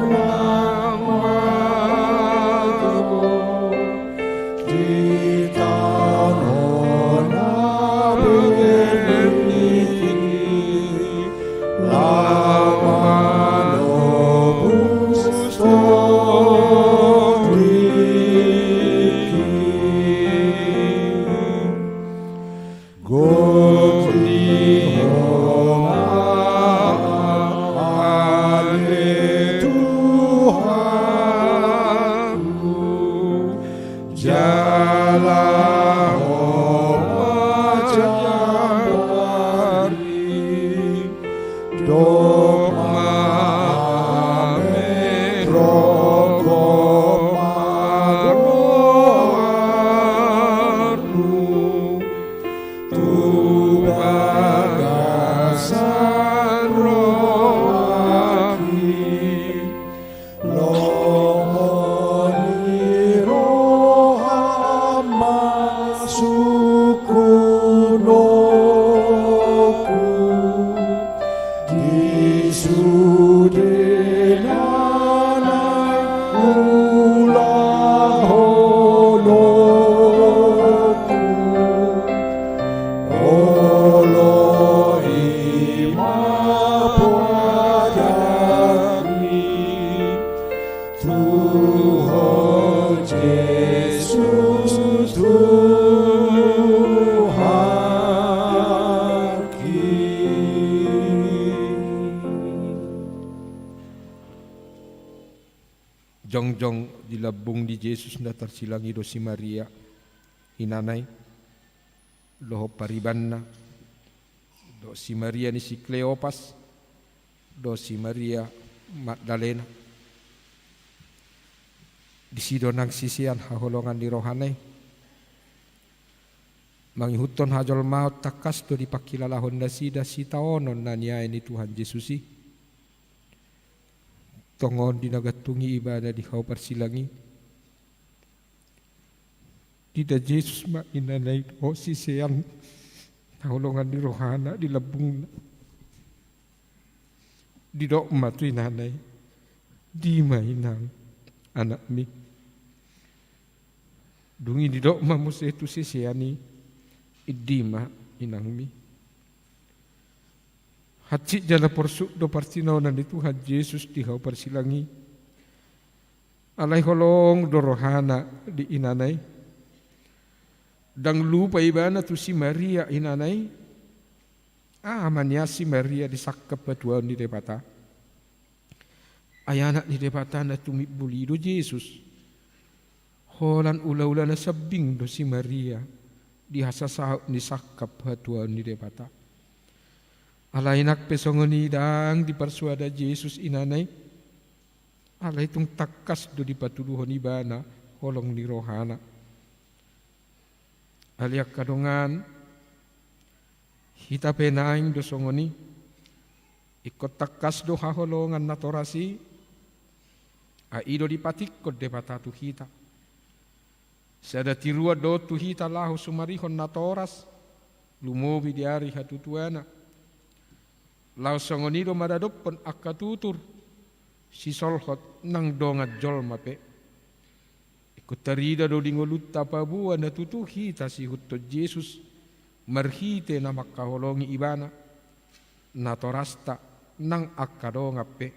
unang mago di tano na bernit i, laho malobus tondingki. Gok di ho ma ale Tuhanku, jala ho ma jambari, dok ma amen rongkop ma goarmu tu bagasan rohangki. Lomo ni roham ma sungkunonku, di sude na naeng ulaononku. Olo i ma padanmi tu ho Jesus Tuhanki. Jongjong di lambung ni Jesus na tarsilang i do si Maria inana i dohot paribanna, dohot si Maria ni si Kleopas, dohot si Maria Magdalena. Disi do nang sisean haholongan ni rohana i. Mangihuthon hajolmaon tangkas do dipangkilalahon nasida sitaonon na niae ni Tuhan Jesus i. Tongon di na gantung i ibana di hau parsilang i, diida Jesus ma inana i dohot sisean haholongan ni rohana di lambungna. Didok ma tu inana i: Dima inang anakmi. Dung i didok ma muse tu sisean i: Dima inangmi. Hansit jala porsuk do partinonaan ni Tuhan Jesus di hau parsilang i. Alai holong do rohana di inana i. Ndang lupa ibana tu si Maria inana i. Aha ma nian si Maria di sangkap hatuaon ni Debata? Ai Anak ni Debata na tumimbul i do Jesus. Holan ulaula na sambing do si Maria di hasasaut ni sangkap hatuaon ni Debata. Alai nang pe songon i ndang diparsoada Jesus inana i. Alai tung tangkas do dipatuduhon ibana holong ni rohana. Ale angka dongan, hita pe naeng do songon i. Ingkon tangkas do haholongan natoras i, ai i do dipatingkon Debata tu hita. Sada tiruan do on tu hita laho sumarihon natoras, lumobi di ari hatutuana. Laos songon i do maradophon angka tutur, sisolhot nang dongan jolma pe. Ingkon tarida do di ngolunta paboa na tutu hita siihuthon Jesus, marhite na mangkaholongi Ibana, natorasta nang angka dongan pe.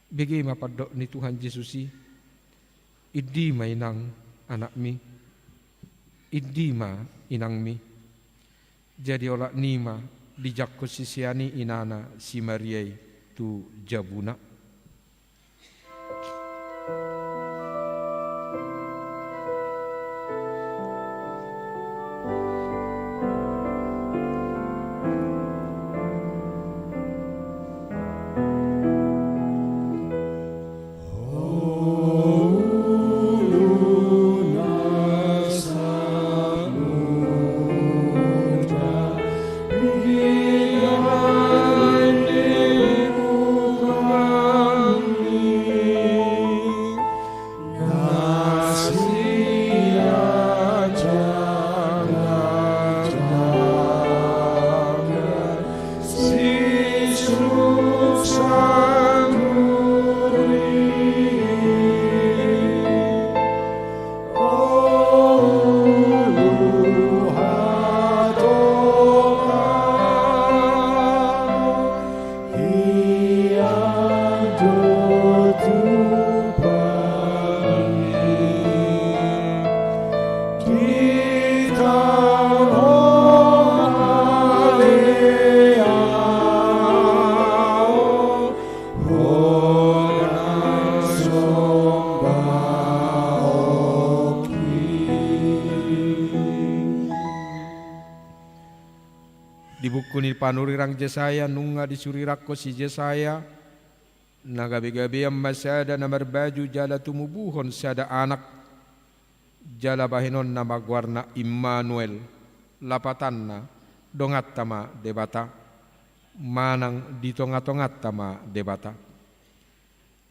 Bege ma pandok ni Tuhan Jesus i, "Indi ma inang anakmi, indi ma inangmi." Jadi olat ni ma dijangkon sisean i inana si Maria i tu jabuna. Di buku ni panurirang Jesaya, nunga disurirangkon si Jesaya, na gabe-gabean ma sada na marbaju jala tumubuhon sada anak, jala bahenonna ma goarna Immanuel, lapatanna, donganta ma Debata, manang di tonga-tonganta ma Debata.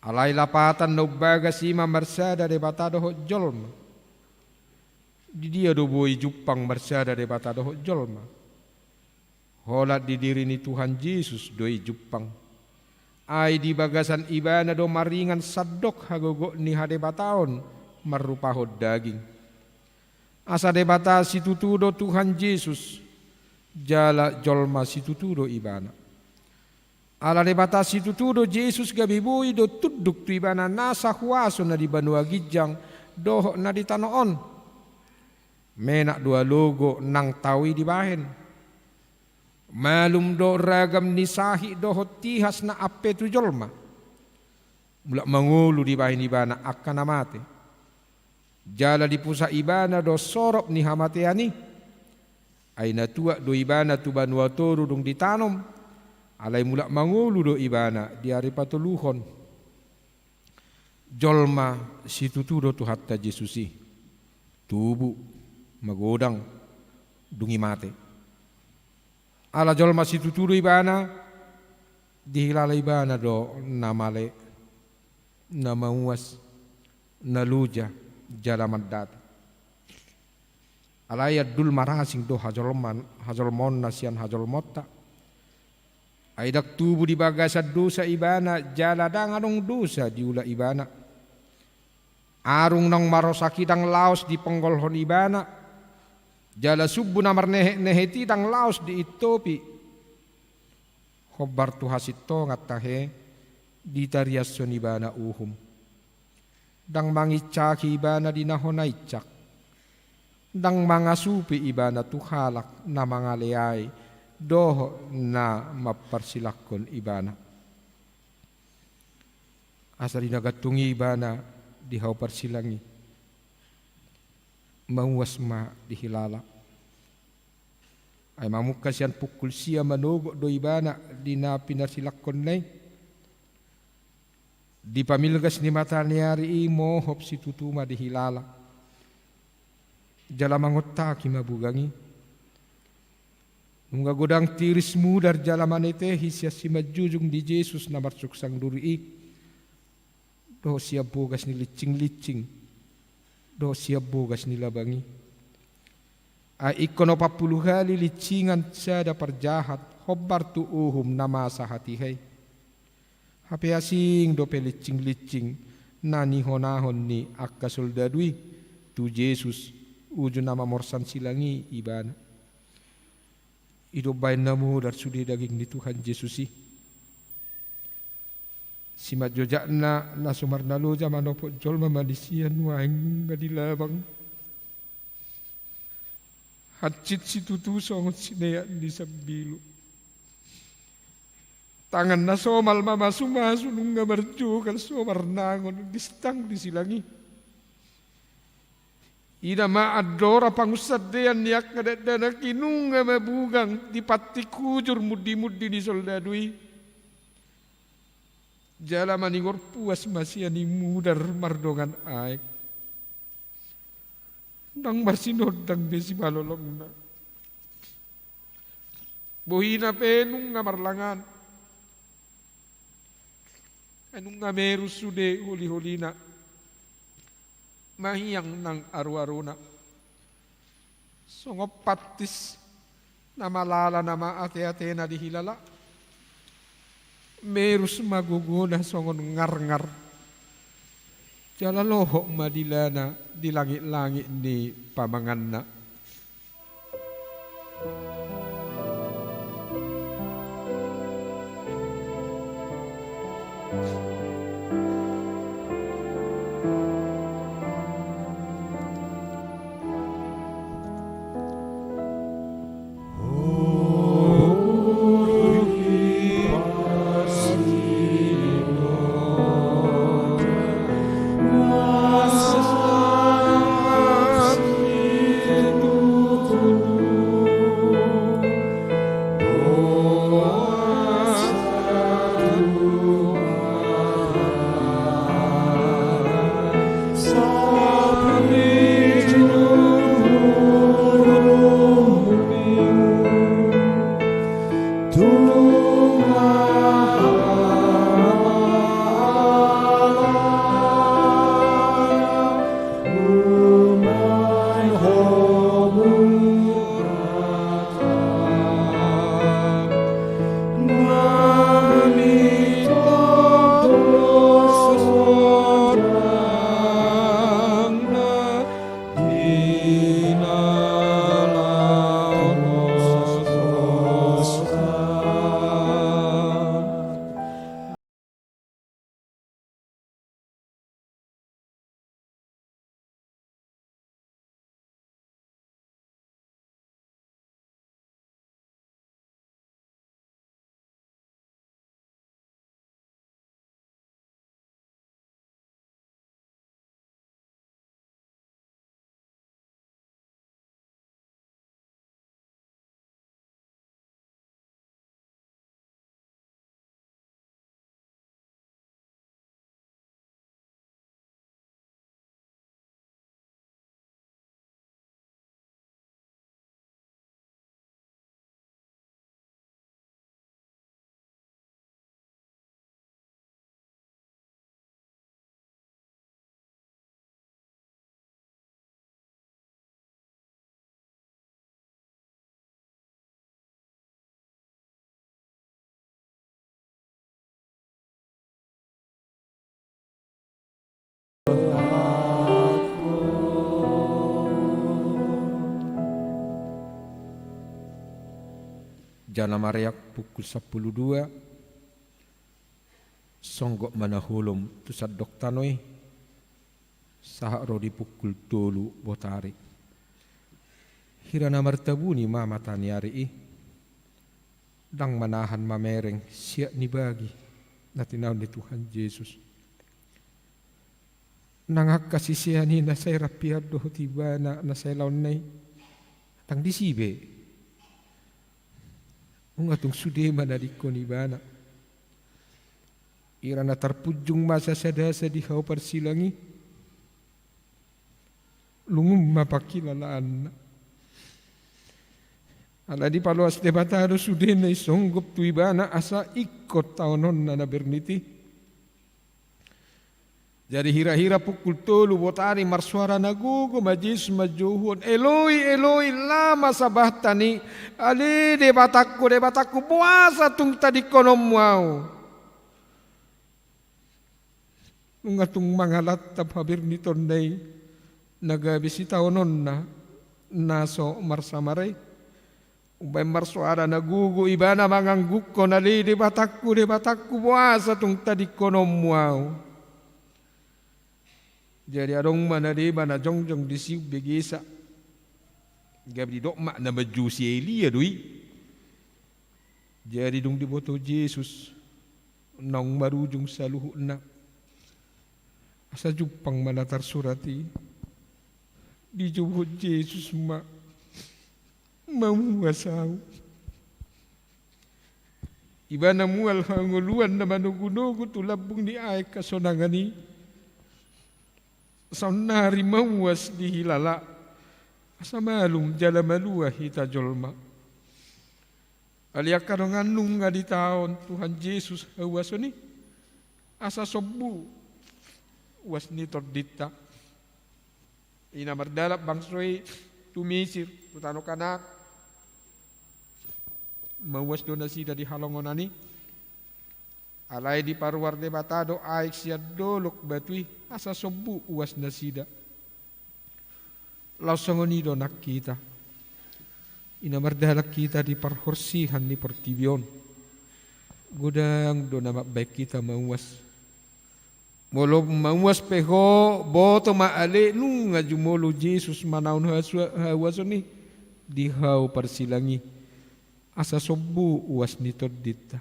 Alai lapatan na umbagas i ma marsada Debata dohot jolma. Di dia do boi jumpang marsada Debata dohot jolma? Holan di diri ni Tuhan Jesus do i jumpang. Ai di bagasan Ibana do maringan sandok hagogot ni hadebataon marrupahon daging. Asa Debata situtu do Tuhan Jesus, jala jolma situtu do Ibana. Ala Debata situtu do Jesus gabe boi do tunduk tu Ibana nasa huaso na di banua ginjang dohot na di tano on. Menak do alogo nang tao i dibahen. Malum do ragam ni sahit dohot tihas na ampe tu jolma. Mulak mangolu dibahen Ibana angka na mate. Jala dipusak Ibana do sorop ni hamatean i. Ai na tuat do Ibana tu banua toru dung ditanom. Alai mulak mangolu do Ibana di ari patoluhon. Jolma situtu do Tuhanta Jesus i. Tubu, magodang, dung i mate. Ala jolma situtu do Ibana, dihilala Ibana do na male, na mauas, na loja, jala mandate. Alai andul marasing do hajolma-, hajolmaonna sian hajolmaonta. Ai ndang tubu di bagasan dosa Ibana, jala ndang adong dosa diula Ibana. Arung naung marosak i ndang laos diponggolhon Ibana, jala sumbu na marnehet-nehet i ndang laos diintopi. Hombar tu hasintongan tahe ditariashon Ibana uhum. Ndang manginsaki Ibana di na hona insak. Ndang mangasupi Ibana tu halak na mangaleai dohot na mamparsilangkon Ibana. Asa di na gantung i Ibana di hau parsilang i, mauas ma dihilala. Ai mamungka sian pungkul sia manogot do Ibana di na pinarsilangkonna i. Di pamilgas ni mata ni ari i mohop situtu ma dihilala. Jala mangontaki ma bugang i. Nunga godang tiris mudar jala manetehi sian simanjujung ni Jesus na marsuksang duri i. Dohot sian bogas ni linsing-linsing. dohot sian bogas ni labang i. Ai ingkon opat pulu hali linsingan sada parjahat hombar tu uhum na masa hatiha i. Hape asing dope linsing-linsing na nihonahon ni angka soldadu i tu Jesus, uju na mamorsan silang i ibana. I do umbahen na modar sude daging ni Tuhan Jesus i. Simanjojakna na so marnaloja manopot jolma manisia nuaeng nunga di labang. Hansit situtu songon sineak ni sambilu. Tangan na somal mamasumasu nunga marjogal so marnangon gistang di silang i. Ida ma andora pangunsandean ni angka dakdanak i nunga mabugang di pantik hujur mundimundi ni soldadu i. Jala manigor puas ma sian i mudar mardongan aek. Ndang marsinondang be simalolongna. Bohina pe nunga marlangan. Ai nunga merus sude holiholina. Mahiang nang aruaruna. Songon pantis na malala nama ateatena dihilala. Merus ma gogona songon ngarngar. Jala lohot ma dilana di langitlangit ni pamanganna. Jala mareak pukul sampulu dua, songgop ma na holom tu sandok tano i, sahat ro di pukul tolu botari. Hira na martabuni ma mata ni ari i, ndang manahan mamereng siat ni bagi na tinaon ni Tuhan Jesus. Nang angka sisean i na sai rampian dohot ibana na sai laonna i, ndang disi be. Nunga tung sude ma na dingkon ibana. Hira na tarpunjung ma sasadasa di hau parsilang i, lungun ma panghilalaanna. Ala dipaloas Debata do sude na isonggop tu ibana asa ingkon taononna na bernit i. Jadi hira-hira pukul tolu botari marsoara na gogo ma Jesus manjouhon, "Eloi, Eloi, lama sabachtani?" "Ale Debatangku, Debatangku, boasa tung tadingkononmu ahu?" Nunga tung mangalantap haberniton na i, na gabe sitaononna na so marsamare i. Umbaen marsoara na gogo ibana manganggukon, "Ale Debatangku, Debatangku, boasa tung tadingkononmu ahu?" Jadi adong ma na deba na jongjong di siumbegesa. Gabe didok ma na manjou si Elia do i. Jadi dung diboto Jesus naung marujung saluhutna, asa jumpang ma na tarsurat i. Dijouhon Jesus ma, "Mamuas ahu." Ibana mual hangoluan na manogu-nogu tu lambung ni aek hasonangan i. Saonnari mamuas dihilala, asa malum jala malua hita jolma. Alai angka dongan, nunga ditaon Tuhan Jesus hauason i, asa sombu uas ni tondinta. I na mardalan bangso i tu Misir, tu tano Kanaan. Mauas do nasida di halongonan i. Alai diparuar Debata do aek sian dolok batu i, asa sombu uas nasida. Laos songon i do nang hita. I na mardalan hita di parhorsihan ni portibi on, godang do na mambaen hita mauas. Molo mauas pe ho, boto ma ale nunga jumolo Jesus manaon hasua-, hauason i di hau parsilang i, asa sombu uas ni tondinta.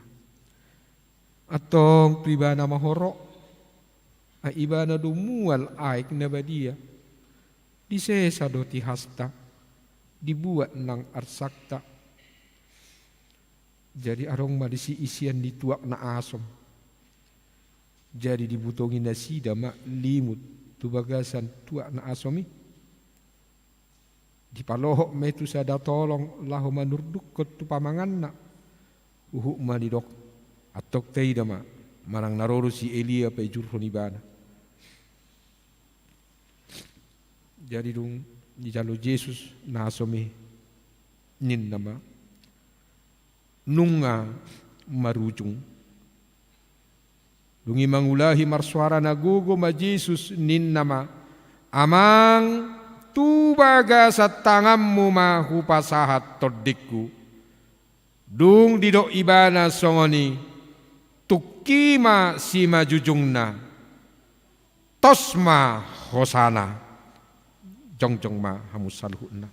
Antong tu ibana ma ho ro, ai ibana do mual aek na badia. Disesa do tihasta, dibuat nang arsakta. Jadi adong ma disi isian ni tuak na asom. Jadi dibutongi nasida ma limut tu bagasan tuak na asom i. Dipalohot ma i tu sada tolong laho manurdukkon tu pamanganna. Huhut ma didok, "Antong taida ma, manang na ro do si Elia paijurhon ibana." Jadi dung dijalo Jesus na asom i, ninna ma, "Nunga marujung." Dung i mangulahi marsoara na gogo ma Jesus, ninna ma, "Amang, tu bagasan tanganmu ma hupasahat tondingku." Dung didok ibana songon i, tungki ma simajujungna. Tos ma hosana. Jongjong ma hamu saluhutna.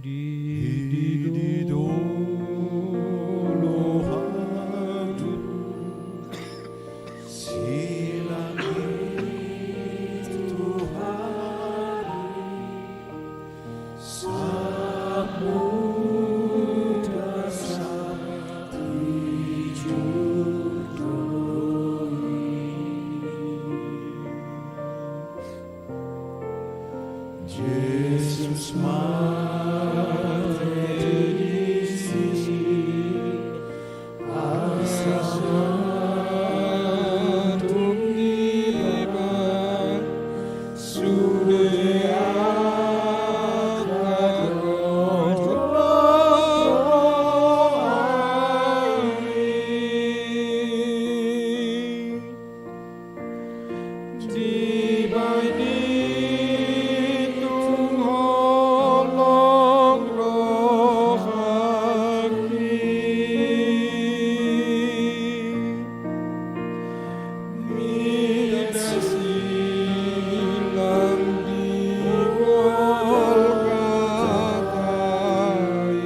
Di, di dolok hadu, silangit tu hali, samuda satijur do i. Jesus mate di si, asa santung dibahen sude angka dosa i. Dibahen i tung holong rohangki, mida silang di Golgata i.